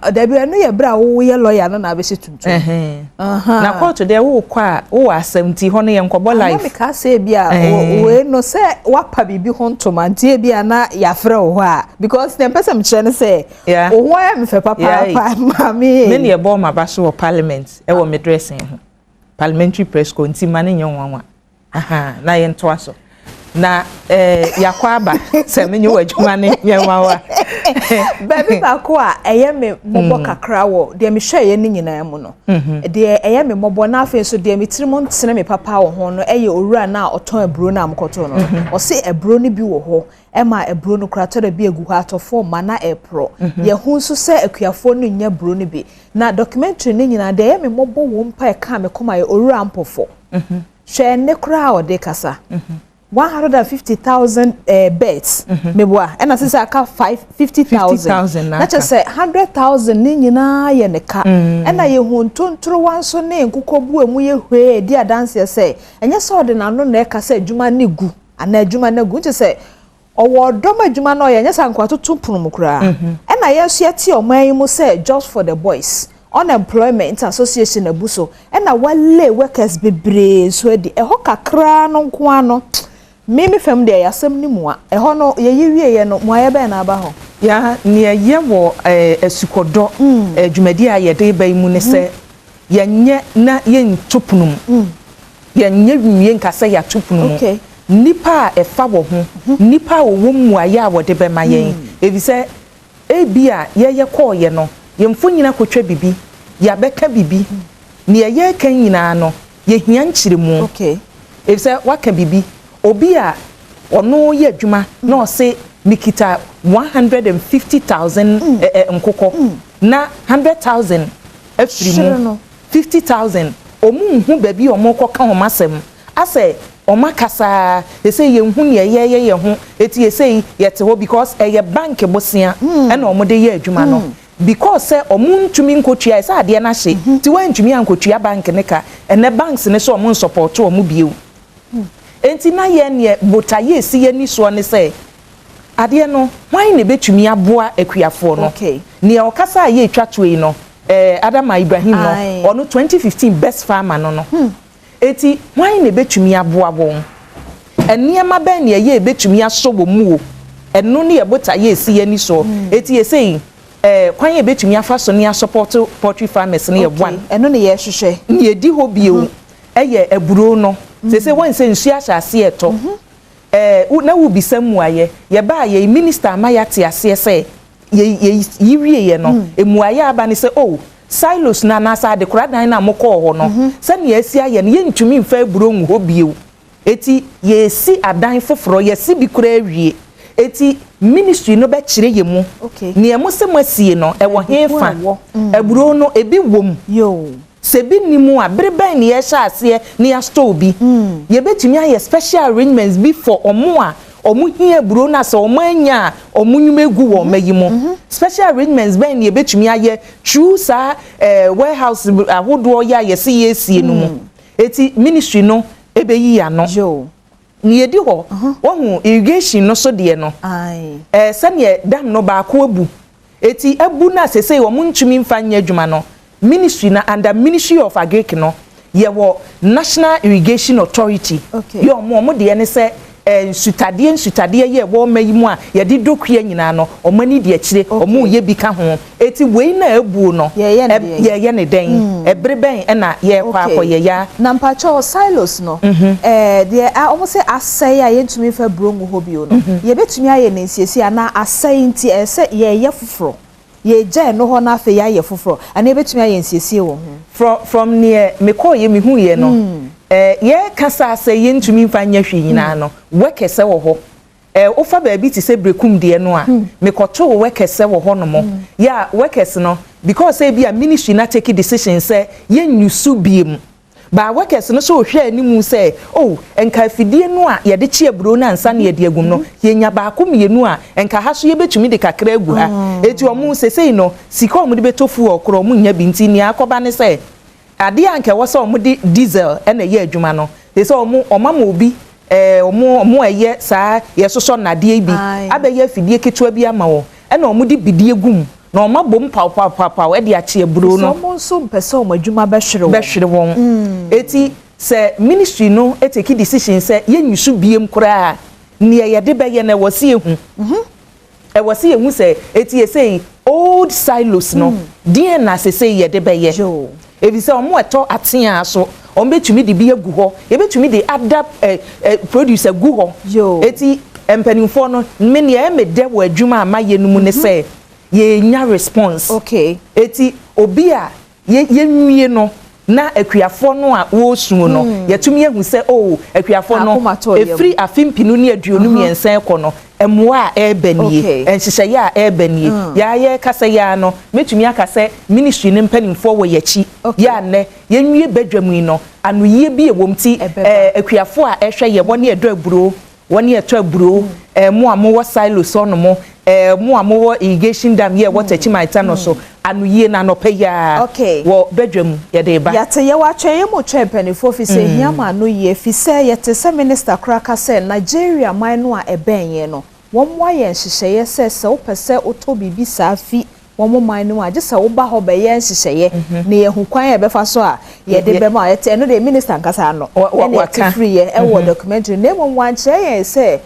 Dabi, ɛno yɛ bere a woyɛ lawyer no na abɛhyɛ tuntum. Na court deɛ, wokɔ a wowɔ asɛm, nti hɔ no yɛ nkɔbɔ life. Ana meka sɛ ebi a wei no sɛ wapa biribi ho ntoma, nti ebi a na yɛafrɛ wo hɔ a, because deɛ mpɛ sɛ mekyerɛ no sɛ wo ho ayɛ mfɛ papaapa, maame. Me ne yɛbɔ ma ba so wɔ parliament ɛwɔ me dressing ho, parliamentary press corps, nti ma ne nyɛ nwanwa. Aha, na yɛntoa so na yakɔ aba sɛ menye wɔ adwuma ne nyɛ nwanwa. Baabi baako a ɛyɛ me mmɔbɔ kakra wɔ deɛ mehwɛeɛ no nyinaa mu no, deɛ ɛyɛ me mmɔbɔ na afei nso deɛ me tirim ntene me papa wɔ ho no, ɛyɛ owura no a ɔtɔn aburo no a mokɔtɔ no. Ɔse aburo no bi wɔ hɔ ɛma aburo no koraa tɔrɔ bi egu hɔ, atɔfoɔ ma na ɛporɔ. Yɛho nso sɛ akuafoɔ no nya aburo no bi. Na documentary no nyinaa, deɛ ɛyɛ me mmɔbɔ wɔ mpa ɛka me kɔma yɛ owura Mpɔfo. Hwɛ, ne koraa a ɔde kasa 150,000 birds meboa, ɛna sisi aka five 50,000, na kyerɛ sɛ 100,000 ne nyinaa yɛ ne ka. Ɛna yɛhu ntontorowa nso ne nkokɔ bu emu yɛ hwee di adanseɛ sɛ ɛnyɛ sɛ ɔde n'ano na ɛka sɛ adwuma ne gu anaa adwuma no gu, nti sɛ ɔwɔ ɔdɔm adwuma no ɔyɛ, nyɛ sɛ nkwa toto pono mu koraa. Ɛna yɛn nso yɛte ɔman yi mu sɛ Jobs for the Boys, Unemployment Association abu so, ɛna wɔlay workers bebree nso adi ɛhɔ kakraa no nko ano. Mímí fam deɛ, yɛasɛm ne mua ɛhɔ no yɛyi wie yɛ no, muayɛ bɛn na aba hɔ. Ya, nea yɛ wɔ asukɔdɔ dwumadi a yɛde ba yi mu ne sɛ yɛnyɛ na yɛnto pono mu, yɛnyɛ nwie nka sɛ yɛato pono mu. Nipa a ɛfa wɔ ho, nipa a wɔwɔ mmuayɛ a wɔde bɛma yɛn, efisɛ ebi a yɛyɛ kɔɔyɛ no, yɛmfo nyina kɔtwa bibi, yɛabɛka bibi, nea yɛreka nyinaa no, yɛhia nkyerɛmu, efisɛ waka bibi, obi a ɔno yɛ adwuma na ɔse mikita 150,000 nkokɔ na 100,000 afiri mu, 50,000 ɔmu nhu baabi a ɔmo kɔka wɔn asɛm asɛ ɔmo akasa ɛsɛ yɛn hu nea yɛyɛ yɛn ho. Eti yɛsɛ yɛte hɔ because ɛyɛ bank bosia ɛna ɔmo de yɛ adwuma no, because sɛ ɔmo ntumi nkotua, ɛsɛ adeɛ n'ahye ti wɔn ntumi ankotua bank ne ka. Ɛnɛ banks ne so ɔmo nsupport ɔmo bio. Enti na yɛn neɛ botaeɛ esi yɛn ni soɔ ne sɛ adeɛ no, hwan na ebetumi aboa akuafoɔ no? Nea ɔkasa a yɛretwa to yi no, Adama Ibrahim no, ɔno 2015 best farmer no. Eti hwan na ebetumi aboa wɔn? Nneɛma bɛn na ɛyɛ ebetumi asɔ wɔn mu o? Ɛno ne yɛ botaeɛ esi yɛn ni soɔ. Eti yɛsɛ yi kwan yɛ ebetumi afa so ne asupport poultry farmers ne yɛ one. Ɛno ne yɛhwehwɛ. Ne yɛdi hɔ bio ɛyɛ aburo no. Sese wɔn sɛ nsuo ahyɛ aseɛ ɛtɔ na wubisa mmuayɛ, yɛbaa yɛ minister ama yɛate aseɛ sɛ yɛ yɛ yi wie yɛ no, mmuayɛ aba ne sɛ, oh, silos na anaasɛ adekoradan na mokɔɔ hɔ no, sɛnea esi ayɛ no, yɛntumi nfa aburo ngu hɔ bio. Eti yɛsi adan foforɔ, yɛsi bi koraa awie. Eti ministry no bɛkyerɛ yɛ mu nea mo sɛ mo asie no ɛwɔ he fa. Aburo no ebi wɔ mu sɛ bi ni mu a, bere bɛn ne yɛhyɛ aseɛ ne yɛastore bi? Yɛbɛtumi ayɛ special arrangements bi for ɔmo a ɔmo hia aburo no a sɛ ɔmo anya a ɔmo nnwuma egu wɔn mma yi mu. Special arrangements bɛn ne yɛbɛtumi ayɛ through saa warehouse ahodoɔ yɛ a yɛsi yɛsie no mu? Eti ministry no ɛbɛyi ano. Nea edi hɔ, wɔhu irrigation no so deɛ no, sɛneɛ dam no baako abu, eti abu na sese wɔn ntumi nfa nyɛ adwuma no. Ministry na under Ministry of Agric no, yɛwɔ National Irrigation Authority. Yɛ ɔmo deɛ ne sɛ nsutadeɛ nsutadeɛ yɛ ɛwɔ ɔma yi mu a yɛde dɔ kua nyinaa no, ɔmo ani di akyire, ɔmo yɛ bi ka ho. Eti wei na ebuo no, yɛyɛ ne dɛn? Ɛbere bɛn ɛna yɛkɔ akɔyɛ ya? Na mpakyɛw, silos no, deɛ ɔmo sɛ asɛe a yɛntumi fa buro ngu hɔ bio no, yɛbɛtumi ayɛ ne nsiesie anaa asɛe nti ɛsɛ yɛyɛ foforɔ, yɛgya ɛno hɔ na afei yɛayɛ foforɔ, anaa yɛbɛtumi ayɛ nsiesie wɔ ho? From neɛ mekɔɔ yɛ mehu yɛ no, yɛ kasa sɛ yɛntumi nfa nyɛ hwee nyinaa no, workers wɔ hɔ. Wofa baabi te sɛ Brekum deɛ no a, mekɔtoo workers wɔ hɔ nom. Yɛ a workers no, because ebi a ministry na take decision sɛ yɛnnyusu biem baa, workers no so ohwɛ anim sɛ, oh, nka afidie no a yɛde kye aburo no ansa na yɛde agum no, yɛnya baako mmienu a, nka ha so yɛbɛtumi de kakra agu ha. Eti ɔmo sesei no, sika ɔmo de bɛtɔ fuel korɔ ɔmo nya bi. Nti nea akɔba ne sɛ adeɛ a nka ɛwɔ sɛ ɔmo de diesel ɛna ɛyɛ adwuma no, te sɛ ɔmo ama obi ɔmo ɛyɛ saa yɛsosɔ nnadeɛ bi abɛyɛ afidie ketewa bi ama wɔn, ɛna ɔmo de bidie gum na ɔmo abom pawpawpawpaw ɛde akye aburo no. Sɛ ɔmo nso mpɛ sɛ ɔmo adwuma bɛhwere wɔn. Bɛhwere wɔn. Eti sɛ ministry no etake decision sɛ yɛnyusu biem koraa, nea yɛde bɛyɛ no, ɛwɔ si ehu, ɛwɔ si ehu sɛ eti esei old silos no deɛ na sese yɛde bɛyɛ, ebi sɛ ɔmo ɛtɔ atea so, ɔmo bɛtumi de bi agu hɔ, yɛbɛtumi de ada ɛ ɛ produce agu hɔ. Eti mpanimfoɔ no, me nea ɛmɛ dɛ wɔ adwuma a mayɛ no mu ne sɛ yɛnya response. Eti obi a yɛnwie no na akuafoɔ no a wɔresuo no, yɛtumi ehu sɛ, oh, akuafoɔ no, efiri afe 2023 kɔ no, mmoa a ɛreba nie, nhyehyɛeɛ a ɛreba nie. Yɛayɛ kasa yaa no, mɛtumi aka sɛ ministry ne mpanimfoɔ wɔ yɛkyi. Yɛ anɛ yɛnwie badwam yi no, anoyie bi ɛwɔ mu ti akuafoɔ a ɛhwɛ yɛ, wɔne ɛdɔ aburo, wɔne ɛtɔ aburo, mo a mowɔ silos hɔnom, mo a mowɔ irrigation dam yɛ ɛwɔ Techiman no so, anoyie na anɔpɛ yi wɔ badwam yɛde ba. Yàtɛ yɛwɔ atwɛn yɛ mu twɛn mpanimfoɔ fi sɛ ehia ma ano yie, fi sɛ yɛte sɛ minister koraa ka sɛ Nigeria man no a ɛbɛn yɛn no, wɔn mo ayɛ nhyehyɛeɛ sɛ wopɛ sɛ wotɔ biribi saa fi wɔn man no mu a, gye sɛ woba hɔ bɛyɛ nhyehyɛeɛ na yɛhu kwan a yɛbɛfa so a yɛde bɛma a yɛte. Ɛno deɛ, minister nkasa ano ɛna yɛte firi yɛ ɛwɔ documentary, na mmom wankyerɛ yɛn sɛ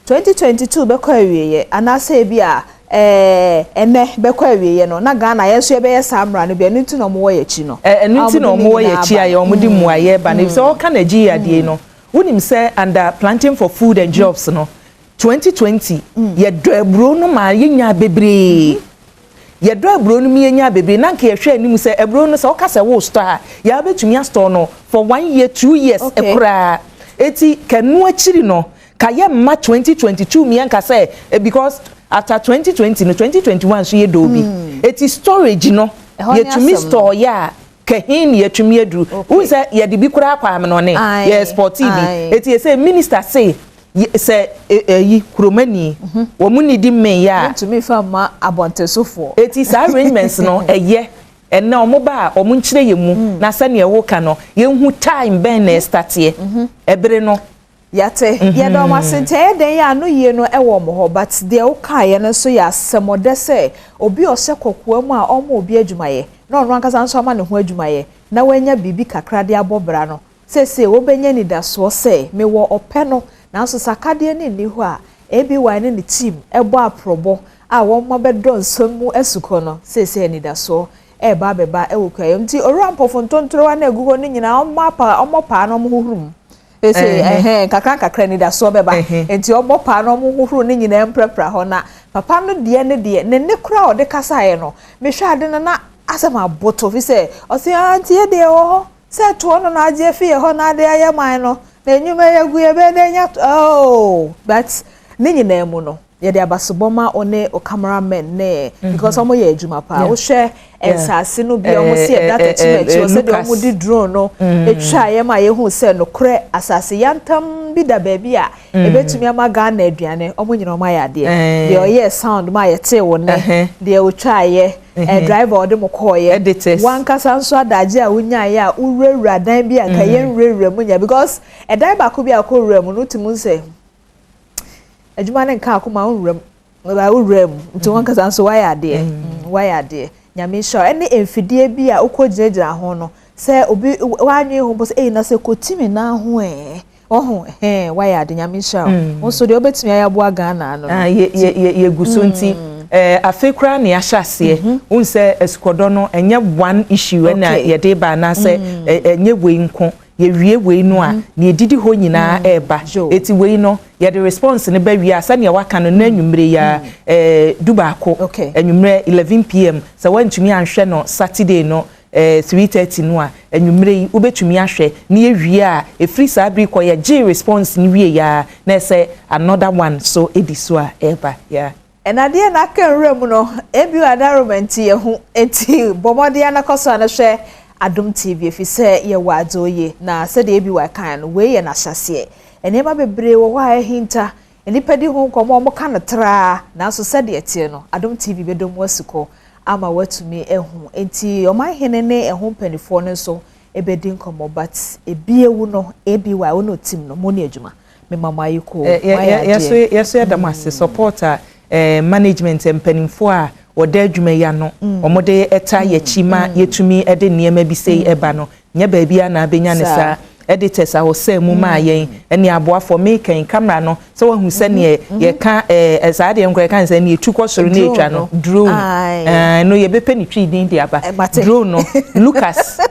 2022 bɛkɔ awieɛ anaasɛ ebi a ɛnɛ bɛkɔ awieɛ no na Ghana yɛn nso yɛbɛyɛ saa mmara no bi. Ɛno nti na wɔn wɔ yɛn akyi no. Ɛno nti na wɔn wɔ yɛn akyi a yɛ wɔn de mmuayɛ ba no, sɛ ɔka Nigeria deɛ no, wonim sɛ under Planting for Food and Jobs no, 2020 yɛdɔ aburo no ma yɛnya bebree. Yɛdɔ aburo no mu, yɛnya bebree, na nka yɛhwɛ anim sɛ aburo no, sɛ ɔka sɛ wo store a, yɛabɛtumi astore no for one year, 2 years koraa. Eti kanu akyiri no ka yɛ mma 2022 miɛnka sɛ because after 2020 no, 2021 nso yɛ dɔɔ bi. Eti storage no, yɛtumi store yɛ a, kɛhin ni yɛtumi aduru. Wohu sɛ yɛde bi koraa kɔ amenɔne, yɛ export bi. Eti yɛ sɛ minister say sɛ ɛyi kuromani wɔn mu ni di mmɛn yɛ a, ntumi fa ma abɔntensofoɔ. Eti saa arrangements no ɛyɛ ɛnna wɔn ba a, wɔn nkyerɛ yɛn mu na sɛnea ɛwɔ ka no, yɛnhu time bɛn na ɛstarteɛ ɛbere no. Yàtɛ yɛdɔ ɔmo ase. Nti ɛyɛ den yɛ ano yie no ɛwɔ ɔmo hɔ, but deɛ ɔkaeɛ no nso yɛ asɛmɔdɛ sɛ obi a ɔhyɛ kɔkɔɔ mu a ɔmo obi adwumayɛ na ɔno ankasa nso ama ne ho adwumayɛ na wanya biribi kakra de abɔ bra no, seesei wɔbɛnya nidasoɔ sɛ mewɔ ɔpɛ no, nanso sakadeɛ no nni hɔ a ABY ne ne team ɛbɔ aprɔbɔ a wɔn abɛdɔ nsɛm mu asukɔ no. Seesei anidasoɔ ɛreba abɛba ɛwɔ kuayɛ. Nti Owura Mpɔfo, ntontorowa na egu hɔ no nyinaa, ɔmo apa, ɔmo paa na ɔmo hohoro mu ese ɛhɛn kakra nkakra anidasoɔ bɛba. Nti ɔmo paa na ɔmo hohoro ne nyinaa mprapra hɔ. Na papa no deɛ, ne deɛ ne ne kora a ɔde kasaeɛ no, mehwɛ ade no na asɛm aboto fi sɛ ɔsi ah, nti yɛ deɛ wɔ hɔ sɛ toɔ no na agye afi yɛ hɔ na ade ayɛ man no na enyuma yɛ gu yɛ bɛyɛ dɛ nya. Oh, but ne nyinaa mu no, yɛde abasobɔ ma wo ne o cameraman ne, because ɔmo yɛ adwuma paa. Wohwɛ nsaase no bi a ɔmo si ɛda tɛkyim akyi hɔ, sɛdeɛ ɔmo de drone no etwa yɛ ma yɛhu sɛ nokorɛ asase yantam bi da baabi a ebetumi ama Ghana aduane. Ɔmo nyinaa ɔmo ayɛ adeɛ. Deɛ ɔyɛ sound ma yɛtee wo ne deɛ otwa yɛ, driver ɔde mo kɔɔyɛ, wankasa nso adagye a wonyaeɛ a wowurawura dan bi a nka yɛn nwurawura mu nya, because ɛdan baako bi a kɔ wura mu no, wotumi sɛ adwuma ne nka akoma wonwura mu, wowura mu. Nti wankasa nso wayɛ adeɛ, wayɛ adeɛ. Nyame nhyira wo. Ɛne mfidie bi a wokɔ gyinagyina ho no, sɛ obi w'anwene ho mpo sɛ ei na sɛ kɔti me nan ho ɛɛ, wahu ɛhɛn, wayɛ ade, Nyame nhyira wo. Wo nso deɛ wobɛtumi ayɛ aboa Ghana ano no. Ah, yɛ, yɛ, yɛ, yɛgu so nti, eh, afei koraa na yɛahyɛ aseɛ. Wohu sɛ asukɔdɔ no, ɛnyɛ one issue ɛna yɛde ba anaasɛ ɛnyɛ wei nko. Yɛwie wei no a, nea ɛdidi hɔ nyinaa ɛreba. Eti wei no, yɛde response no ba wie a, sɛnea waka no, na anwummere yi ara, eh, dubaako, anwummerɛ 11 pm, sɛ woantumi anhwɛ no Saturday no, eh, 3:30 no a, anwummere yi, wobɛtumi ahwɛ. Na yɛwie a, ɛfiri saa bere kɔ, yɛgyee response no wieeɛ ara, na ɛsɛ another one nso di so a ɛreba. Yeah. Ɛna deɛ na aka nwura mu no, ebio adaroma nti yɛhu, enti bɔ mmɔden ara na kɔ so ara na hwɛ Adom TV efisɛ yɛwɔ adze oye, na sɛdeɛ ABY kaeɛ no, wei yɛ n'ahyɛaseɛ. Nneɛma bebree wɔ hɔ a ahinta, nnipa di ho nkɔmmɔ a wɔka no traa, nanso sɛdeɛ ɛteɛ no, Adom TV bɛdɔ mu asukɔ ama woatumi ahu. Enti ɔmanhene ne ɛho mpaninfoɔ no nso bɛdi nkɔmmɔ, but ebi awu no, ABY wo ne wo team no, mo ne adwuma. Mema mo ayekoo, moayɛ adeɛ. Yɛso yɛda mo ase support a management mpanimfoɔ a wɔda adwuma yi ano wɔde ta yɛakyi ma yɛtumi de nneɛma bi sei ɛba no, nyɛ baabi a na abɛnya ne saa. Editors a wɔsɛɛ mu maa yɛn ne aboafoɔ, meka camera no sɛ wahu sɛneɛ yɛka ɛɛ saa deɛ nkora yɛka ne sɛ neɛ ɛtu kɔ soro ne ɛtwa no drone ɛɛ no yɛbɛpɛ ne twi din de aba drone no Lucas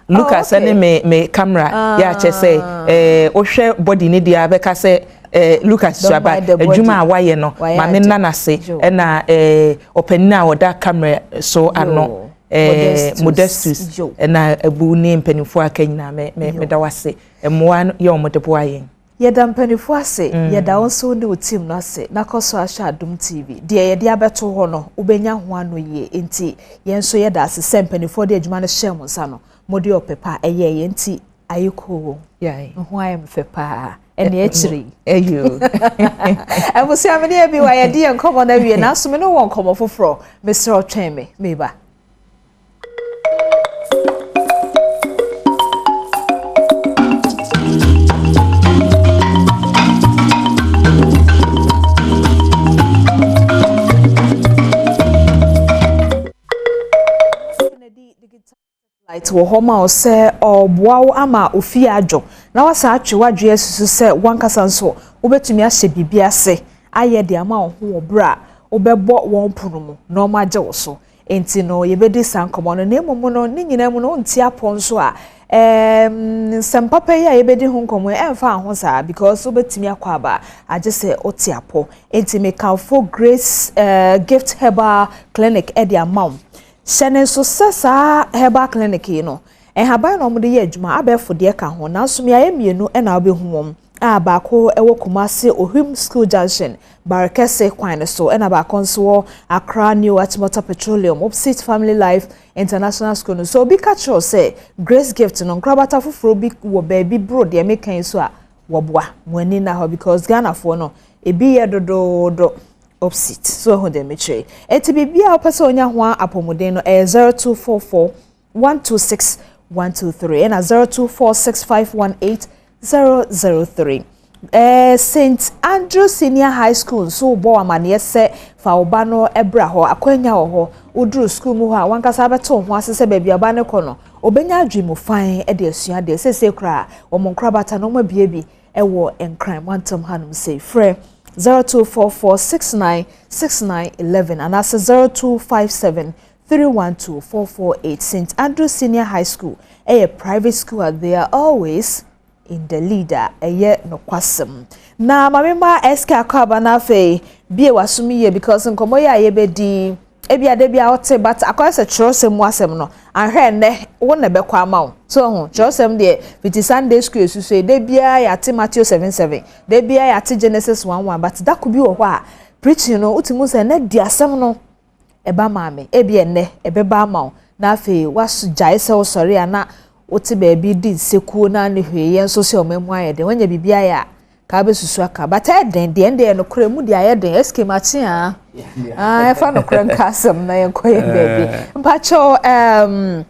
Lucas oh, okay. ne me me camera ah. yɛ akyɛ sɛ ɛɛ wohwɛ body ne deɛ abɛka sɛ ɛɛ Lucas suaba adwuma a wayɛ no maame nna n'ase ɛna ɛɛ ɔpanin a ɔda camera so ano ɛɛ Modestus ɛna abu ne mpanimfoɔ aka nyinaa mɛ mɛ mɛda wase mmoa yɛ wɔn de boa yɛn. Yɛda mpaninfoɔ ase, yɛda wo nso wo ne wo team no ase na kɔ so ara hwɛ Adom TV. Deɛ yɛde abɛto hɔ no, wobɛnya ho ano yie. Enti yɛn nso yɛda ase sɛ mpaninfoɔ de adwuma no hyɛɛ mo nsa no, mode ɔpɛ pa ɛyɛeɛ. Enti ayekoo, me ho ayɛ me fɛ paa. Ɛnea akyire yi. Abusua me ne Abiwa yɛde yɛn nkɔmmɔ no awie, nanso me ne wo wɔ nkɔmmɔ foforɔ. Mesrɛ wo twɛn me, meba. Light wɔ hɔ ma wo sɛ ɔboa wo ama ofie adwo na wasa atwe w'adwene asusu sɛ wankasa nso wobɛtumi ahyɛ biribi ase ayɛ de ama wo ho wɔ berɛ a wobɛbɔ wɔn pono mu na wɔagye wo so. Enti no, yɛbɛdi saa nkɔmmɔ no. Na mmom no, ne nyinaa mu no, wonte apɔ nso a, ɛɛm, nsɛm papa yi a yɛbɛdi ho nkɔmmɔ yi, ɛmfa ho saa, because wobɛtumi akɔ aba, agye sɛ wote apɔ. Enti mekamfo Grace uh, Gift Herbal Clinic de ama wo. Hyɛ ne nso sɛ saa herbal clinic yi no, nhaban na wɔde yɛ adwuma, abɛɛfo deɛ ka ho, nanso mmeaeɛ mmienu na wobɛhu wɔn. a baako wɔ Kumasi Ohim School Junction, Barekɛse kwan no so, ɛna baako nso wɔ Accra New Achimota Petroleum opposite Family Life International School no. So obi ka kyerɛ wo sɛ Grace Gift no nkorabata foforɔ bi wɔ baabi boro deɛ meka yi so a, wɔboa. Mo ani nna hɔ because Ghanafoɔ no, ebi yɛ dodoodo opposite. So ɛho deɛ mekyerɛ yi. Enti biribiara a wopɛ sɛ onya ho apɔmuden no, ɛyɛ 0244 126 123 ɛna 0246 518 003. Eh, St. Andrew Senior High School nso bɔ amaneɛ sɛ fa wo ba no bra hɔ, akwanya wɔ hɔ. Woduru sukuu mu hɔ a, wankasa bɛto wo ho ase sɛ baabi a ɔba no kɔ no, ɔbɛnya adwene mu fann de asua adeɛ. Seesei koraa, wɔn nkorabata no, wɔabue bi wɔ Nkran mantam hanom sei. Frɛ 0244 69 69 11 anaasɛ 0257 312 448. St. Andrew Senior High School ɛyɛ private school a they are always in the lead a ɛyɛ nokwasɛm. Na maame ma SK akɔ aba no afei bie w'asom yie because nkɔmmɔ yi a yɛbɛdi ebi a da bi a ɔte but akɔyɛ sɛ kyerɛwsɛm mu asɛm no ahwɛ nnɛ wo na ɛbɛkɔ ama wo so ho kyerɛwsɛm deɛ fiti Sunday school esusu yi da biara yɛate Matthew 7:7 da biara yɛate Genesis 1:1 but dako bi wɔ hɔ a preaching no wotumi sɛ nnɛ di asɛm no ɛba maa me. Ebia ɛnnɛ, ɛbɛba ama wo, na afei woaso gyae sɛ wosɔre a na wote baabi di nsekuo na ne hwee yɛ nso sɛ ɔman mu ayɛ den. Woanya biribi ayɛ a, ka wobɛsusu aka. But ɛyɛ den deɛ, ɛndeɛ nokorɛ mu deɛ ayɛ den. SK makye aa. Ah, ɛfa nokorɛ nka asɛm na yɛnkɔ yɛ baabi. Mpakyɛw, um,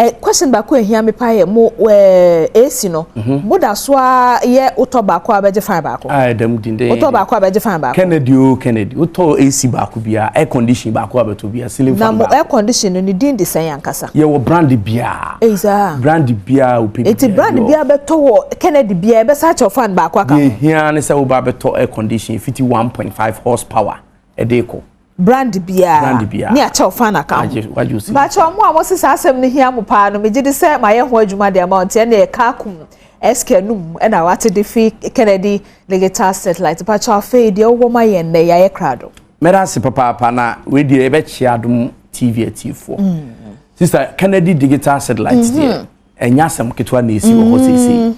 Eh, question baako ehia me paa yɛ mo eh, AC no. Mhm. Mo da so a yɛ wotɔ baako a bɛgye fan baako. Ah, ɛdɛm denden. Wotɔ baako a bɛgye fan baako. Kennedy o Kennedy, wotɔ AC baako biara, air condition baako a bɛtɔ biara, ceiling fan baako. Na mo air condition no ne din de sɛn ankasa? Yɛwɔ brand biara. Eyi saa. Brand biara ope biara. Eti brand biara bɛtɔ wɔ Kennedy biara ɛbɛsa akyɛw fan baako aka ho. Deɛ ehia ne sɛ woba bɛtɔ air condition fiti 1.5 horsepower ɛde kɔ. Brand biara ne akyɛw fan aka ho. Mpakyɛw mo a mose saa asɛm no hia mo paa no megye di sɛ mayɛ ho adwuma de ama wo nti ɛneɛ Kakum SK anum na wate de fi Kennedy Digital Satellite. Mpakyɛw afei deɛ wowɔ ma yɛn nnɛ yɛayɛ krado. Mɛda ase papaapa na wei deɛ yɛbɛkyea Adom TV atiefoɔ. Mm. Sister Kennedy Digital Satellite deɛ mm-hmm. ɛnyɛ asɛm ketewa na ɛsi wɔ hɔ seesei. Mm.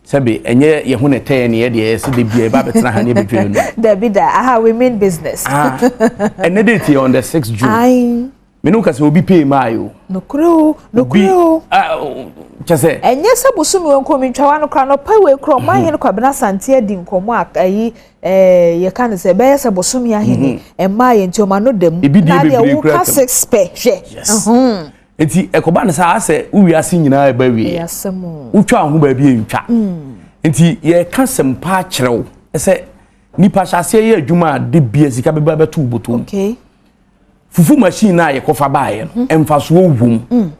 Sɛbe ɛnyɛ yɛn ho na ɛtɛ yɛn ne yɛ deɛ yɛsɛ de bia yɛba abɛtena ha ne yɛbɛdwa yɛn nu. Dabi da, aha we mean business. Ah, ɛnɛ date yɛ on the 6 June. Aye. Me ne wo ka sɛ obi pay maa yi o. Nokorɛ o, nokorɛ o. Kyɛ sɛ. Ɛnyɛ sɛ bosome wei nko mentwa w'ano koraa, anɔpa wei koraa Ɔmanhene Kwabena Asante adi nkɔmmɔ a ayi ɛɛ yɛka no sɛ ɛbɛyɛ sɛ bosome ahene ɛmaa yɛn nti ɔma no da mu. Ebi die bebree koraa tam. Na deɛ woka six pɛ hwɛ. Yes. Nti ɛkɔba no saa asɛ wo wiase nyinaa ɛba wie. Wotwa wo ho baabi ɛntwa. Mm. Nti yɛka sɛm paa kyerɛ wo sɛ nipa hyɛ aseɛ yɛ adwuma a de bia sika bɛba bɛto wo bɔtɔ mu. Okay. Fufu machine no a yɛkɔfa baeɛ no mm-hmm. mfasoɔ wom. Mm.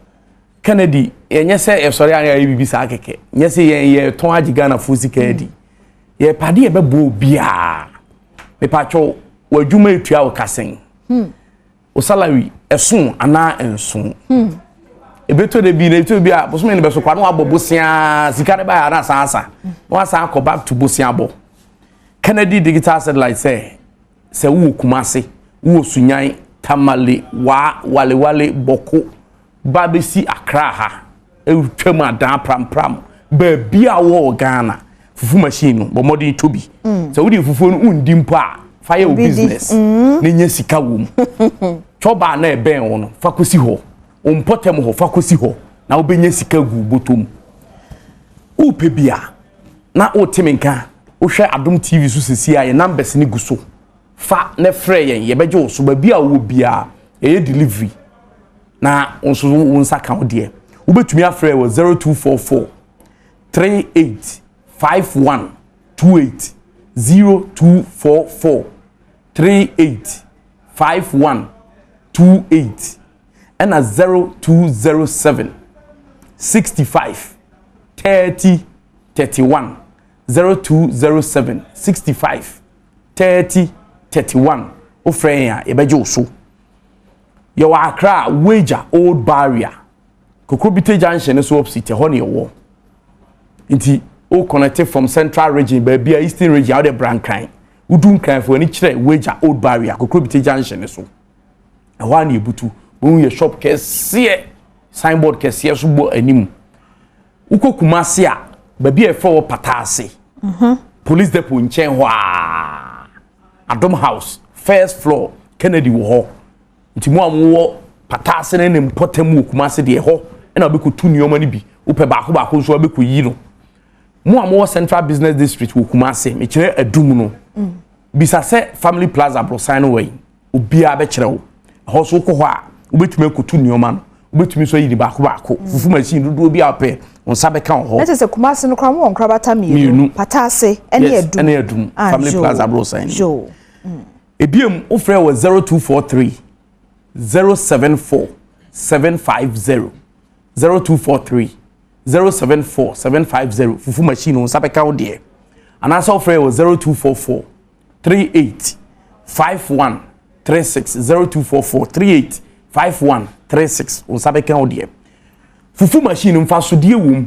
Kennedy ɛnyɛ sɛ yɛsɔre a yɛyɛ biribi saa kɛkɛ nyɛ sɛ yɛn yɛtɔn agye Ghanafoɔ sika adi. Mm. Yɛpade yɛbɛboa obiara. Mepatwɔ w'adwuma etua wo kasɛn. Hmm. Wo salary ɛso anaa ɛnso? Hmm. Ebeto de bi na eto bi a bosome ne bɛso kwa na wabɔ bosea sika ne ba ya na asan asa. Na wasan akɔ back to bosea bɔ. Kennedy Digital Satellite sɛ sɛ wowɔ Kumase, wowɔ Sunyan, Tamale, Waa, Walewale, Bɔko, ba bɛsi Accra ha, ɛtwam adan prampram, baabi a wɔ Ghana, fufu machine no, bɔ mmɔden tɔ bi. Mm. Sɛ wode fufuo no wondi mpo a, fa yɛ wo business mm. na nya sika wɔ mu. Twɔbaa na ɛbɛn wo no, fa kɔsi hɔ. Wo mpɔtam hɔ, fa kɔsi hɔ na wobɛnya sika gu bɔtɔ mu. Wopɛ bi a, na wote me nka, wohwɛ Adom TV so sɛsi a yɛ numbers no gu so. Fa na frɛ yɛn, yɛbɛgye wo so. Baabi a wowɔ biara, yɛyɛ delivery na wo nso wo nsa ka wo deɛ. Wobɛtumi afrɛ wɔ 0244 38 51 28 0244 38 51 28 ɛna 0207 65 30 31 0207 65 30 31 wofrɛ yɛn a yɛbɛgye wo so yɛwɔ Accra Weija Old Barrier Kokrobite Junction no so opposite ɛhɔ ne yɛwɔ nti o connect from Central Region baabi a Eastern Region a wode bra Nkran wodu Nkran fo ani kyerɛ Weija Old Barrier Kokrobite Junction no so ɛhɔ a na yɛbutu wohu yɛ shop kɛseɛ signboard kɛseɛ so bɔ anim Wokɔ Kumasi a, baabi a yɛfrɛ hɔ Pataase, mhm. police depot nkyɛn hɔ a, Adom House, first floor, Kennedy wɔ hɔ. Nti mo a mowɔ Pataase ne ne mpɔtam wɔ Kumasi deɛ hɔ ɛna wobɛkɔtu nneɛma no bi. Wopɛ baako baako nso wobɛkɔyi no. Mo a mowɔ Central Business District wɔ Kumasi, mekyerɛ Adum no. Mm. Bisa sɛ Family Plaza aborosan no wɔ yi. obiara bɛkyerɛ wo ɛhɔ nso wokɔ hɔ a wobɛtumi akɔtu nneɛma no wobɛtumi nso ayi ne baako baako mm. fufu machine dodoɔ bi a wopɛ wo nsa bɛka wɔ hɔ. na kyerɛ sɛ kumase no koraa mowɔ nkorabata mmienu pataase ɛne adum ɛne adum ah, family plaza aborosan no mm. ebiem wofrɛ wɔ 0243 074 750 0243 074 750 fufu machine wo nsa bɛka wo deɛ anaasɛ wofrɛ wɔ 0244 38 51 36 0244 38 51 36 wo nsa bɛka wo deɛ fufu machine mfasodeɛ wɔ mu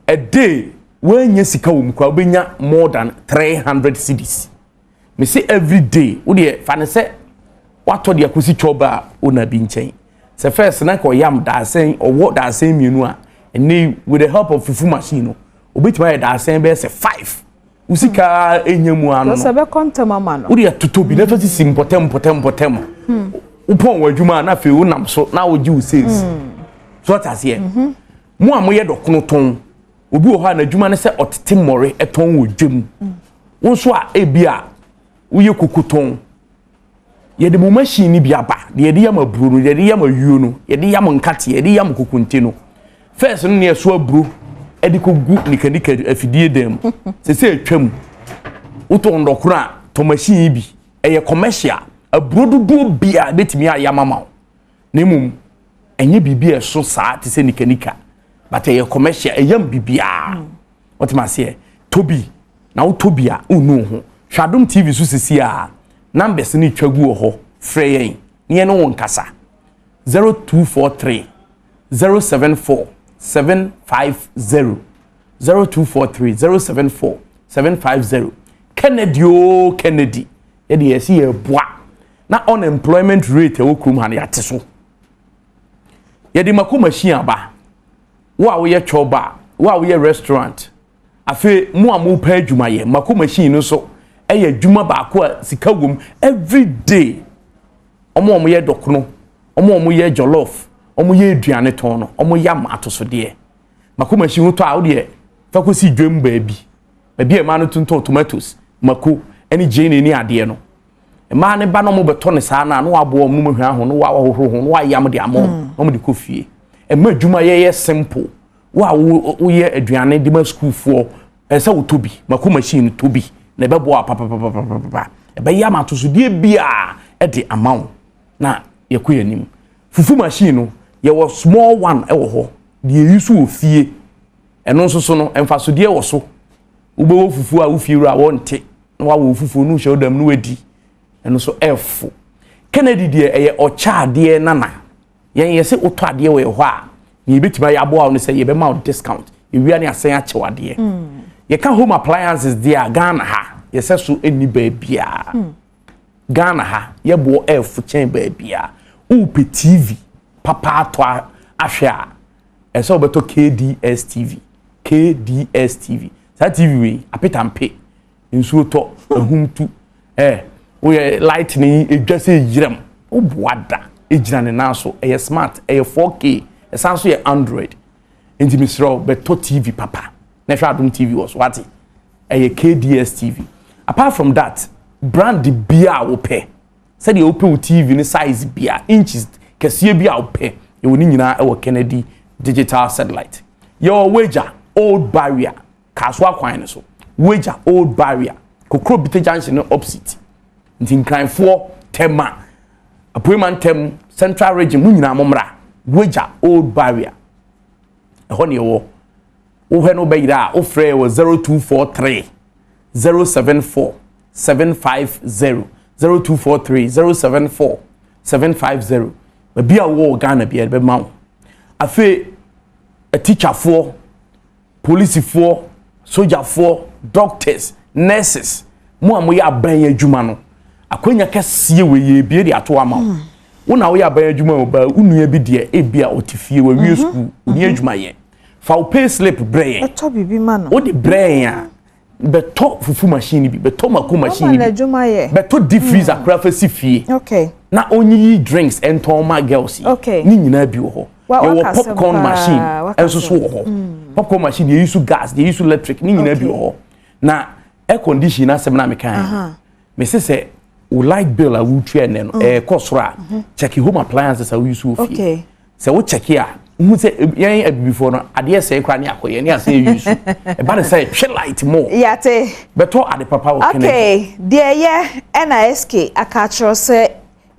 a day woanya sika wɔ mu koraa wobɛnya more than 300 cedis me se every day wo deɛ fa ne sɛ woatɔ deɛ akɔsi twɔba a wona bi nkyɛn sɛ first na nka ɔyam daasɛn ɔwɔ daasɛn mmienu a ɛnɛ with the help of fufu machine no obɛtumi ayɛ daasɛn bɛyɛ sɛ five wo sika enya mu ano no sɛ bɛkɔ ntɛm ama no wode atotɔ bi na fa sisi mpɔtɛm mpɔtɛm mpɔtɛm hmm. wopɔn wɔ adwuma na afei wonam so na wogye wo sales hmm. so ɔte aseɛ mhm. mo a moyɛ dɔkono tɔn obi wɔ hɔ a n'adwuma ne sɛ ɔtete mmɔre tɔn wɔ dwam hmm. wo nso a ebi a woyɛ koko tɔn yɛde mo machine no bi aba deɛ yɛde yam aburo no yɛde yam ayuo no yɛde yam nkateɛ yɛde yam kokonte no. First no ne ɛso aburo de kɔgu nikanika afidie dan mu. Sɛ sɛ atwa mu. Wotɔ ndɔkono a, tɔ machine yi bi. Ɛyɛ commercial. Aburo dodoɔ bi a ɛbɛtumi ayɛ ama ma wo. Na mmom, ɛnyɛ biribi a ɛso saa te sɛ nikanika. But ɛyɛ commercial, ɛyam biribiara. Wote aseɛ? Tɔ bi. Na wotɔ bi a, wonnu wo ho. Hwɛ Adom TV so sisi a, numbers no retwa gu wɔ hɔ. Frɛ yɛn na yɛne wo nkasa. 0243 074 750 0243 074 750 Kennedy oo Kennedy yɛde yɛsi yɛboa na unemployment rate ɛwɔ kurom ha no yɛate so yɛde mako machine aba wo a woyɛ chɔba wo a woyɛ restaurant afei mo a mopɛ adwuma yɛ mako machine no so ɛyɛ adwuma baako a sika wom every day wɔn a wɔyɛ dɔkono wɔn a wɔyɛ jollof wɔyɛ aduane tɔn no wɔyam atosodeɛ mako machine wotɔ a wodeɛ fa kɔsi dwam baabi baabi a mmaa no tontɔn tomatoes mako ne gyeene ne adeɛ no mmaa no ba na wɔbɛtɔ no saa no a na waboa wɔn no hwɛ ho na wahohoro ho na wayam de ama wɔn hmm. na wɔde kɔ fie ɛma adwuma yɛyɛ simple wo a woyɛ aduane de ma sukuufoɔ ɛsɛ wotɔ bi mako machine tɔ bi na ɛbɛboa papapapapapa ɛbɛyɛ ama atosodeɛ biara ɛde ama wo na yɛkɔ yɛn anim fufu machine no yɛwɔ small one ɛwɔ hɔ deɛ eyi so wɔ fie ɛno nso so no mfasodeɛ wɔ so wobɛwɔ fufuo a wofie wura wɔnte na wawɔ fufuo no hyɛ wo dam no wadi ɛno nso ɛfo kennedy deɛ ɛyɛ ɔkyɛ adeɛ nana yɛn yɛ sɛ wotɔ adeɛ wɔ yɛ hɔ a nea yɛbɛtumi ayɛ aboa wo no sɛ yɛbɛma wo discount ewia ne asɛn akyɛw adeɛ mm. yɛka home appliances deɛ a ghana ha yɛsɛ so ɛnni baabiara mm. Ghana ha yɛ boɔ ɛɛfo kyɛn baabiaa. Wopɛ TV papa atɔ ahwɛ a, ɛsɛ wobɛtɔ KDS TV. KDS TV. Saa TV wei, apetampe, nsuo tɔ, ahum tu, eh, woyɛ lightning edwa sɛ yiram, woboa da, egyina ne nan so, ɛyɛ smart, ɛyɛ 4K, ɛsan so yɛ Android. Nti mesrɛ wo, bɛtɔ TV papa na hwɛ Adom TV wɔ so, wate? Ɛyɛ KDS TV. Apart from that, brand bia a wopɛ, sɛdeɛ wopɛ wo TV ne size bia, inches kɛseɛ bi a wopɛ, yɛwɔ ne nyinaa ɛwɔ Kennedy Digital Satellite. Yɛwɔ Wagya Old Barrier, Kasoa kwan no so. Wagya Old Barrier, Kokrobite Junction no opposite. Nti Nkranfoɔ, Tema, Apuema Ntɛm, Central Region, mo nyinaa mo mmra. Wagya Old Barrier. Ɛhɔ ne yɛwɔ. Wohwɛ no wobɛyera a, wofrɛ yɛ wɔ 0243 074 750 0243 074 750 baabi a wowɔ wɔ Ghana biara bɛma wo. Afei atikyafoɔ, polisifoɔ, sogyafoɔ, doctors, nurses, mo a moyɛ aban adwuma no, akwanya kɛseɛ wei yɛbie de ato ama wo. Hmm. Wo na woyɛ aban adwuma o, ba wo nua bi deɛ ebi a ɔte fie wawie mhm. sukuu, ɔni mhm. adwuma yɛ. Fa wo pay slip brɛ yɛn. Bɛtɔ biribi ma no. Wode brɛ yɛn a, bɛtɔ fufu machine bi, bɛtɔ mako machine bi. Bɛtɔ deep freezer mm. koraa fa si fie. Okay. Na onyiyi drinks ɛntɔn ma girls yi. Okay. Ne nyinaa bi wɔ hɔ. Yɛwɔ popcorn machine nso so wɔ hɔ. Mm. Popcorn machine yɛyi so gas, yɛyi so electric, ne nyinaa bi wɔ hɔ. Na air condition asɛm na meka yɛn. Mese sɛ wo light bill a wotua ɛnɛ no mm. ɛɛkɔ soro a mm-hmm. check home appliances a woyi so wɔ fie. Sɛ wo check a, wohu sɛ yɛn abibifoɔ no adeɛ sɛe koraa ne akɔyɛ ne asɛ yɛ use. Ɛba ne sɛ twe light more. Yate. Bɛtɔ ade papa wɔ Kennedy. Okay, deɛ ɛyɛ ɛna SK aka akyerɛ sɛ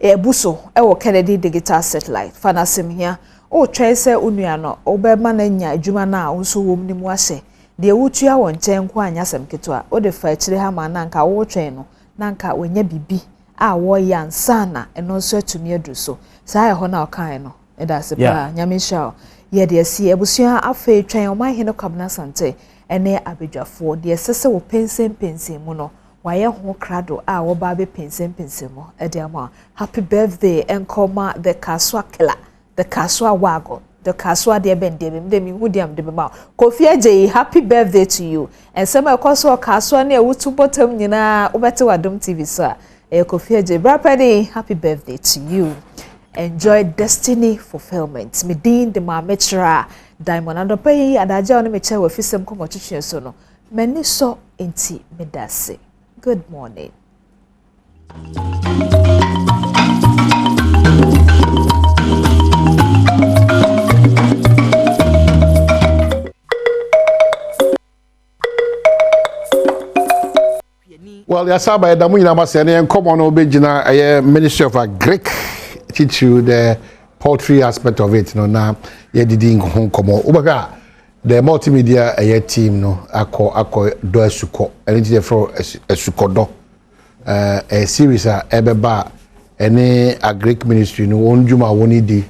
ɛbu so ɛwɔ Kennedy Digital Satellite. Fa no asɛm hia. Wotwɛn sɛ wo nua no wobɛma no anya adwuma no a wo nso wom no mu ahyɛ. Deɛ wotua wɔ nkyɛn nko anyɛ asɛm ketewa. Wode fa akyire ha ma na anka wotwɛn no na anka wanya biribi a wɔreyɛ ansa na ɛno nso atumi aduru so. Saa ɛhɔ no a ɔkaeɛ no, meda ase paa. Nyame nhyira wo. Yɛde asi abusua afei twɛn Ɔmanhene Kwabena Asante ne abadwafoɔ. Deɛ ɛsɛ sɛ wɔpɛnsɛmpɛnsɛn mu no, wɔayɛ ho krado a wɔba abɛpɛnsɛmpɛnsɛn mu de ama wo. Happy birthday nkɔ ma The Kasoa Killer. The Kasoa Wagon, The Kasoa deɛ bɛn deɛ bɛn, me deɛ menhu deɛ a mede bɛma wo. Kofi Adjei, happy birthday to you. Nsɛm a ɛkɔ so wɔ Kasoa ne Awutu bɔtɔm nyinaa wobɛte wɔ Adom TV so a, ɛyɛ Kofi Adjei. Bra panin, happy birthday to you. Enjoy destiny fulfillment. Me din de Maame Kyerɛ Diamond. Anɔpa yi, adagye a wo ne me kyɛ wɔ afisɛm kɔmɔtwetwe so no, m'ani sɔ nti meda ase. Good morning. Well, yɛasa aba yɛda mo nyinaa mo ase ɛne yɛn nkɔmmɔ no bɛgyina ɛyɛ Ministry of Agric titiriw the poultry aspect of it no na yɛdidi ho nkɔmmɔ. Wobɛhwɛ a the multimedia ɛyɛ team no akɔ akɔ dɔ asukɔ ɛno nti yɛfrɛ asukɔdɔ ɛyɛ series a ɛbɛba a ɛne Agric Ministry no wɔn dwuma a wɔn di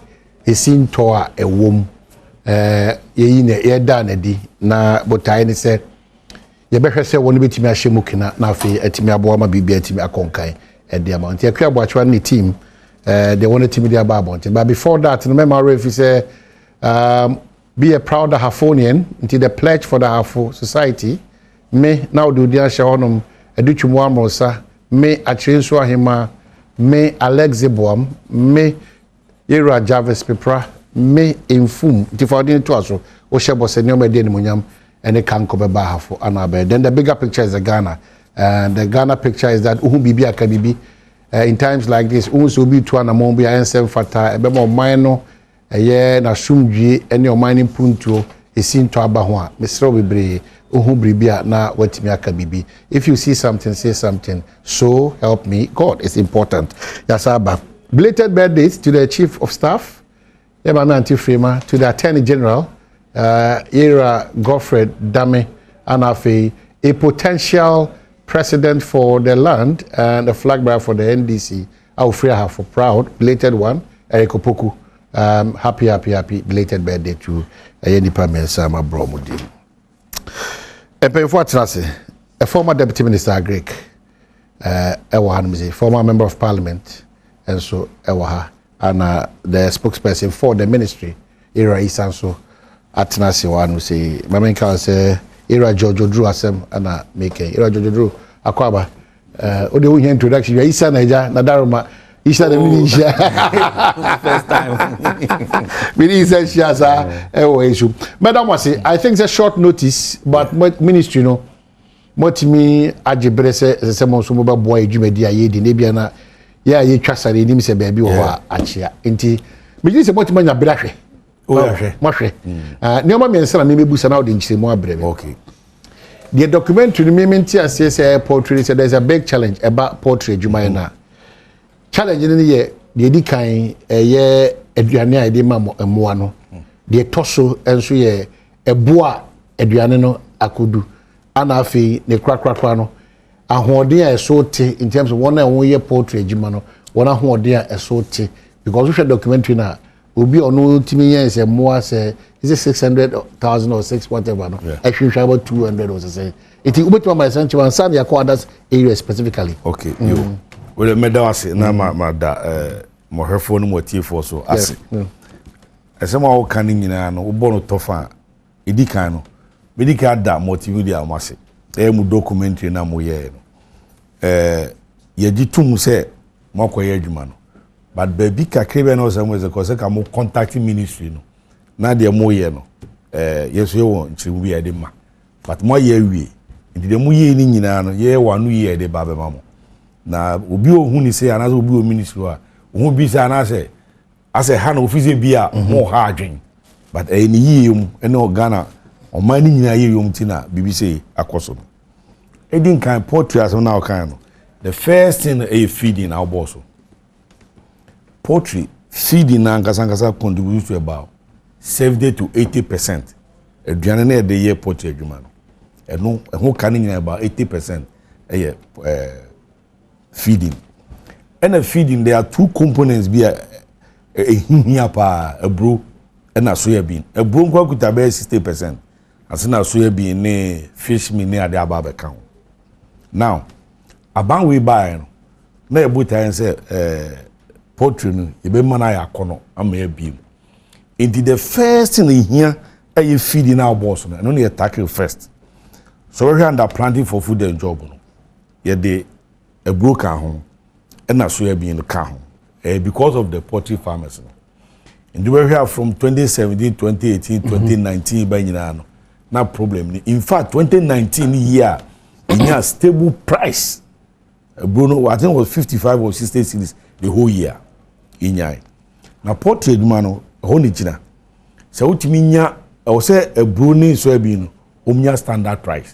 esi ntɔ a ɛwɔ mu yɛyi na yɛda n'adi na botaeɛ ne sɛ yɛbɛhwɛ sɛ wɔn bɛtumi ahyɛ mu kena na afei atumi aboa ma biribi atumi akɔ nkan ɛde ama. Nti Akua Aboakyewa ne team deɛ wɔn atumi de aba abɔnten. But before that no, mɛma werɛ fi sɛ be a proud Ahafonian. Nti the pledge for the Ahafo society, me na wode odi ahyɛ hɔnom Adutwum Amorosa, me Akyerɛ Nso Ahema, me Alex Boam, me Yɛwura Jarvis Pepra, me Mfum. Nti fa wode to aso wohyɛ bɔ sɛ nneɛma ɛde animonyam ɛne kankɔ bɛba Ahafo ana abɛyɛ. Then the bigger picture is the Ghana, and the Ghana picture is that wohu biribi aka biribi in times like this, wohu sɛ obi tu anammɔn bi a ɛnsɛ mfata ɛbɛma ɔman no ɛyɛ n'asomdwie ne ɔman no mpuntuo esi ntɔ aba ho a, mesrɛ wo bebree, wohu biribi a na watumi aka biribi. If you see something, say something. So help me God, it's important. Yasa aba. Belated birthdays to the chief of staff, yɛ maame Auntie Frema, to the attorney general, Yera Godfred Dame, and afei a potential president for the land and the flag bearer for the NDC, Awofri Ahafo, proud belated one, Eric Opoku. Happy, happy, happy belated birthday to ɛyɛ nipa mmiɛnsa ma borɔ mu di. Mpanyinfoɔ atena ase. A former deputy minister agric ɛwɔ ha nom sɛ former member of parliament nso ɛwɔ ha, ana the spokesperson for the ministry, Ira Isa, nso atena ase wɔ ha nom sɛ maame nka sɛ Ira George Oduru asɛm ɛna meke Ira George Oduru akɔ aba. O de o hia introduction yɛ Isa na ɛgya na daroma Isa na mini nhyia. First time. Mini Isa nhyia saa ɛwɔ esu. Madam wase, I think it's a short notice, but ministry no mɔtumi agye bere sɛ ɛsɛ sɛ mo nso mobɛboa yɛ dwumadi a yɛdi na ebia na yɛ a yɛtwa sare anim sɛ baabi wɔ hɔ a akyea, nti megye sɛ mɔtumi anya bere ahwɛ. Ahwɛ. Mohwɛ nneɛma mmiɛnsa na memɛbu na wode nkyerɛmu abrɛ me. Deɛ documentary no mímí nte aseɛ sɛ ɛyɛ poultry, sɛ there is a big challenge ɛba poultry adwuma yɛ na challenge no yɛ deɛ edi kan ɛyɛ aduane a yɛde ma mmoa no. Deɛ ɛtɔ so nso yɛ ɛboa aduane no akodu, ana afei ne korakorakora no ahoɔden a ɛso te in terms of wɔn a wɔyɛ poultry adwuma no, wɔn ahoɔden a ɛso te, because wohwɛ documentary na obi a ɔno tumi yɛn sɛ mmoa sɛ is it 600,000 or six whatever no ɛhwehwɛ about 200 or sɛ nti wobɛtumi ama ɛsɛn kyɛn ansa na yɛakɔ other areas specifically. Okay, yo, wode mɛda wo ase na ma da mɔhwɛfoɔ no mu atiefoɔ so ase. Ɛsɛm a woka no nyinaa no, wobɔ no tɔfa a ɛdi kan no, mɛdi kan da multimedia mo ase. Ɛyɛ mu documentary na moyɛɛ no, yɛgye tom sɛ moakɔyɛ adwuma no, but baabi kakra bi a na ɔsɛ mo sɛ kɔ sɛ ka mo contact ministry no na deɛ moyɛ no, yɛ so yɛwɔ nkyerɛmu bi a yɛde ma, but moayɛ awie. Nti deɛ moyɛ no nyinaa no, yɛyɛ wɔ ano yie a yɛde ba bɛma mo na obi a ohun ni sɛ anaasɛ obi wɔ ministry hɔ a ohun bi sɛ anaasɛ asɛ ha na ofi sɛ bi a mo ha adwen, but ɛyɛ ne yie mu ɛne Ghana ɔman ne nyinaa yie mu ti na biribi sɛ akɔ so no. Edi nkan, poultry asɛm na ɔkan no, the first thing ɛyɛ feeding na ɔbɔ so. Poultry feeding na ankasa ankasa contribute to about 70 to 80%. Aduane na yɛde yɛ poultry adwuma no, ɛno ɛho ka no nyinaa, about 80% ɛyɛ feeding. Ɛna feeding, there are two components bi a ehihia paa: aburo ɛna soya bean. Aburo nkwa kuta bɛyɛ 60% ase, na soya bean ne fish meal ne ade aba abɛka ho. Now, aban wei baeɛ no na yɛbɔ tan sɛ poultry no yɛbɛma no ayɛ akɔnɔ ama yɛabie mu. Nti the first thing ehia ɛyɛ feeding na abɔ so no, ɛno na yɛ tackle first. So wɔhwɛ under Planting for Food and Job no, yɛde aburo ka ho ɛna soya bean no ka ho, because of the poultry farmers no. Nti wɔhwɛ from 2017, 2018, 2019 ba nyinaa no na problem ni. In fact, 2019 year yɛnya stable price aburo no, I think it was 55 or 60 cedis the whole year yɛnyae. Na poultry adwuma no, ɛhɔ ne gyina sɛ wotumi nya ɛwɔ sɛ aburo ne soya bean no wɔn nya standard price.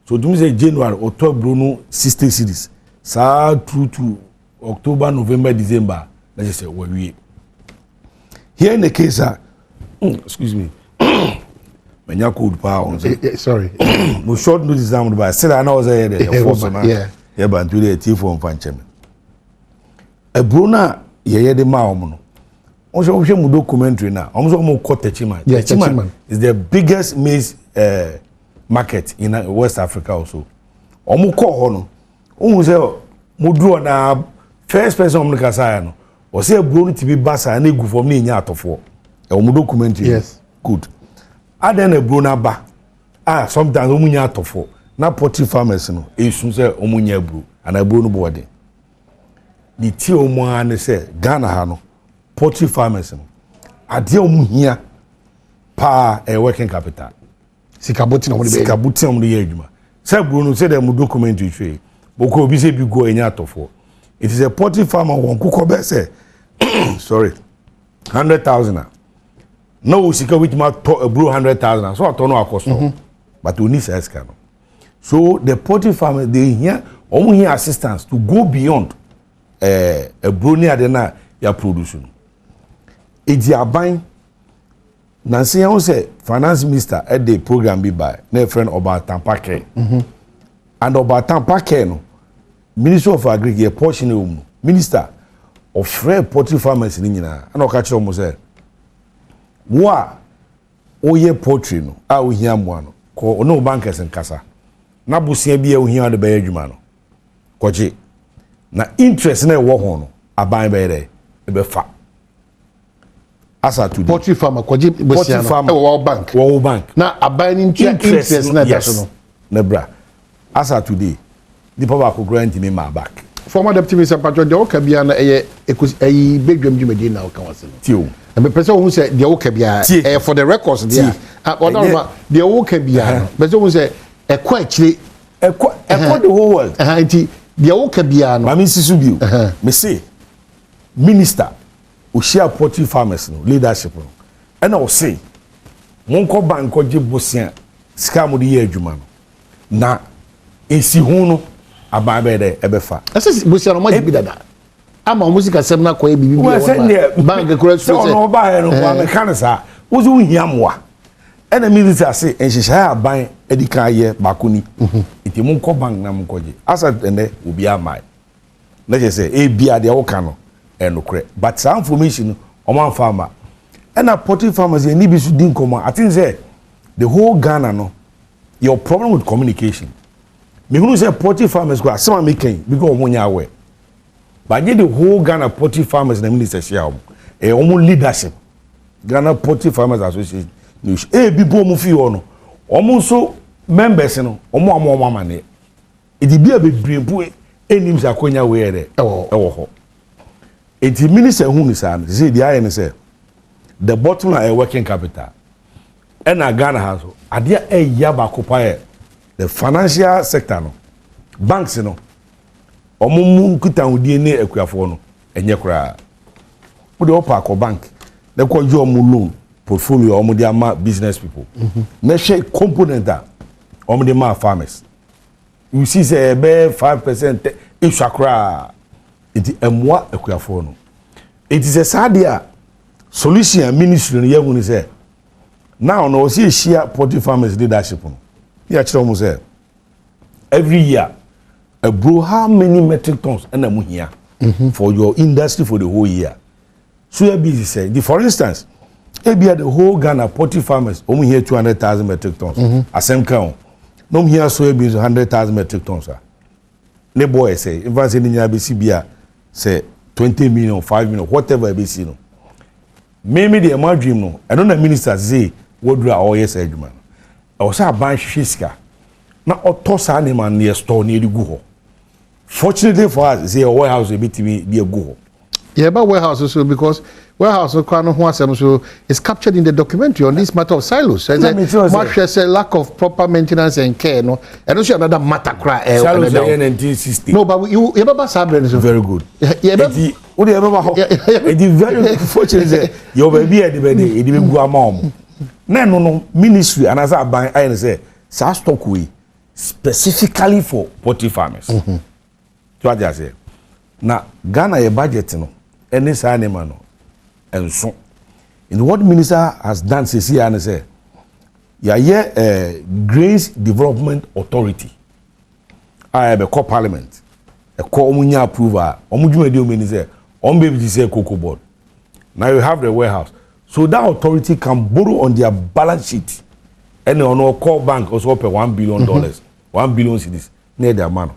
So otumi sɛ January ɔtɔ aburo no 60 cedis saa through to October, November, December na kyerɛ sɛ wawie. Here in the case a excuse me, manya cold paa wɔn sɛ. Sorry. Mo short notice na mo de ba sɛdeɛ ana ɔsɛ yɛ dɛ ɛfɔ so na yɛ ba nti deɛ tiefoɔ nfa nkyɛn mi. Aburo no a yɛyɛ de maa wɔn no, wɔn sɛ wɔhwɛ mu documentary na wɔn sɛ wɔn kɔ Techiman. Yeah, Techiman is the biggest maize market in West Africa also. Wɔn kɔ hɔ no, wɔn sɛ mo duro na first person wɔn kasa yɛ no, wɔsɛ aburo no ti bi ba saa na egu fam na enya atɔfoɔ. Ɛwɔ mu documentary. Yes. Good. Adan na aburo no aba a sometimes wɔn nya atɔfoɔ na poultry farmers no esu sɛ wɔn nya aburo ana aburo no bɔ ɔden. Ne ti a wɔn ara ne sɛ Ghana ha no, poultry farmers no, adeɛ a wɔn hia paa ɛyɛ working capital. Sikabotin a wɔde bɛyɛ. Sikabotin a wɔde yɛ adwuma. Sɛ aburo no sɛ deɛ mo document twɛ yi, boko obi sɛ bi gu a ɛnya atɔfoɔ. Eti sɛ poultry farmer wɔn kokɔ bɛ sɛ sorry 100,000 a na wɔ sika wobɛtumi atɔ aburo 100,000 a so atɔ no akɔ so, but oni saa sika no. So the poultry farmer, they hia, wɔn hia assistance to go beyond aburo ne ade na yɛ produce no. Eti aban nansi yɛn ho sɛ finance minister ɛde program bi ba na yɛfrɛ no Ɔbaatampa Care, and Ɔbaatampa Care no, Ministry of Agric yɛ portion ɛwɔ mu. Minister ɔfrɛ poultry farmers ne nyinaa ɛna ɔka kyerɛ wɔn sɛ wo a woyɛ poultry no a wohia mmoa no, kɔ ɔne wo bankers nkasa na bosia bi a wohia de bɛyɛ adwuma no kɔgye, na interest na ɛwɔ ho no, aban bɛyɛ dɛ ɛbɛfa asa to. Poultry farmer kɔgye bosia no ɛwɔ wɔn bank. Wɔn bank. Na aban ni ntua interest na ɛda so no. Na bra asa today, nipa baako kura ntumi maa back. Former deputy minister Patro, deɛ ɔka biara no ɛyɛ ekosi ɛyi bedwam dwumadie na ɔka wase no. Tie o. Mepɛ sɛ ohun sɛ deɛ ɔka biara ɛyɛ for the records deɛ a ɔda ɔma deɛ ɔka biara no pɛ sɛ ohun sɛ ɛkɔ akyire. Ɛkɔ the whole world. Nti deɛ ɔka biara no. Maame nsi so bio. Mese minister ohyia poultry farmers no leadership no ɛna ɔse monkɔ bank kɔgye bosia sika a mode yɛ adwuma no na esi ho no, aban bɛyɛ dɛ ɛbɛfa. Ɛsɛ bosia no ɔmo agye bi dada ama ɔmo sika sɛm na kɔyɛ biribi bi a wɔn bank kura sɛ ɔno ɔbaayɛ no kɔ ameka no saa wosi wohia mmoa ɛna minister se nhyehyɛe aban adi kan ayɛ baako ni, nti monkɔ bank na monkɔgye. Asa ɛnɛ obi ama na kyerɛ sɛ ebia deɛ woka no ɛnokorɛ, but saa information no ɔmo amfa ama. Ɛna poultry farmers yɛn ni bi so di nkɔmɔ. I think sɛ the whole Ghana no, your problem with communication, mehunu sɛ poultry farmers kɔ asɛm a meka yi because ɔmo nyɛ aware, but nye the whole Ghana poultry farmers na minister hyia wɔn, ɛyɛ wɔn leadership, Ghana Poultry Farmers Association ebi bu wɔn fi hɔ no, wɔn nso members no, wɔn a wɔn amaneɛ edi bi a bebree mpo enim sɛ akonya wei yɛ dɛ ɛwɔ hɔ. Eti minister hu ni saa no sɛ deɛ ayɛ ne sɛ the bottom line ɛyɛ working capital. Ɛna Ghana ha so adeɛ a ɛyɛ baako pa yɛ the financial sector no, banks no, wɔn mu nkitahodie ne akuafoɔ no ɛnyɛ koraa. Wode wɔpa akɔ bank na kɔgye wɔn loan portfolio a wɔn de ama business people na hwɛ component a wɔn de ma farmers, you see sɛ ɛbɛyɛ 5% esua koraa. Nti ɛmoa akuafoɔ no. Nti sɛ saa deɛ a, solution a ministry no yɛhu ni sɛ now no ɔsi ehyia poultry farmers leadership no, yɛ akyerɛ wɔn sɛ every year aburo how many metric tons ɛna mo hia for your industry for the whole year. Soya beans sɛ the for instance, ebia the whole Ghana poultry farmers wɔn hia 200,000 metric tons, asɛm ka o, na wɔn hia soya beans 100,000 metric tons a ne bɔ ɛsɛ nfa sɛ ne nyinaa bɛsi bi a sɛ 20 million, 5 million, whatever ɛbɛsi no, mímí deɛ ɛmo adwene no, ɛno na minister sɛ wɔduru a ɔreyɛ saa adwuma no, ɛwɔ sɛ aban hwehwɛ sika na ɔtɔ saa nneɛma no yɛ store ne yɛde gu hɔ. Fortunately for us sɛ yɛ warehouse ebitumi de agu hɔ. Yɛba warehouse so because warehouse kora no ho asɛm so is captured in the documentary on this matter of silos. Sɛ mahwɛ sɛ lack of proper maintenance and care no, ɛno nso yɛ another matter kora. Silos yɛ 1960. No, but yɛbɛba saa berɛ no so. Very good. Eti o de yɛbɛba hɔ. Eti very fortunate sɛ yɛwɔ baabi a yɛde bɛ de yɛde bɛ gu ama wɔn na ɛno no ministry anaasɛ aban ayɛ no sɛ saa stock wei. specifically for poultry farmers. So ate aseɛ? Na Ghana yɛ budget no ɛne saa nneɛma no nso. And what minister has done sisi ya ne sɛ yɛayɛ Grains Development Authority a yɛbɛkɔ parliament, ɛkɔ, wɔn nya approve a, wɔn dwumadi wɔn ani sɛ wɔn bɛ bi ti sɛ Cocoa Board. Now you have the warehouse, so that authority can borrow on their balance sheet. Ɛna ɔno ɔkɔ bank, ɔsɛ ɔpɛ $1 billion, 1 billion cedis, na yɛde ama no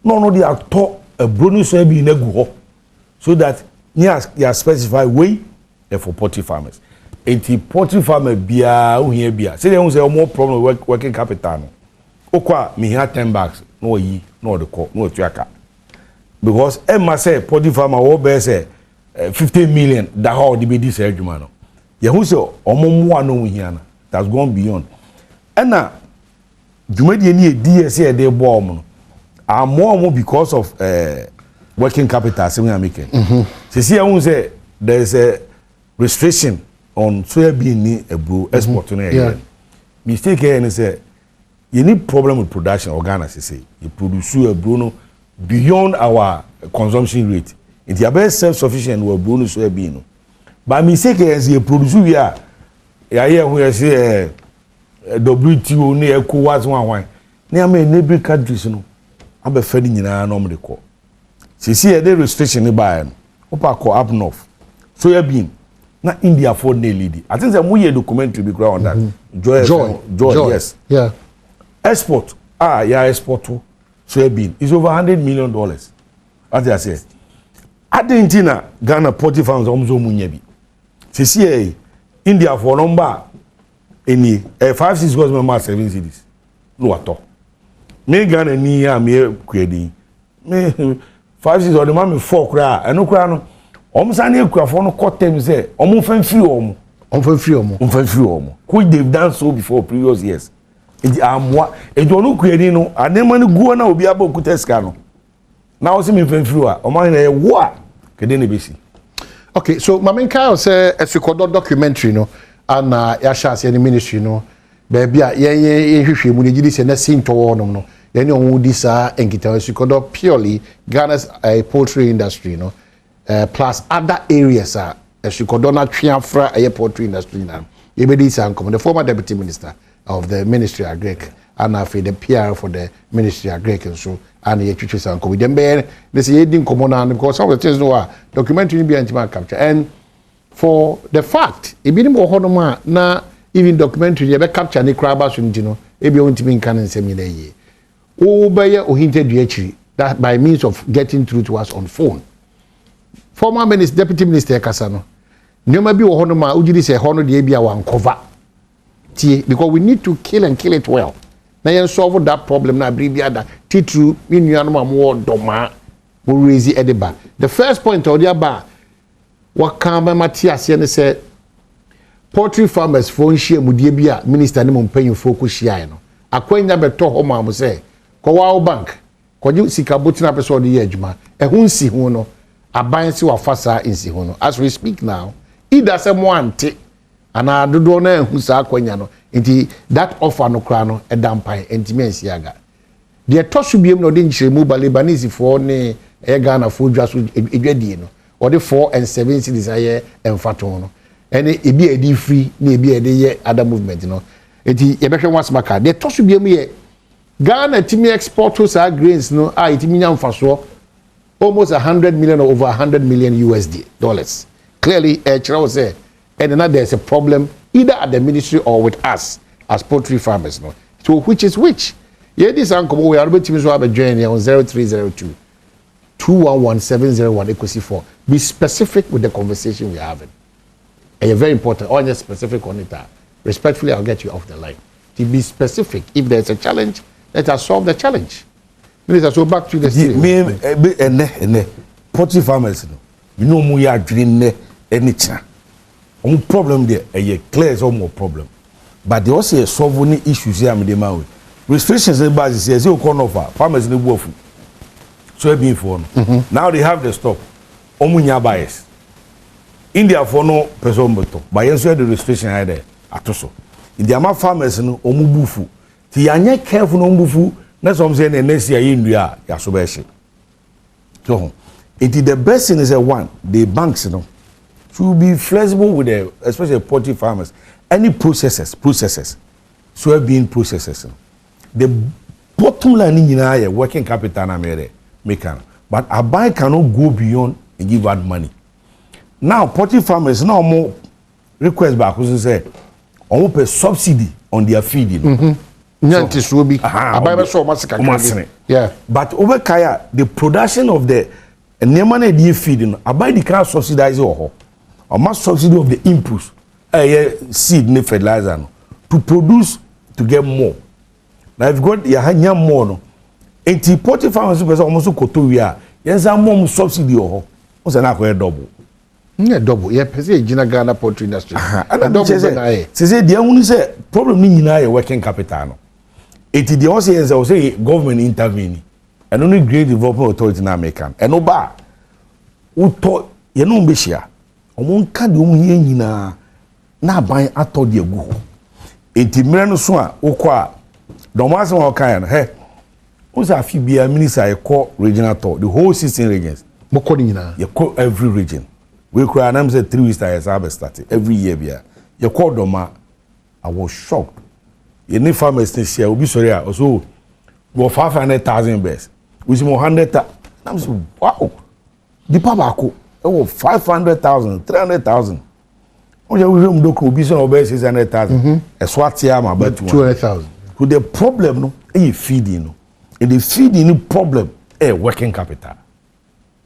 na ɔno de atɔ aburo ne soya bean agu hɔ so that ne yɛ specify wei ɛ for poultry farmers. Eti poultry farmer biara ohia bia sɛdeɛ ɛho sɛ ɔmo problem working capital no, okɔ a mihia 10 bags na ɔyi na ɔde kɔ na ɔtua ka, because ɛma sɛ poultry farmer wɔ bɛyɛ sɛ 50 million da hɔ a ɔde bɛdi saa adwuma no, yɛho sɛ ɔmo mmoa no ɔmo hia no, it has gone beyond. Ɛna dwumadie ni yɛ di yɛ sɛ yɛde bɔ ɔmo no amoa ɔmo because of working capital asɛm yɛ amekɛ sisi ɛho sɛ there is a restriction on soya bean ni aburo export no. Yɛ yɛ mistake yɛ ni sɛ yɛ ni problem with production wɔ Ghana. Sisi yɛ produce aburo no beyond our consumption rate, nti abɛyɛ self sufficient wɔ aburo no, soya bean no. But mistake yɛ sɛ yɛ produce wie a, yɛayɛ ho yɛ sɛ WTO ne ECOWAS ho ahwan ne ama yɛ neighboring countries no abɛfɛ no nyinaa na wɔn de kɔ. Sisi yɛde restriction ne baeɛ no, wopa kɔ up north, soya bean na Indiafoɔ na lead. I think sɛ mo yɛ documentary bi kura on that. Joy. Joy. Joy. Joy. Yes. Export a yɛ export to soya bean is over $100 million. Ati ase adi nti na Ghana poultry farms wɔn nso wɔn nya bi. Sisi yɛ Indiafoɔ no ba enie ɛ 5 cedis kɔsɛ mɛma 7 cedis na watɔ. Me Ghana ni a meyɛ kuani, me 5 cedis ɔde ma me four koraa. Ɛno koraa no, wɔn san ne akuafoɔ no kɔ tɛm sɛ wɔn fɛn firi wɔn. Wɔn fɛn firi wɔn. Wɔn fɛn firi wɔn, which they done so before previous years. Nti amoa nti ɔno kuani no anneɛma no guo na obi abɔ okuta sika no na ɔsɛ mi fɛn firi hɔ a ɔmo ahena yɛ wo a kɛde na ebesi. Okay, so maame nkae sɛ Esukɔdɔ documentary no ana yɛahyɛ aseɛ ne ministry no baabi a yɛn yɛn yɛhwehwɛ mu no, gyi di sɛ na si ntɔ wɔ hɔnom no, yɛne ɔmo di saa nkitaho. Esukɔdɔ purely Ghana's poultry industry no, plus other areas a Esukɔdɔ no atwe afra ɛyɛ poultry industry nyinaa, yɛbɛdi saa nkɔmmɔ. The former deputy minister of the Ministry Agric ana afei the PR for the Ministry Agric nso ana yɛtwitwi saa nkɔmmɔ. Deɛ mbɛyɛ ne sɛ yɛdi nkɔmmɔ no ano, because some of the things no a documentary no bi a ntumi capture, and for the fact ebinom wɔ hɔnom a na even documentary yɛbɛ capture ne koraa ba so nti no, ebi a wɔntumi nka ne nsɛm nyinaa yie. Wobɛyɛ ohintadua akyiri that by means of getting through to us on phone. Former minister, deputy minister kasa no, nneɛma bi wɔ hɔnom a wogye di sɛ ɛhɔ no deɛ bi a wankɔva tie, because we need to kill and kill it well na yɛn solve that problem na abiri bi ada titiri ne nuanom a wɔwɔ dɔmaa wɔ raise ɛde ba. The first point a ɔde aba a wɔka bɛma te aseɛ ne sɛ poultry farmers foɔ nhyiamudie bi a minister ne mo mpanyinfoɔ kɔ hyiaeɛ no, akwanya bɛtɔ hɔ maa mo sɛ kɔwaa bank kɔgye sika botena pɛ sɛ ɔde yɛ adwuma. Ɛho nsi ho no, aban si wafa saa nsi ho no. As we speak now, either sɛ mo ante anaa dodoɔ no ahu saa akwanya no, nti that offer no koraa no ɛda mpan ntumi ansi aga. Deɛ ɛtɔ so biem na ɔde nkyerɛmu ba Lebanesefoɔ ne ɛyɛ Ghanafoɔ dwa so edwadie no, ɔde 4 and 7 cedis ayɛ mfato no, ɛne ebi a yɛde firi ne ebi a yɛde yɛ other movement no. Eti yɛbɛhwɛ ho asɛm aka. Deɛ ɛtɔ so biem yɛ Ghana tumi export saa grains no a yɛtumi nya mfasoɔ almost 100 million or over 100 million USD dollars. Clearly ɛkyerɛ wo sɛ ɛne na there is a problem either at the ministry or with us as poultry farmers no. So which is which? Yɛdi saa nkɔmɔ wei a, wobɛtumi so abɛjoin yɛn on 0302 211 701 ekosi 4. Be specific with the conversation we are having. Ɛyɛ very important. Ɔnyɛ specific on it a, respectfully, I'll get you off the line. To be specific, if there is a challenge, let us solve the challenge. Minister, so back to the story. Me ebe ɛnɛ ɛnɛ poultry farmers no, mi ni wɔn yɛ adwene nnɛ ɛne kyina. Wɔn problem deɛ, ɛyɛ clear sɛ wɔn wɔ problem, but deɛ ɔsɛ yɛ solve ne issues yɛ amede ma wei restrictions ne ba sisi ɛsɛ okɔ nɔfa farmers ne bu afu soybean foɔ no. Now they have the stock, wɔn nya buyers. India foɔ no pɛ sɛ wɔn bɛtɔ, but yɛn nso yɛ de restriction ayɛ dɛ ato so, nti ama farmers no wɔn bu fu. Ti yɛanyɛ careful na wɔn bu fu. Na sɛ wɔn sɛ ɛna next year yɛ nnua a yɛaso bɛhye. So ho. Nti the best thing is that one, the banks no should be flexible with the especially poultry farmers. Any processors, processors, soybean processors. No. The bottom line ni nyinaa yɛ working capital na meyɛ dɛ meka no. But aban cannot go beyond and give out money. Now poultry farmers na wɔn request baako so sɛ wɔn pɛ subsidy on their feed no. Nya ntesoɔ bi aban bɛ sɔ wɔn ase kakra bi. But wobɛkae a the production of the nneɛma no a yɛde yɛ feed no aban di kan subsidize wɔ hɔ. Ɔma subsidy of the inputs a ɛyɛ seed ne fertilizer no to produce to get more. Na if God yɛ nya more no nti poultry farmers pɛ sɛ wɔn nso kɔtɔ wie a yɛn nsa mmɔ wɔn subsidy wɔ hɔ. Wɔn sɛ n'akɔyɛ double. Nyɛ double yɛ pɛ sɛ yɛgyina Ghana poultry industry. Ɛna mi kyerɛ sɛ sese deɛ ehunu sɛ problem ni nyinaa yɛ working capital no. Eti deɛ ɔsɛ yɛn sɛ ɔsɛ government intervene ɛno ne Grain Development Authority na America no ɛno ba a wotɔ yɛne wɔn bɛhyia wɔn nka deɛ wɔn hia nyinaa na aban atɔ deɛ agu hɔ. Eti mmerɛ no so a wokɔ a dɔm asɛm a wɔka yɛ no hɛ wɔn sɛ afi biara minister yɛkɔ regional tour the whole 16 regions. Mokɔ ne nyinaa. Yɛkɔ every region. Wei koraa anam sɛ 3 weeks na yɛsan abɛ start every year bia. Yɛkɔ Dɔma, I was shocked. Yɛne farmers ne hyia obi sɔre a ɔsɛ o wɔ 500,000 birds. Wosi mo hundred thousand. Nam sɛ wow nipa baako ɛwɔ 500,000 300,000. Wọ́n sɛ wohwɛ mu dɔkun obi sɛ na ɔbɛyɛ 600,000. Ɛso ate ama aba 200,000. So the problem no ɛyɛ feeding no. And the feeding no problem ɛyɛ working capital.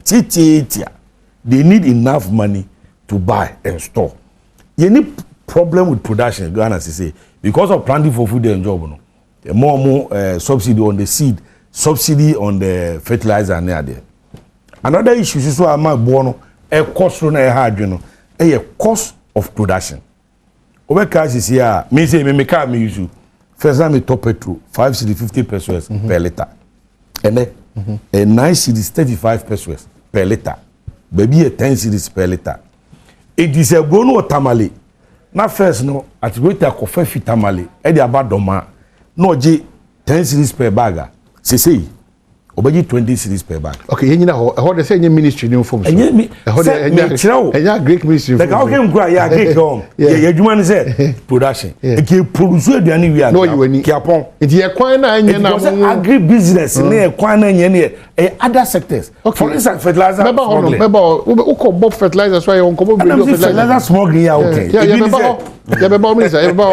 Titiatia they need enough money to buy and store. Yɛn ni problem with production Ghana sise because of planting for food and job no. More more subsidy on the seed, subsidy on the fertilizer ne adeɛ. Another issue soso a ama boɔ no ɛkɔ soro na ɛha adwene no ɛyɛ cost of production. Wobɛka sisi a me sɛ me me car me use first na me tɔ petrol 5 cedi 50 pesewas per litre. Ɛnɛ ɛ 9 cedis 35 pesewas per litre. Baabi yɛ 10 cedis per litre. Eti sɛ aburo no wɔ Tamale na first no atiweta kɔfɛ fi Tamale ɛde aba Dɔma na ɔgye 10 cedis per bag a sesei ɔbɛgye 20 cedis per bag. Okay, yɛn nyina hɔ ɛhɔ de sɛ ɛnyɛ ministry ni nfom so. Ɛnyɛ mi ɛhɔ de sɛ ɛnyɛ mekyerɛ wo ɛnyɛ agric ministry nfom so. Like ɔkè nkura yɛ agric hɔ yɛ yɛ adwuma ni sɛ production nti produce aduane wie a na ɔyi w'ani kiapɔn. Nti yɛ kwan na ɛnyɛ na mo sɛ agri business ne yɛ kwan na ɛnyɛ ne yɛ ɛyɛ other sectors. For instance, fertilizer mɛba hɔ no smuggling. Mɛba hɔ wokɔ bɔ fertilizer so ayɛ nkɔmɔ Ɛna bi mi sɛ fertilizer smuggling yɛ okay. Yeah, Ebi ni yɛbɛba sɛ hɔ yɛbɛba hɔ minister yɛbɛba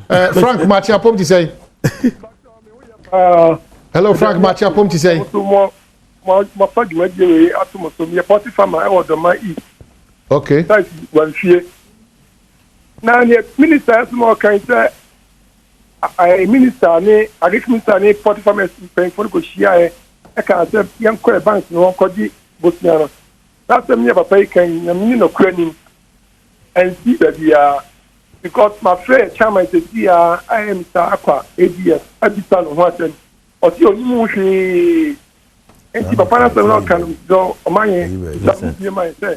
hɔ. Frank Makye apɔm ti sɛn? Hello Frank Makye apɔm ti sɛn? So mo mo mo fa dwumadie wei ato mo so. Meyɛ poultry farmer ɛwɔ Dɔma East. Site Wamfie. Na neɛ minister ɛso na ɔkan sɛ ɛɛ minister ne agric minister ne poultry farmers mpanyinfoɔ no kɔ hyiaeɛ ɛka sɛ yɛnkɔ ɛ banks no wɔnkɔgye bosia no. Saa asɛm ne yɛ papa yi kan na mene nɔkora nim ɛnsi baabiara because mafrɛ yɛ chairman sɛsi a ayɛ Mr. Akwa ADF abisa no ho asɛm ɔsi onim ho hwee nti papa no asɛm na ɔka no sɛ ɔma yɛn sa bie ma yɛn sɛ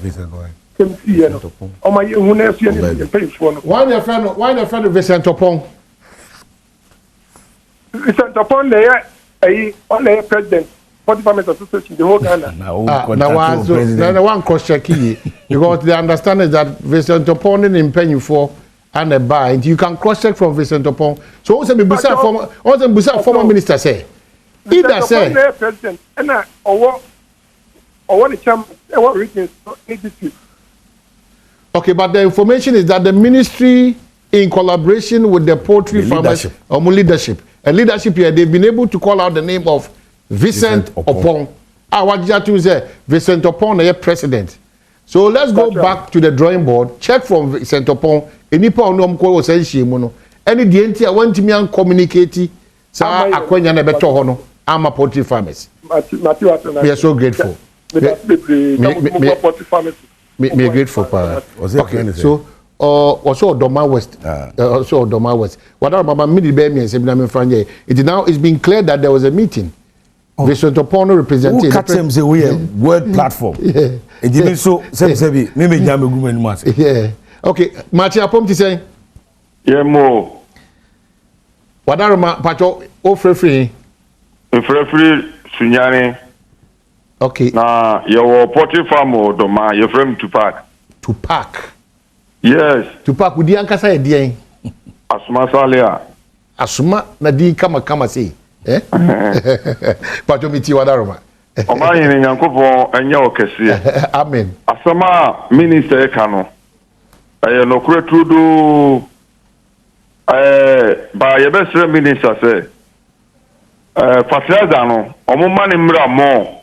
sɛm siiɛ no ɔma yɛhu na ɛso yɛ ne mpanyinfoɔ no. Wɔn na yɛfrɛ no Vincent Opong. Vincent Opong na ɛyɛ ɛyi ɔna ɛyɛ president Poultry Farmers Association the whole Ghana. Ah, na wa so na na one cross check yie because the understanding is that Vincent Opong ne ne mpanyinfoɔ ana ba nti you can cross check from Vincent Opong so wɔn sɛ mibusa former wɔn sɛ mibusa former minister sɛ either Vincent Opong na sɛ ɛyɛ president ɛna ɔwɔ ne chairman ɛwɔ regions ne district. Okay, but the information is that the ministry in collaboration with the poultry The farmers leadership. Leadership and leadership here, they've been able to call out the name of Vincent Vincent Opong. Opong a wagyegye atum sɛ Vincent Opong na yɛ president. So let's go back to the drawing board, check from Vincent Opong enipa a ɔno ɔmo kɔ wɔ sɛ nhyia mu no ɛne deɛ nti a wɔntumi an communicate saa akwanya na ɛbɛtɔ hɔ no ama poultry farmers. Mate mate wa na. We are so grateful. Meda bebree Me- na me- mo me- mo poultry farmers. Me grateful paa. Okay, so ɔsɛ Ɔdɔma West, ɔsɛ Ɔdɔma West wadara mama mmiri bɛyɛ mmiɛnsa bi na mi nfa nyɛ it. Now it's been clear that there was a meeting. Oh. Vincent Opong no represented. Wo ka kyerɛ m sɛ woyɛ word platform nti mi nso sɛbisɛbi mi mi gya mi gu m'anim ase. Yeah. Okay, Makye apɔm ti sɛn? Yɛ mo. Wadaroma patro o firifiri. Mefrɛ firi Sunyani. Okay. Na yɛwɔ poultry farm wɔ Doma. Yɛfrɛ me Tupac. Tupac. Yes. Tupac, wo din ankasa yɛ deɛn? Asoma Salia. Asoma na din kama kama sei. Eh? Patro mi ti wadaroma. Ɔmanhene Nyankopɔn nyɛ wo kɛseɛ. Amen. Asɛm a minister yi ka no, ɛyɛ nɔkorɛ turodoo. Ɛɛ, ba yɛbɛsrɛ minister sɛ, ɛɛ, fertilizer no, wɔn mma no mmra more.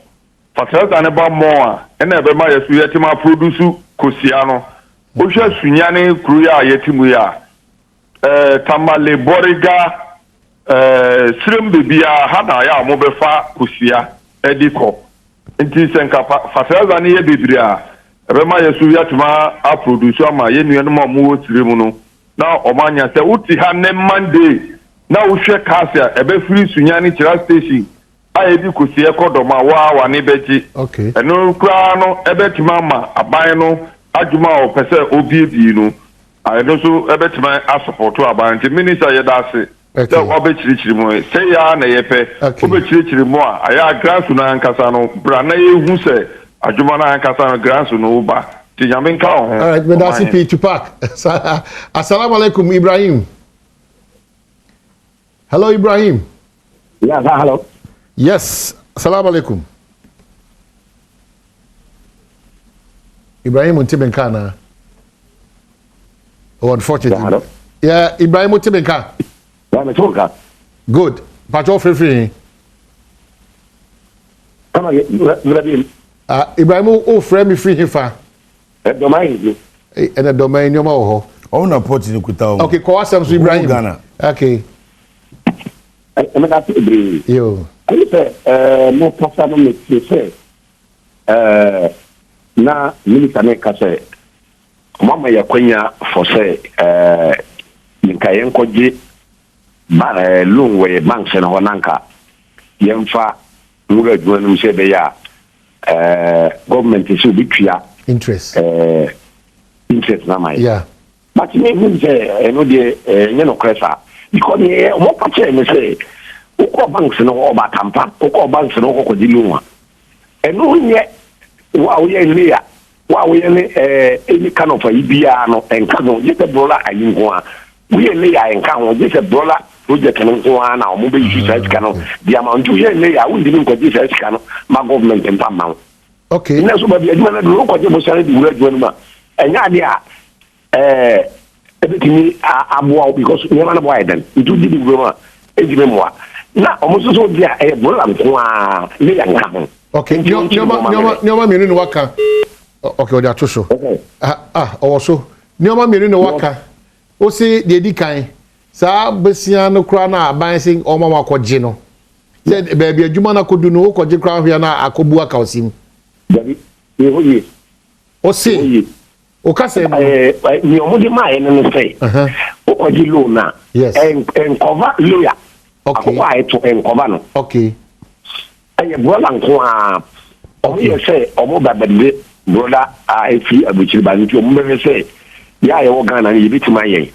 Fertilizer no ba more a, ɛna ɛbɛma yɛ so yɛatumi aproduce kosua no. Wohwɛ Sunyani kuro yi a yɛte mu yi a, ɛɛ, Tamale, Bɔrega, ɛɛ, Sirem baabiara, ha na ayɛ a wɔbɛfa kosua de kɔ. Nti sɛ nka fertilizer no yɛ bebree a, ɛbɛma yɛ so yɛatumi aproduce ama yɛn nuanom a wɔwɔ Sirem no na wɔanya. Sɛ wote ha nnɛ Monday na wohwɛ cars a ɛbɛfiri Sunyani Kyerɛ station a ɛdi kosua kɔ dɔm a, wo ara w'ani bɛgye. Ɛno koraa no ɛbɛtumi ama aban no adwuma a ɔpɛ sɛ ɔbiebie no, ɛno nso ɛbɛtumi asɔpɔto aban. Nti Minister yɛda ase sɛ woabɛkyirikyiri mu. Sɛi ara na yɛpɛ. Wobɛkyirikyiri mu a, ayɛ a grass no ankasa no, bra na yɛhu sɛ adwuma no ankasa no grass no woba. Nti Nyame nka wo ho. Alright, meda ase pii Tupac. Assalamu alaikum Ibrahim. Hello Ibrahim. Yeah, hello. Yes, assalamu alaikum. Ibrahim ntimi nka na. Oh, unfortunately. Yeah, hello. Yeah, Ibrahim ntimi nka. Yeah, me nka. Good. Pacho free free. Kama Ibrahim. Ah, Ibrahim o frɛ me free hefa. Dɔman yi. Ɛna dɔman nneɛma wɔ hɔ. Ɔmo na pɔt ne kuta wɔn. Okay, kɔ asɛm so Ibrahim. Ghana. Okay. Ɛmɛ ase bebree. Yo. Ɛne sɛ ɛɛ mo kasa no me te sɛ ɛɛ na minista ne ka sɛ ɔmo ama yɛ akwanya fɔ sɛ ɛɛ nka yɛn kɔgye ba ɛɛ loan wɔ yɛ banks no hɔ na nka yɛnfa nwura adwuma no mu sɛ ɛbɛyɛ a ɛɛ government sɛ obetua interest ɛɛ interest na ama yɛ. Yeah. But me hu sɛ ɛno deɛ ɛnyɛ nokorɛ saa because neɛ wɔn ka kyerɛ me sɛ wokɔ banks no hɔ ɔba tampa wokɔ banks no hɔ kɔgye loan a ɛno nyɛ wo a woyɛ layer wo a woyɛ ne ɛɛ any kind of ayi biara no ɛnka ho gye sɛ broiler ayi nko a woyɛ layer ɛnka ho gye sɛ broiler project no nko ara na wɔn bɛyi so saa sika no de ama nti woyɛ layer a wontumi nkɔgye saa sika no ma government mfa mma wo. Okay. Nnɛ nso baabi adwuma no aduru wokɔgye bosea no de wura adwuma no mu a ɛnyɛ adeɛ a ɛɛ ɛbɛtumi aboa wo because nneɛma no bo ayɛ dɛn nti wogye de wura mu a ɛntumi mmoa na wɔn nso so gye a ɛyɛ broiler nko ara ne yɛ nka ho. Okay nneɛma nneɛma nneɛma mmienu na waka okay ɔde ato so ah ah ɔwɔ so nneɛma mmienu na waka wosi deɛ edi kan saa besia no koraa na aban se ɔma wɔn akɔgye no sɛ baabi adwuma no akɔdu no wokɔgye koraa hwɛ na akɔbu aka ɔsim. Dabi yɛ hɔ yie. Ɔse woka sɛ no. Nea wɔde maa yɛ no ne sɛ wokɔgye loan a ɛnkɔva layer akokɔ a ɛto ɛnkɔva no. Okay. Ɛyɛ broiler nko ara. Wɔn yɛ sɛ wɔn ba bɛde broiler a efiri aburukyiri ba nti wɔn bɛhwɛ sɛ yɛ a yɛwɔ Ghana no yɛbɛtumi ayɛn.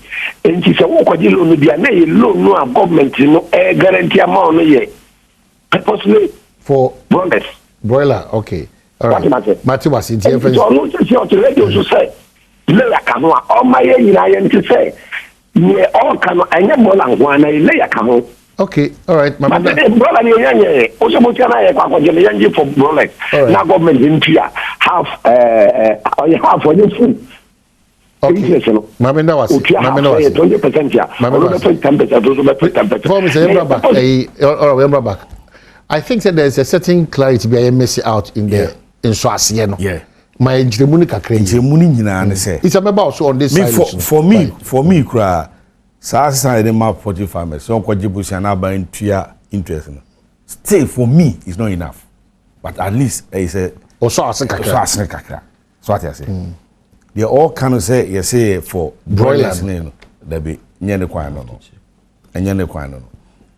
Nti sɛ wokɔgye loan no bi a na ɛyɛ loan no a government no ɛreguarantee ama wo no yɛ purposely for broilers. Broiler okay. All right. Mate wase nti yɛmfa nti ɔno sɛ sɛ ɔte radio so sɛ layer ka ho a ɔma yɛn nyinaa yɛnte sɛ neɛ ɔreka no ɛnyɛ broiler nko ara na ɛyɛ layer ka ho. Okay, all right. Mama na. Broiler ni yɛn yɛ o sɛ mo tia na yɛ kɔ akɔgye no yɛn gye for broiler. Na government ntua half ɛɛ ɔyɛ half ɔyɛ full. Okay. Interest no. Maame nda wase. Otua half Maame nda wase. ɛyɛ 20% a. Maame Ɔno bɛfɛ 10% ɔno bɛfɛ 10%. Fɔm sɛ yɛn bra back ɛyi ɔrɔ yɛn bra back. I think that there is a certain clarity bi a yɛ miss out in the nso aseɛ no. Yeah. Ma yɛ nkyerɛmu ni kakra yi. Nkyerɛmu ni nyinaa ne sɛ. Isa mɛba also on this Me side. for for me for me koraa saa sisan yɛde ma poultry farmers sɛ ɔnkɔgye bosia na aban ntua interest no still for me is not enough but at least ɛyɛ sɛ. Ɔsɔ ase kakra. Ɔsɔ ase kakra so ate ase. Deɛ ɔɔka no sɛ yɛsɛ yɛ for broilers ne no dabi nyɛ ne kwan no no ɛnyɛ ne kwan no no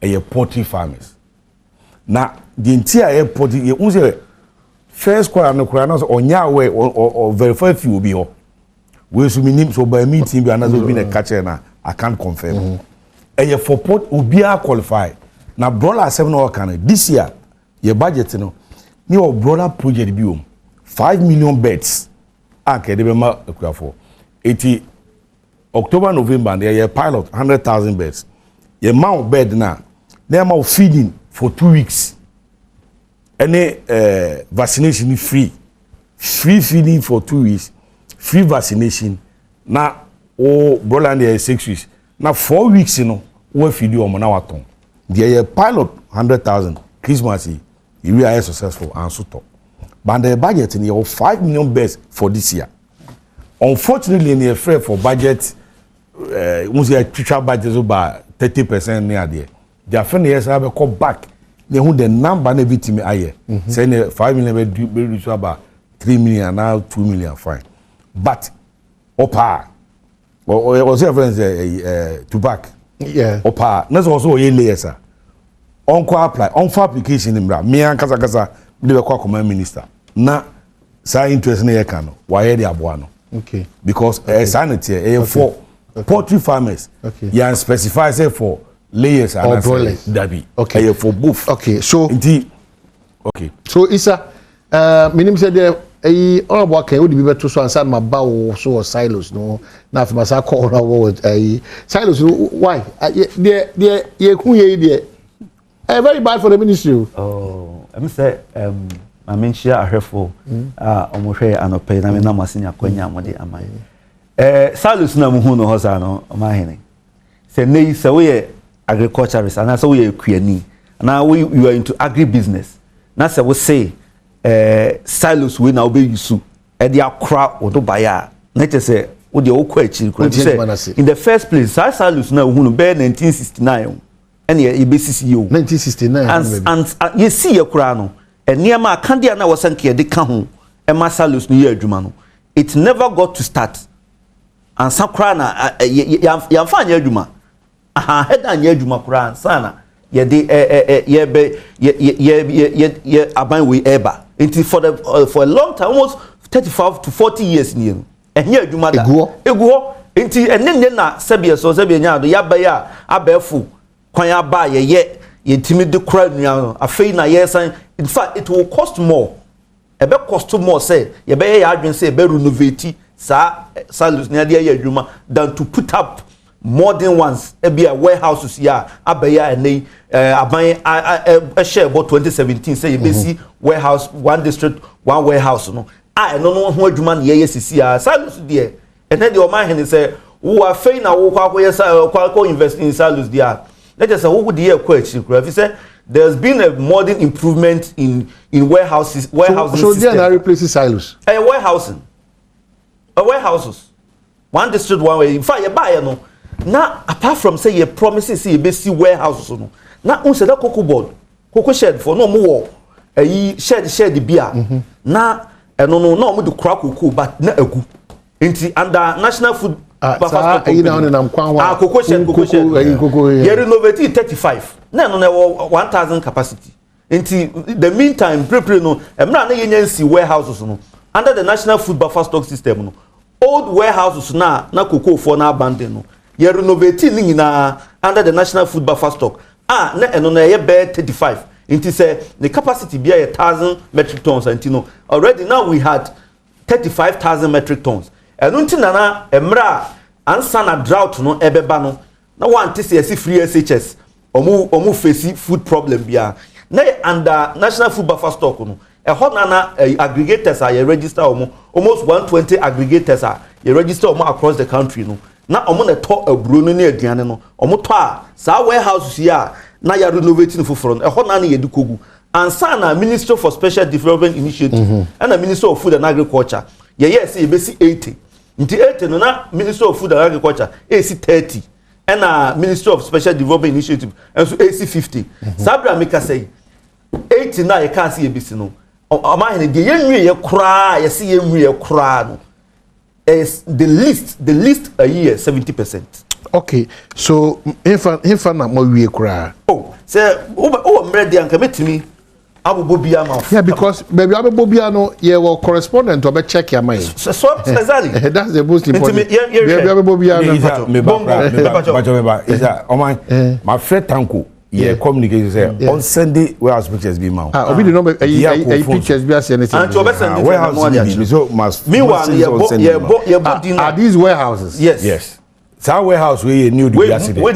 ɛyɛ poultry farmers na deɛ nti a ɛyɛ poultry yɛ n sɛ first quarter no koraa na sɛ ɔnyɛ awɛ ɔ ɔ verify fi obi hɔ wei so mi nim sɛ ɔbaa meeting bi anaasɛ obi na ɛka kyerɛ na I can't confirm ɛyɛ for port obiara qualify. Na broiler asɛm na ɔka no, this year yɛ budget no ne wɔ broiler project bi wɔ mu, 5 million birds a nka yɛde bɛma akuafoɔ. Eti October, November no yɛyɛ pilot 100,000 birds. Yɛma wo bird na yɛma wo feeding for 2 weeks ɛne vaccination free, free feeding for 2 weeks, free vaccination. Na wo broiler no yɛ 6 weeks, na 4 weeks no wo afidi wɔn na watɔn. Deɛ yɛ pilot 100,000 Christmas yi, ewi ayɛ successful anso tɔ, but the budget no yɛ wɔ 5 million birds for this year. Unfortunately, ne yɛ frɛ for budget, n sɛ yɛtwitwa budget so ba 30% ne adeɛ de afɛ ne yɛ sɛ abɛkɔ back ne ehu the number na ebi timi ayɛ sɛ ne 5 million bɛ du bɛ reduce aba 3 million anaa 2 million, fine. But ɔpaa ɔ ɔsɛ yɛ fɛn sɛ ɛyi Tupac ɔpaa ne sɛ ɔsɛ ɔyɛ layers a ɔnkɔ apply, ɔnfa application mmra mmea kasakasa de bɛkɔ akɔma minister na saa interest ne yɛ ka no wayɛ de aboa no. Because ɛyɛ saa ne teɛ, ɛyɛ for poultry farmers. Yɛn specify say for layers or broilers. Dabi, ɛyɛ for both. Okay, so nti okay. So Isa, minim sɛ deɛ ɛyi ɔnabɔ aka yi o de bi bɛto so ansa na ma ba wo so wɔ silos no, na afei ma sa kɔ ɔnabɔ wɔ ɛyi silos no. Why deɛ yɛ kun yɛ yi deɛ ɛyɛ very bad for the ministry o. Oh, ɛm sɛ maame nhyia ahwɛfoɔ a wɔhwɛ anɔpɛ yi na menam ase nya akwanya a wɔde ama yɛ. Silos na muhu no hɔ saa no, ɔmahene, sɛ nne yi sɛ woyɛ agriculturist anaasɛ woyɛ akuani anaa wo you are into agri business na sɛ wose silos wei na wobɛyi so ɛde akora wo do baeɛ a, na kyerɛ sɛ wodeɛ wokɔ akyiri koraa sɛ in the first place saa silos na wohu no bɛyɛ 1969 ɛne yɛbɛsisi yɛ o. 1969. And yɛsi yɛ koraa no, nneɛma akadeɛ na wɔsɛ nka yɛde ka ho ɛma silos no yɛ adwuma no, it never got to start ansa koraa na yɛmfa anyɛ adwuma aha hɛda anyɛ adwuma koraa ansa na yɛde ɛ ɛ ɛ yɛbɛ yɛ yɛ yɛ yɛ yɛ aban wei ɛɛba. Nti for a long time, almost 35 to 40 years nie no, ɛnyɛ adwuma da, egu hɔ. Nti ɛne ne na sɛbi ɛsɔ sɛbi ɛnya ado yaba yi a abɛɛfo kwan aba a yɛyɛ yɛntumi de kora nnua no. Afei na yɛsan, in fact it will cost more, ɛbɛ cost more sɛ yɛbɛyɛ yɛ adwene sɛ yɛbɛ renovate saa silos ne adeɛ yɛ adwuma than to put up modern ones. Ebi a warehouses yi a abɛyɛ a ɛnɛ yi aban ɛhyɛ ɛbɔ 2017 sɛ yɛbɛsi warehouse, one district one warehouse no a, ɛno no ho adwuma na yɛyɛ sisi a. Silos deɛ, ɛnɛ deɛ ɔman hene sɛ wo afei na wo kɔ akɔyɛ sa kɔ akɔ invest in silos deɛ a, na kyerɛ sɛ wo deɛ ɛkɔ akyiri koraa fi sɛ there has been a modern improvement in warehouses, warehousing so, so system. So na replace silos. Ɛyɛ warehousing, warehouses, one district one way. In fact, yɛ baayɛ no na apart from say yɛ promise say yɛ bɛ si warehouses no, na n sɛ dɛ Cocoa Board cocoa shed for na ɔmo wɔ ɛyi shed bi a na ɛno no na ɔmo de kora cocoa, but na egu. Nti under National Food Saa ɛyi na ɔnenam kwan wa. Ah, cocoa shed, cocoa shed. Ɛyi cocoa. Yɛ renovate 35 na ɛno na ɛwɔ 1,000 capacity. Nti the meantime pere no mmerɛ a na yɛnya nsi warehouses no under the National Food Buffer Stock System no, old warehouses na cocoa foɔ na abandon no, yɛ renovate ne nyinaa under the National Food Buffer Stock a na ɛno na ɛyɛ bɛyɛ 35. Nti sɛ ne capacity bi yɛ 1,000 metric tons, nti no already now we had 35,000 metric tons. Ɛno nti nana mmerɛ a ansa na drought no ɛbɛba no na wante sɛ yɛsi free SHS ɔmo face food problem bia na yɛ under National Food Buffer Stock no. Ɛhɔ nana aggregators a yɛ register ɔmo, almost 120 aggregators a yɛ register ɔmo across the country no, na ɔmo na ɛtɔ aburo no ne aduane no. Ɔmo tɔ a, saa warehouse yi a na yɛ renovate no foforɔ no, ɛhɔ nana yɛde kogu ansa na Ministry for Special Development Initiative ɛna Ministry of Food and Agriculture yɛyɛ sɛ yɛbɛsi 80. Nti 80 no na Ministry of Food and Agriculture esi 30, ɛna Ministry of Special Development Initiative nso esi 50. Saa bere a meka sɛ yi 80 na yɛka ase yɛbɛsi no, ɔman deɛ yɛnwie yɛ koraa, yɛsi yɛnwie yɛ koraa no is the least a year 70%. Okay, so nfa na mo wie koraa? Oh, sɛ wowɔ mmerɛ deɛ anka mɛtumi abobɔ bi ama. Yeah, because baabi abɛbɔ bi ano, yɛ wɔ correspondent ɔbɛ check ama yɛ. So exactly. That's the most important. Nti yɛ baabi abɛbɔ bi ano. Meba meba meba meba isa ɔman ma fɛ tanko. Yɛ communication sɛ ɔnsɛnde warehouse pictures bi ma wo. Ah, obi de nɔmba ɛyi ɛyi pictures bi asɛ ne sɛ. Anti ɔbɛ sɛnde warehouse bi bi so must. Meanwhile yɛ bɔ yɛ bɔ yɛ bɔ din. Are these warehouses? Yes. Yes. Saa warehouse wei yɛ new Dubiase deɛ. Wei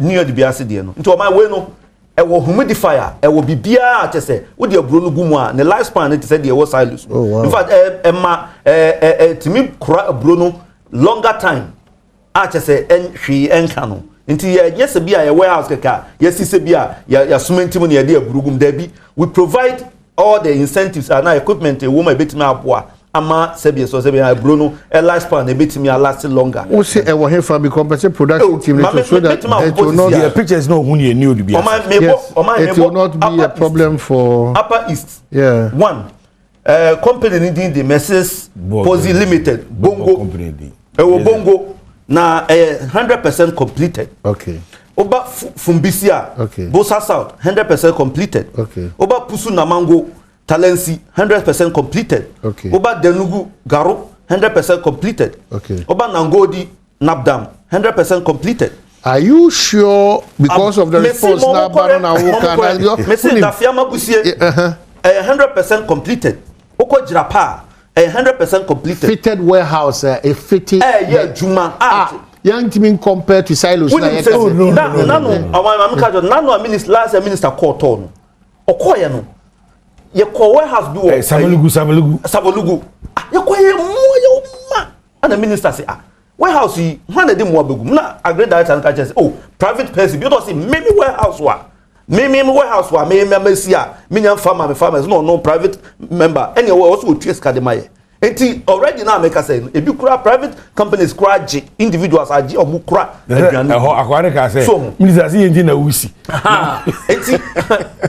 new Dubiase deɛ no. Nti ɔman wei no ɛwɔ humidifier ɛwɔ biribiara kyɛ sɛ wode aburo no gu mu a ne life span no te sɛ deɛ ɛwɔ silos. Oh, wow. In fact ɛma ɛ ɛ ɛ tumi kora aburo no longer time. a kyɛ sɛ ɛn hwee ɛnka no nti yɛ nyɛ sɛ bi a yɛ warehouse kɛkɛ a yɛsi sɛ bi a yɛ yɛasoma nti mu na yɛde aburu gum daabi we provide all the incentives ana equipment ɛwɔ mu a ebetumi aboa ama sɛbi ɛsɔ sɛbi aburo no ɛ life span ebetumi alast longer. o se ɛwɔ he fa because pɛ production team ne so so that it will not. The pictures no ohun yɛ new bi ase. Yes, it will not be a problem for. Upper East. Yeah. One. Uh, company ni din de Mrs. Pozi Limited Bongo ɛwɔ Bongo na ɛyɛ 100% completed. Okay. Oba Fumbisi a okay. Bosa South 100% completed. Okay. Oba Pusu Namango Talensi 100% completed. Okay. Oba Denugu Garo 100% completed. Okay. Oba Nangodi Nabdam 100% completed. Are you sure because of the response na ba na wo kan na Mesi Dafiama Busie ɛyɛ 100% completed. Wokɔ Jirapa a ɛyɛ 100% completed. Fitted warehouse ɛ fitted. Ɛyɛ adwuma a. Yɛntumi compare to silos na yɛ kasa. Na nanu ɔman maame ka jɔ nanu a minister last year minister kɔɔ tɔɔ no ɔkɔɔ yɛ no yɛ kɔ warehouse bi wɔ. Savelugu Savelugu. Savelugu yɛ kɔ yɛ mu yɛ ma ɛna minister sɛ ah warehouse yi hwan na ɛde mmoa bɛgu mu na agri director no ka kyerɛ sɛ oh private person bi ɔtɔ sɛ mimi warehouse wa mimi warehouse wa mimi amasi a menya nfa ma me farmers na ɔno private member ɛne ɛwɔ ɔsɛ ɔtua sika de ma yɛ nti already na meka sɛ ebi kura private companies kura gye individuals agye ɔmo kura aduane ɛhɔ akwa ne ka sɛ minister sɛ yɛn ti na wusi nti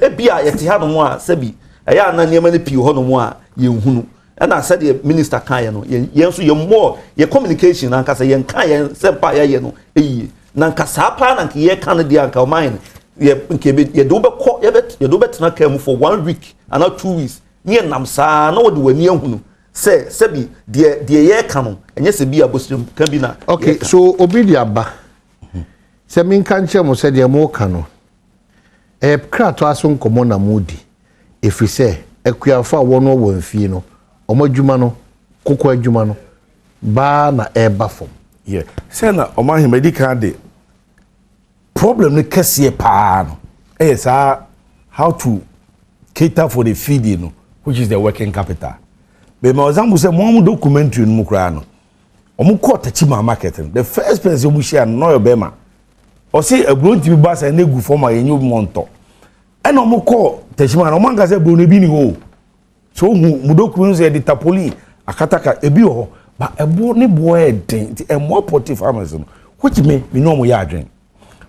ebi a yɛte ha nom a sɛbi ɛyɛ ana nneɛma no pii hɔ nom a yɛnhunu ɛna sɛdeɛ minister kan yɛ no yɛn nso yɛn mmɔ yɛ communication ankasa yɛn ka yɛn sɛ mpa yɛyɛ no yie na nka saa paa na nka yɛ ka no deɛ anka ɔman yɛ nka yɛde wobɛkɔ yɛde wobɛtena kaa mu for one week anaa 2 weeks ne yɛ nam saa na wɔde w'ani ahunu sɛ sɛbi deɛ deɛ yɛreka no ɛnyɛ sɛ bi abosirem ka bi na. Okay, so obi de aba sɛ menka nkyerɛ mo sɛ deɛ moka no ɛyɛ kratoa so nkɔmmɔ na modi ɛfiri sɛ akuafo a wɔn wɔ mfie no wɔn adwuma no koko adwuma no baa na ɛreba fam. Yɛ sɛ na ɔmo ahemadi kan de problem no kɛseɛ paa no ɛyɛ saa how to cater for the feeding no, which is the working capital. Bɛma example sɛ mo ɔmo documentary no mu koraa no, ɔmo kɔɔ Techiman market no, the first person ɔmo hyia no na ɔyɛ bɛrima, ɔsi aburo ntumi ba sɛ ne gu fam a yɛnyɛ obi mɔ ntɔ. Ɛna ɔmo kɔɔ Techiman no, ɔmo ankasa aburo no ebi ni hɔ o. So ohu mu document sɛ yɛde tapoli akataka ebi wɔ hɔ ba ɛboɔ ne boɔ yɛ den nti ɛmoa poultry farmers no, which me ne ɔmo yɛ adwene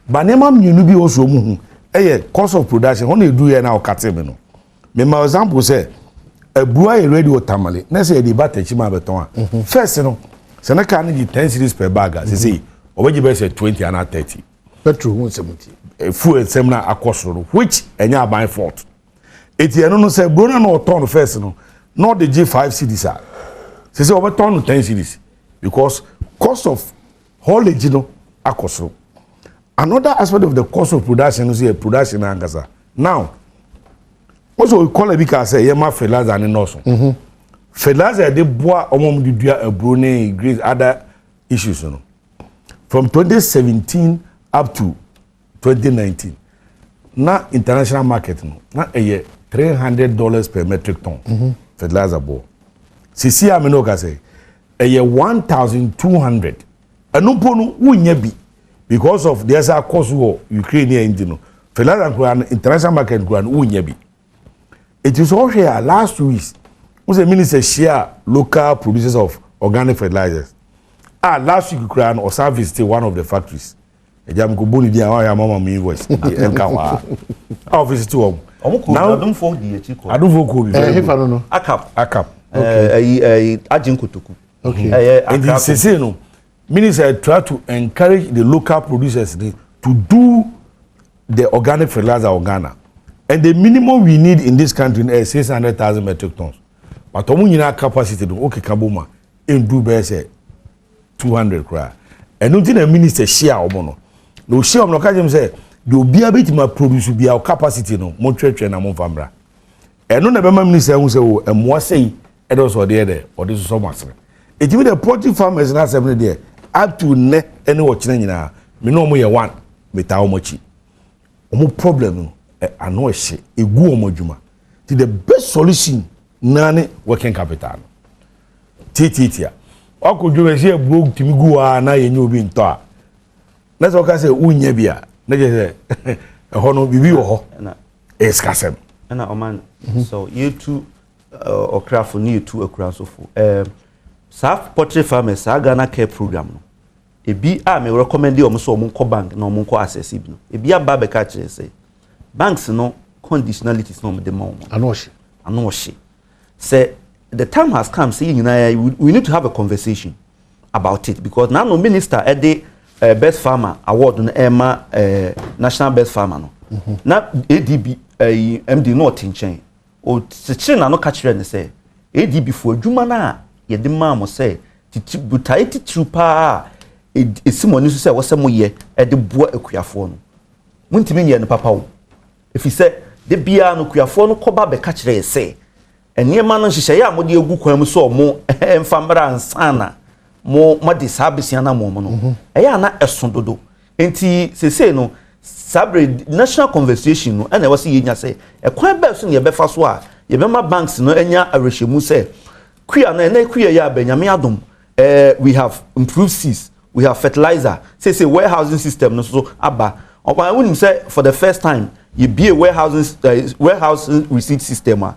ba. Nneɛma mmienu bi wɔ so ɔmo hu ɛyɛ cost of production hɔ na edu yɛ na ɔkate mi no. Mema example sɛ aburo ayɛ ready wɔ Tamale na sɛ yɛde ba Techiman abɛtɔn a, first no sɛ ne kaa no gye 10 cedis per bag a, sɛ ɔbɛgye bɛyɛ sɛ 20 anaa 30. Petrol ho nsɛm ti. Fuel nsɛm na akɔ soro no, which ɛnyɛ aban fault. Eti ɛno no sɛ aburo no na ɔtɔn no first no na ɔde gye 5 cedis a, sɛ ɔbɛtɔn no 10 cedis because cost of haulage no akɔ soro. Another aspect of the cost of production no so yɛ production ankasa. Now wọ́n sọ kọ́lá bi kaa sɛ yɛ ma fertilizer ne nɔɔso fertilizer yɛde boa wɔn a wɔde dua aburo ne grains, other issues no, from 2017 up to 2019 na international market no na ɛyɛ $300 per metric ton. Fertilizer boɔ sisi a mi n'o ka sɛ ɛyɛ 1,200. Ɛno mpo no wunya bi because of deɛ ɛsɛ akɔ so wɔ Ukraine yɛn ti no, fertilizer nkura no international market nkura no wunya bi. Eti sɛ ɔhwɛ a, last 2 weeks wọ́n sɛ minister hyia local producers of organic fertilizers a, last week kura no ɔsan visit one of the factories. Ɛgya mi ko bɔ ne di a wɔn ayɛ ama mi invoice nti ɛnka hɔ a a ɔvisit wɔn. Ɔmo kɔ adomfo di akyi kɔ. Adomfo kɔ bi. Ɛɛ hefa no no. Akap. Akap. Ɛyi ɛyi agye nkotoku. Okay. Ɛyɛ nti sese no minister try to encourage the local producers to do the organic fertilizer of Ghana, and the minimum we need in this country is 600,000 metric tons, but ɔmo nyinaa capacity no okeka bɔ mu a ndu bɛyɛ sɛ 200 koraa. Ɛno nti na minister hyia ɔmo no na ohyia ɔmo no ɔka kyerɛ mu sɛ Deɛ obiara bɛtumi aproduce biara, capacity no, montwerɛtwerɛ na momfa mmra. Ɛno na ɛbɛma minister ahu sɛ o mmoa sei ɛdɔ sɛ ɔde yɛ dɛ ɔde sosɔ mo asene. Ɛtumi dɛ poultry farmers no asɛm no deɛ up to nnɛ ɛne ɔkyena nyinaa me ne wɔn yɛ one, metaa wɔn akyi. Wɔn problem no ɛ ano ɛhye, ɛgu wɔn adwuma. Nti the best solution naa ne working capital no. Tiatiatia. Wakɔ dwom ɛsɛ aburo tumi gu hɔ a na yɛnyɛ obi ntɔ a na sɛ ɔka sɛ wonnya bi a na kyerɛ sɛ ɛhɔ no biribi wɔ hɔ ɛyɛ sikasɛm. Ɛna ɔman so yɛtu ɔkrafo ne yɛtu akuransofo ɛɛ saa poultry farmers saa Ghana care program no ebi a me recommend wɔn sɛ wɔn nkɔ bank na wɔn nkɔ access bi no ebi aba abɛka kyerɛ sɛ banks no conditionalities na wɔn de ma wɔn. Ano ɔhye. Ano ɔhye sɛ the time has come sɛ yɛn nyinaa we need to have a conversation about it because nanu minister ɛde best farmer award no ɛma national best farmer no na ADB MD no ɔte nkyɛn ɔkyekyere n'ano ka kyerɛ ne sɛ ADB fo adwuma no a yɛde maa mo sɛ titi botae titiriw paa a esi mo ani so sɛ wɔsɛ mo yɛ ɛde boa akuafoɔ no montumi nyɛ no papa o ɛfiri sɛ de biara no kuafoɔ no kɔba bɛka kyerɛ yɛ sɛ nneɛma no nhyehyɛeɛ a mode agu kwan mu sɛ ɔmo mfa mmra ansa na mo mode saa besia no ama ɔmo no ɛyɛ a na ɛso dodo nti seesei no saa bere national conversation no ɛna ɛwɔ sɛ yɛnya sɛ ɛkwan bɛɛ so na yɛbɛfa so a yɛbɛma banks no anya awerɛhyɛmu sɛ kua no ɛnɛ kua yɛ aba Nyame adom we have improved seeds, we have fertilizer, seesei warehousing system no so aba. Ɔkwan wonim sɛ for the first time yɛbie warehousing receipt system a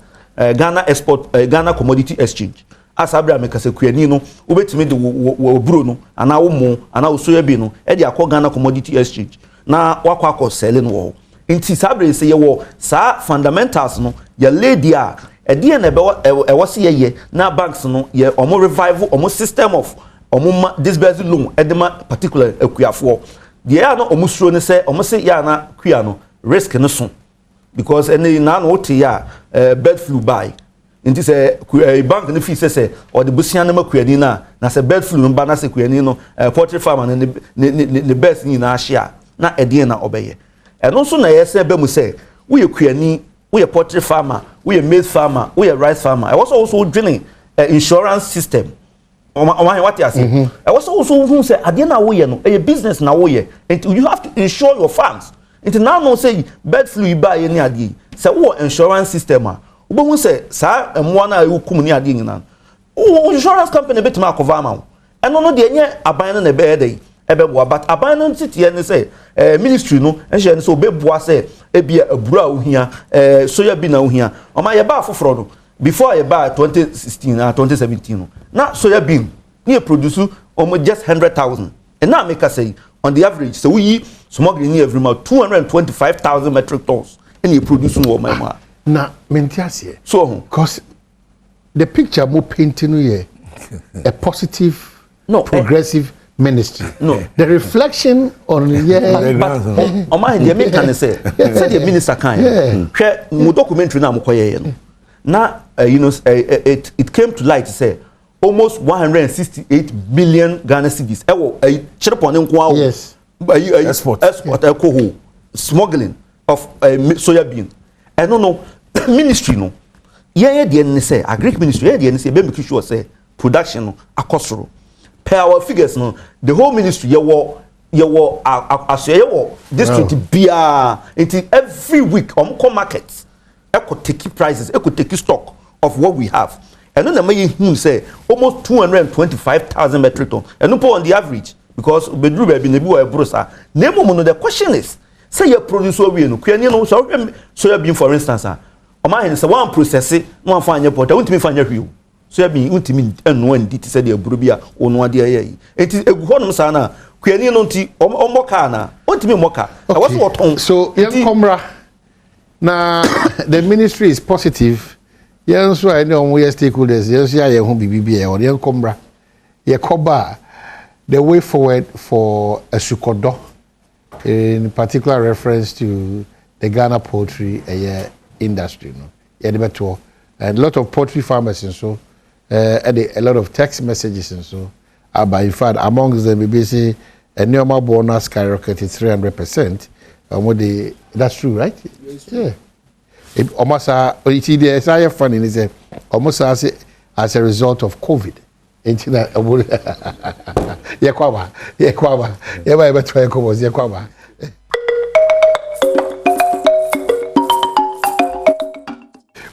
Ghana export Ghana Commodity Exchange asa abiri a mekasa kuani no wobɛtumi de wo wo aburo no anaa wo mo anaa wo soya bean no ɛde akɔ Ghana Commodity Exchange na wakɔ akɔ sell no wɔ hɔ. Nti saa abiri sɛ yɛwɔ saa fundamentals no yɛ lady a ɛdeɛ na ɛbɛwɔ ɛwɔ sɛ yɛyɛ na banks no yɛ ɔmo revive ɔmo system of ɔmo ma disburse loan ɛde ma particular akuafoɔ. Deɛ yɛ a na ɔmo suro ne sɛ ɔmo sɛ yɛ a na kua no risk no so because ɛne naa na wote yɛ a bird flu baa nti sɛ bank no fi sɛ ɔde bosia no ma kuani no a na sɛ bird flu no ba na sɛ kuani no poultry farmer no ne birds nyinaa ahye a na ɛdeɛn na ɔbɛyɛ. Ɛno nso na ɛyɛ sɛ ɛbɛ mu sɛ woyɛ kuani, woyɛ poultry farmer, woyɛ maize farmer, woyɛ rice farmer, ɛwɔ sɛ wo so wodwene insurance system ɔmo ahɛn wate ase. Ɛwɔ sɛ wo so wohu sɛ adeɛ na woyɛ no ɛyɛ business na woyɛ nti you have to insure your farms. Nti naanu sɛ bird flu yi baa yɛ ne adeɛ yi sɛ wowɔ insurance system a wobɛhu sɛ saa mmoa no a ɛwɔ ne adeɛ nyinaa wo insurance company bɛtumi akɔva ama wo. Ɛno no deɛ nyɛ aban no na ɛbɛyɛ dɛ ɛbɛboa but aban no nteteɛ ne sɛ ministry no nhyɛ ne sɛ ɔbɛboa sɛ ebi aburo a ohia soya bean a ohia. Ɔma yɛbaa foforɔ no before yɛbaa 2016 ah 2017 no na soya bean ne yɛ produce almost just 100,000. Ɛna ameka sɛ on the average sɛ woyi smuggling ne every month 225,000 metric tons ɛna yɛ produce no wɔ ɔman mu a. Na mente aseɛ. So ɔho. Cause the picture mo painting no yɛ a positive, no, progressive ministry. No. The reflection on yɛ. But ɔmo ayi deɛ mi ka ne sɛ sɛdeɛ minister kan yɛ hwɛ mo documentary na mo kɔ yɛ yɛ no na it came to light sɛ almost 168 billion Ghana cedis ɛwɔ ɛyi kyerepɔn ne nko awo. Ɛyi ɛyi export export ɛkɔ hɔ smuggling of soya bean. Ɛno no ministry no yɛn yɛ deɛ ne sɛ agric ministry yɛn deɛ ne sɛ yɛbɛ make sure sɛ production no akɔ soro. Per our figures no, the whole ministry yɛwɔ asoɛ yɛwɔ district biara nti every week ɔmo kɔ market ɛkɔ take prices, ɛkɔ take stock of what we have. Ɛno na ɛma yɛ hu sɛ almost 225,000 metric ton ɛno po on the average because beduru baabi na ebi wɔ ɛboro saa. Na emu no the question is sɛ yɛ produce awie no kuani no sɛ ɔhwɛ soya bean for instance a ɔmo ahene sɛ wɔn process na wɔn afa anyɛ pɔtɛ wɔntumi fa anyɛ hwee o. Soya bean ntumi ɛnoa ndi te sɛ deɛ aburo bi a ɔnoa deɛ ɛyɛ yi eti egu hɔnom saa na kuani no nti ɔmmɔ kaa na ɔntumi mmɔ kaa ɛwɔ so wɔtɔn. So yɛn kɔmra na the ministry is positive. Yɛn nso a ɛne wɔn yɛ stakeholders yɛn nso yɛ ayɛ ho biribi bi a ɛwɔ yɛn kɔmra yɛkɔba a the way forward for Asukɔdɔ in particular reference to the Ghana poultry ɛyɛ industry no yɛde bɛtoɔ and a lot of poultry farmers nso ɛde a lot of text messages nso aba. In fact, amongst them ebi sɛ nneɛma boɔ no skyrocket 300%. Wɔn de that's true right? Yeah. Wɔn asa ti deɛ ɛsan yɛ funny ni sɛ wɔn san se as a result of covid nti na wɔn yɛ kɔ aba yɛ kɔ aba yɛ ba yɛ bɛ tɔ yɛ kɔ bɔ yɛ kɔ aba.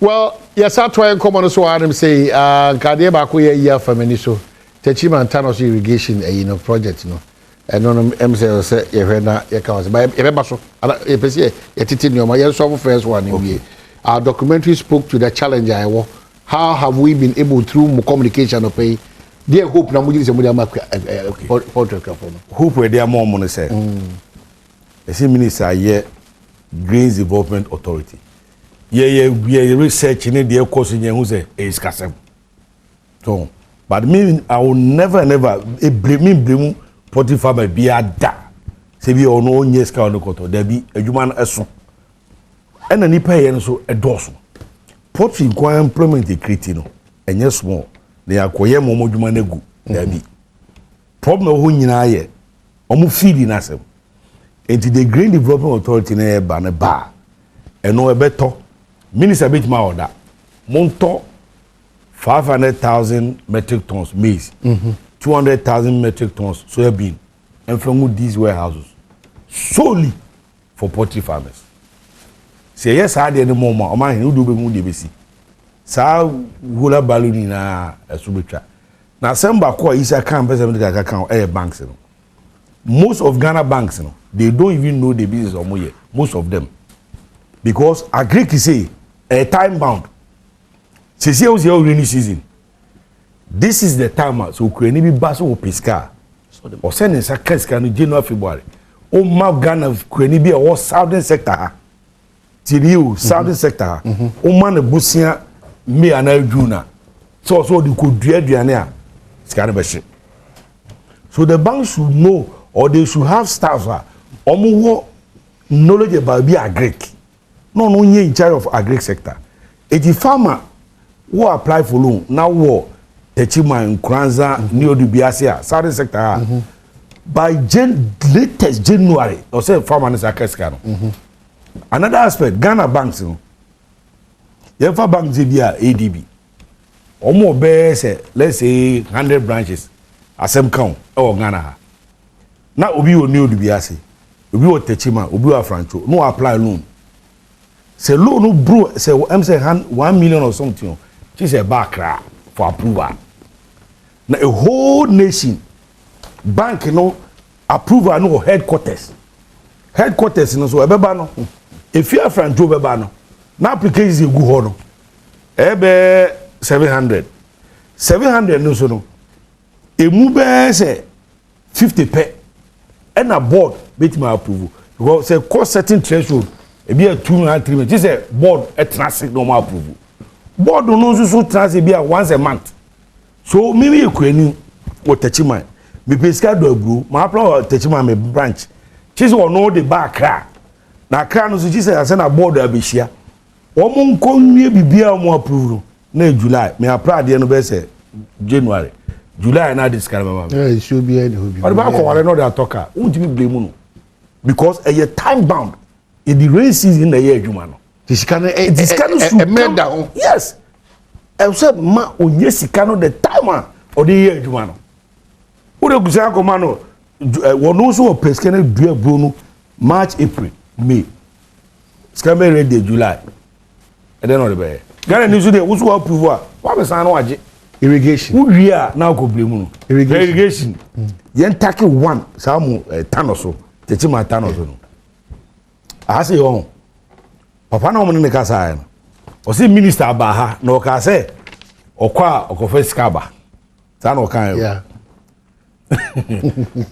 Well, yɛsa toa yɛn nkɔmmɔ no so wɔ hanom sei. Uh, nka adeɛ baako yɛ ayi afa m'ani so. Techiman Thanos irrigation ayi no project no. Ɛno no ɛm sɛ sɛ yɛhwɛ na yɛka ho sɛ ba yɛbɛba so. Ana yɛpɛ sɛ yɛtete nneɛma yɛn solve first one no wie. Our documentary spoke to the challenge a ɛwɔ. How have we been able through mo communication anɔpa yi? Deɛ hope na mo gye di sɛ mo de ama poultry akuafoɔ no. Hope yɛde ama wɔn no sɛ ɛsɛ minister ayɛ Grains Development Authority. Yɛyɛ yɛ research ne deɛ ɛkɔ so nyɛ ho sɛ ɛyɛ sikasɛm. So but me I will never never ebire me mbire mu poultry farmer biara da sɛ bi ɔno ɔnyɛ sika ɔno kɔtɔ dabi adwuma no ɛso ɛna nipa yɛ no so ɛdɔɔso poultry nko employment ekiriti no ɛnyɛ small na yɛakɔyɛ ma wɔn adwuma no agu dabi problem ɛwɔ hɔ nyinaa yɛ wɔn feed n'asɛm nti the grain development authority na ɛba no ba ɛno ɛbɛtɔ minister bɛtumi a ɔda montɔ. 500,000 metric tons maize, mm -hmm. 200,000 metric tons soybean, and from these warehouses solely for poultry farmers. Sɛ ɛyɛ saa deɛ no mɔ ma ɔma ahene wode wobɛhu deɛ bɛsi saa hula balu nyinaa ɛso bɛtwa na asɛm baako a isa kan pɛ sɛ mede kakra kan ɛyɛ banks no most of Ghana banks no they don't even know the business ɔmo yɛ most of them because agric say ɛyɛ time bound Sisi ehu sɛ yɛwɔ rainy season. This is the time a sɛ okurani bi ba sɛ ɔpɛ sika a, ɔsɛ ne nsa ka sika no January February. Ɔma Ghana kurani bi a ɔwɔ southern sector ha. Tie ni o, southern mhm. sector ha. Ɔma mhm. ne bosia May anaa June a, sɛ ɔsɛ ɔde kɔ dua aduane a, sika no bɛhye. So the bank should know or they should have staff a wɔn wɔ knowledge about bi agric. na ɔno nyɛ in charge of agric sector eti farmer wo apply for loan na wɔ Techiman Nkoranza mm -hmm. ne odu bi ase a southern sector a mm -hmm. by Jan latest January ɔsɛ farmer ne sa aka sika no mm -hmm. another aspect Ghana banks no yɛnfa bank sɛ bi a ADB wɔn wɔ bɛyɛ sɛ let's say hundred branches asɛm ka ho ɛwɔ Ghana ha na obi wɔ New Dubiase, obi wɔ Techiman, obi wɔ Afrancho, na wɔ apply loan. Sɛ loan no bro sɛ ɛm sɛ han one million or something o, kye sɛ ɛba Accra for approval. Na a whole nation bank no approval no wɔ headquarters. Headquarters no so ɛbɛba no, efi Afrancho bɛba no, na applications egu hɔ no, ɛbɛɛ 700. 700 no so no, emu bɛɛ sɛ 50 pɛ ɛna board bɛtumi approve because sɛ kɔ certain threshold ebi yɛ 200 3 kye sɛ board ɛtena ase na wɔn approve board no nso so tena ase bi a once a month so mímí yɛ kurani wɔ Techiman mepɛ sika dɔ aburo maa apply wɔ Techiman mi branch kye sɛ ɔno de ba Accra na Accra no nso kye sɛ asɛ na board abɛhyia wɔn nkɔ nwie biribiara wɔn approve no na yɛ July me apply adeɛ no bɛyɛ sɛ January July na ade sika no bɛma me. Ɛɛ nsuo bi ɛni hɔ bi. Ɔde bɛ akɔware na ɔde atɔ kaa wontumi blame no because ɛyɛ time bound yɛde rain season na ɛyɛ adwuma no. Ti sika no ɛ ɛ sika no su ɛmɛ da ho. Yes ɛsɛ ma onye sika no the time a ɔde yɛ adwuma no wode kusa akɔma no wɔn nso wɔ pɛ sika no dua aburo no March April May sika bɛ ready July. ɛdɛn na ɔde bɛyɛ ghana ni nso deɛ woso wa approve a wabɛsan no wagye irrigation wowie a na akɔ bere mu no irrigation irrigation mm. yɛn take one saa mu eh, tano so tete ma tano so no aha sɛ yɛ ɔho papa na wɔn ne ne kasa yɛ no ɔsɛ minister aba ha na ɔka sɛ ɔkɔ a ɔkɔfɛ sika aba saa na ɔka yɛ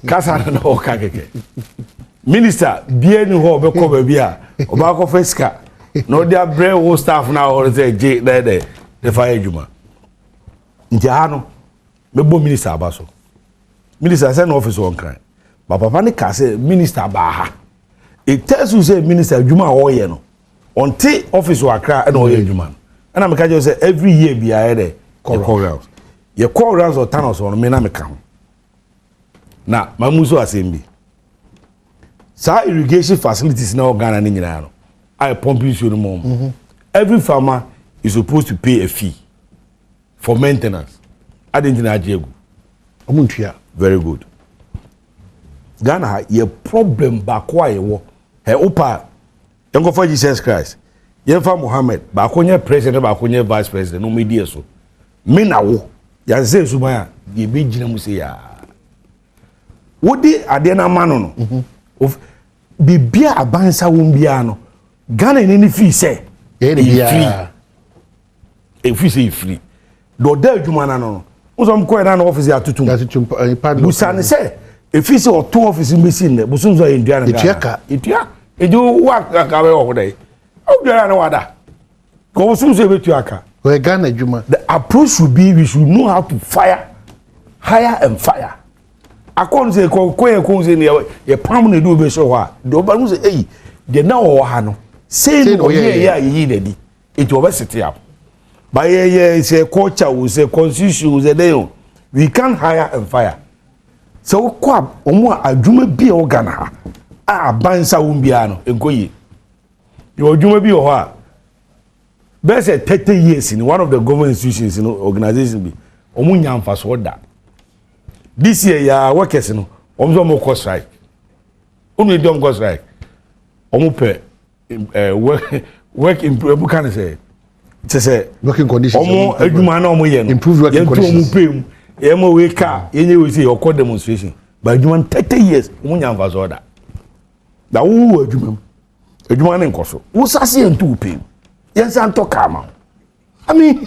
kasa no na ɔka kɛkɛ minister bia ni hɔ ɔbɛkɔ baabi a ɔbɛakɔfa sika na ɔde abrɛ wo staff no a ɔre sɛ gye na ɛdɛ de fa yɛ adwuma nti aha no mɛbɔ minister aba so minister sɛ na office wɔ nkran ba papa ne ka sɛ minister baa ha it tells you sɛ minister adwuma a ɔreyɛ no ɔnte office wɔ akra ɛna ɔyɛ adwuma no ɛna meka kyerɛ sɛ every year biara yɛ dɛ yɛkɔ rounds yɛkɔ rounds wɔ thanos hɔ no me na meka ho na mamu so asɛm bi Saa irrigation facilities na ɛwɔ Ghana ne nyinaa no a pump nsuo no mu. Every farmer is supposed to pay a fee for maintenance. Adi nti na agye egu. Ɔmo ntua. Very good. Ghana ha yɛ problem baako a yɛwɔ ɛ opa yɛnkɔfa Jesus Christ, yɛnfa Muhammad, baako nyɛ president, baako nyɛ vice president na ɔmo edi yɛ so. Me na wo yansɛ nsuban a yɛbɛ gyina mu sɛ yaa wode adeɛ no ama no. Biribi a abansa wɔm biara no, Ghana ni ne fii sɛ ɛfiri ɛfiri sɛ ɛfiri deɛ ɔda adwuma no ano no wosɛ ɔmkɔɛ no na office atotom busa ne sɛ ɛfiri sɛ ɔto office mbɛsi nnɛ bosom so a yɛntua no. Yɛtua ka. Yɛtua, ɛnti woaka bɛyɛ wɔ ho dɛ woduara ne wada kɔbosom so yɛbɛtua ka. Ɔyɛ Ghana adwuma. The approach should be we should know how to fire, hire and fire. Akɔn sɛ kɔ kɔ yɛ kɔn sɛ ne yɛ pam na edu obi hyɛ hɔ a deɛ ɔba no sɛ eyi deɛ na ɔwɔ ha no sei na ɔyɛ yɛ a yɛyi n'adi eti ɔbɛ sit up ba yɛ yɛ sɛ culture o, sɛ constitution o, sɛ dɛn o, we can hire and fire. Sɛ wokɔ a wɔn a adwuma bi a ɛwɔ Ghana ha a aban nsa wɔn biara no nkɔ yie. Yɛ adwuma bi wɔ hɔ a bɛyɛ sɛ 30 years ni, one of the government institutions no, organization bi, wɔn nya nfasoɔ da. This year ya workers no wɔn nso wɔn kɔ strike. Wɔn yɛ di wɔn kɔ strike, wɔn pɛ work improve, ɛmu ka ne sɛ kyɛ sɛ working conditions. Wɔn adwuma na wɔn yɛ no improve working yɛn tu conditions. Wɔn pay mu yɛn mo wei kaa yɛn nyɛ wei sɛ yɛkɔ demonstration, but adwuma no 30 years wɔn nya nfasoɔ da. Na wɔwɔ wɔ adwuma mu, adwuma ne nkɔ so, wosase yɛn tu pay mu, yɛn nsa ntɔ kaa ma wo. I mean,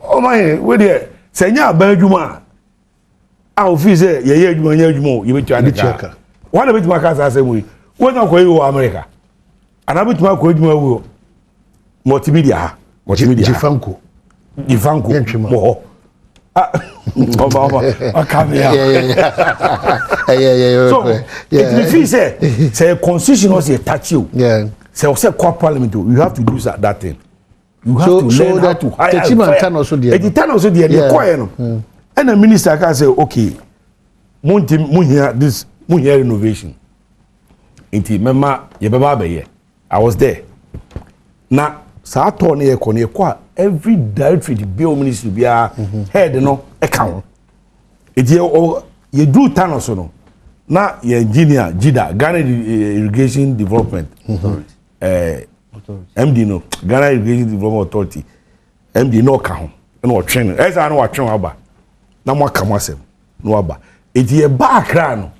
ɔman yɛ wo deɛ sɛ nyɛ aban adwuma a ofi sɛ yɛyɛ adwuma nyɛ adwuma o, yɛbɛtua ne kaa wɔn na bɛtumi aka saa asɛm yi. Wɔn na akɔ yi wɔ America anaa bɛtumi akɔ adwuma wɔ Multimedia ha, Multimedia ha. Jifanko. Jifanko wɔ hɔ. Ah, ɔba ɔba ɔka mi a so it be feel sɛ constitution ɔsɛ yɛ touch o, sɛ ɔsɛ kɔ parliament o, you have to do that thing. You have So to so learn how that to hire and Techiman fire. Tano so deɛ. Eti Tano so deɛ ne kɔɛ no ɛna minister ka sɛ okay, mo nti mo hia this, mo hia renovation, nti mɛma yɛbɛba abɛyɛ. I was there na saa tɔɔ no yɛkɔ no yɛkɔ a every directorate bi a ministry biara head no ɛka ho. Eti yɛ ɔ yɛduru Tano so no na yɛ engineer GIDA, Ghana Irrigation Development MD no, Ghana Irrigation Development Authority MD na ɔka ho ɛna ɔtwe no ɛsɛ na watwe ho aba na mo aka mo asɛm na waba. Eti yɛ ba Accra no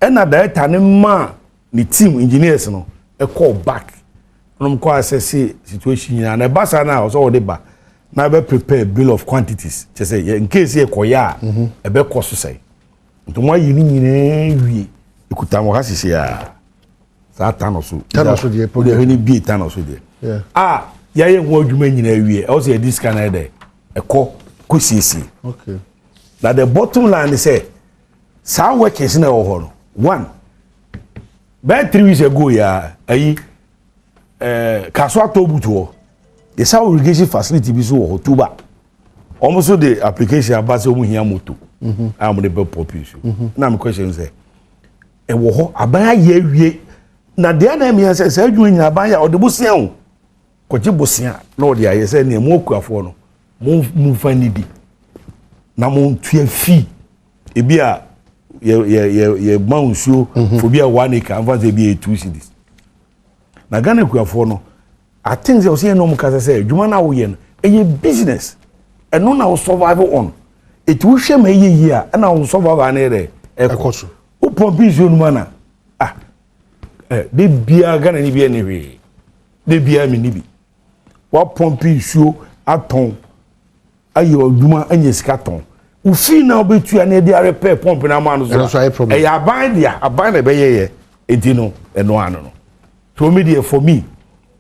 ɛna director ne maa ne team engineers no ɛkɔɔ back na wɔn kɔ assess situation nyinaa. Na ɛba saa na ɔsɛ ɔde ba na ɛbɛ prepare bill of quantities kyɛ sɛ yɛ in case yɛ kɔyɛ a ɛbɛ kɔ so sɛ nti wɔn ayi ne nyinaa wie ekuta wɔn ha sisi a saa Tano so. Tano so deɛ. O deɛ hwɛ ne bie Tano so deɛ a yɛayɛ ho adwuma nyinaa wie, ɛwɔ sɛ yɛde sika na yɛ dɛ ɛkɔ kɔ siesie. Na the bottom line is sɛ saa workers na ɛwɔ hɔ no, one bɛyɛ 3 weeks ago yɛ ayi Kasoa toll booth hɔ, yɛsa irrigation facility bi so wɔ hɔ tuba, wɔn nso de application aba sɛ wɔn hia moto a wɔn de bɛ pump nsuo. Na mi question sɛ ɛwɔ hɔ aban ayɛ awie na deɛ na ɛmia sɛ saa adwuma nyina aban yɛ a ɔde bosia o kɔgye bosia na ɔde ayɛ sɛ nea mo akuafoɔ no mo mo nfa nidi na mo ntua fee ebi a yɛ yɛ yɛ yɛ ma nsuo for bi a 1 acre nfa sɛ ebi yɛ 2 cedis. Na Ghana akuafoɔ no, I think sɛ ɔsɛ yɛn na ɔmo kasa sɛ adwuma na awoyɛ no ɛyɛ business, ɛno na wo survive on. Eti wohwɛ ma ɛyɛ yie a ɛna wo survive ano yɛ dɛ ɛkɔ so. Wo pump nsuo no mu ana ah ɛ de biara Ghana ni bi ɛni hwee de biara mi ni bi wa pump nsuo atɔn ayɛ adwuma anya sika tɔn ofin na wobɛtua na ɛde arepɛ pump na ama no so Ɛno nso ayɛ problem. Ɛyɛ aban dea, aban na ɛbɛyɛ yɛ eti no ɛno ano no so mi deɛ, for me,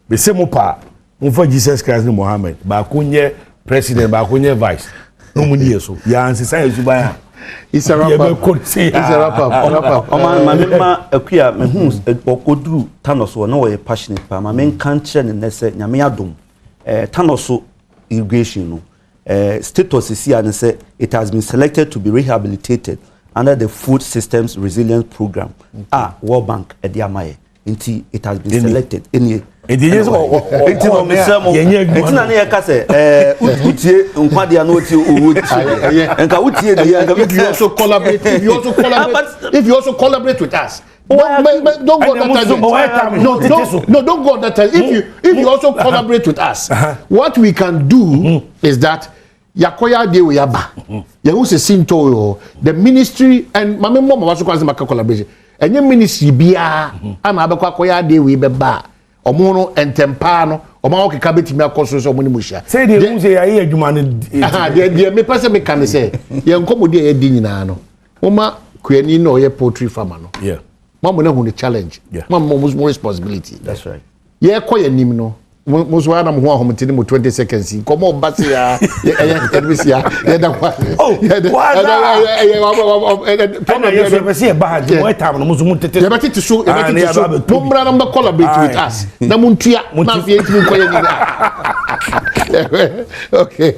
bese mo pa momfa Jesus Christ ne Mohammed, baako nyɛ president, baako nyɛ vice, na ɔmo ni yɛ so yɛansesa yɛ suban a It's a wrap up. yɛbɛkɔ se. It's a wrap up. Wrap up. Ɔma maame ma Akua mehu ɔkɔduru Tano so na wɔyɛ passionate paa. Maame nka nkyerɛ ne nnɛ sɛ Nyame adom Tano so irrigation no status si a ne sɛ it has been selected to be rehabilitated. under the Food Systems Resilience Program a World Bank ɛde ama yɛ. Nti it has been selected. Ɛnie. Nti yɛ sɛ ɔ ɔ nti no mesrɛ mo nti na ne yɛ ka sɛ ɛɛ wotie nkwa deɛ na wotie owuo deɛ nka wotie deɛ nka if you also collaborate if you also collaborate if you also collaborate with us don't don't go on that tangent no don't no don't go on that tangent if you if you also collaborate with us what we can do mm-hmm. is that yakɔyɛ adeɛ wɔ yaba yɛn ho sɛ sintɔ wɔ the ministry and maame mmɔ mama so kwan sɛ maka collaboration ɛnyɛ ministry biara ana abɛkɔ akɔyɛ adeɛ wei bɛba a ɔmo no ntɛmpaa no ɔmo awɔ keka bɛtumi akɔ so sɛ ɔmo ne mo hyia. sɛ deɛ ehu sɛ yɛayɛ adwuma no. deɛ deɛ mepɛ sɛ meka ne sɛ yɛn nkɔmɔdi a yɛdi nyinaa no mo ma kuani na ɔyɛ poultry farmer no mo ama no ahu ne challenge mo ama mo responsibility. That's right. Yɛkɔ yɛn anim no mo mo nso ayɛ na mo ho ahomete ne mo 20 seconds yi nkɔmɔ ɔba se ya ɛyɛ ɛde si ya yɛda hɔ oh yɛda wada ɛyɛ ɛyɛ ɛyɛ ɛna yɛ so yɛpɛ sɛ yɛba ha nti mo ɛtam no mo nso mo tete so yɛbɛtete so yɛbɛtete so mo mmra na mo bɛ collaborate with us na mo ntua na afei yɛntumi nkɔ yɛ nyinaa okay.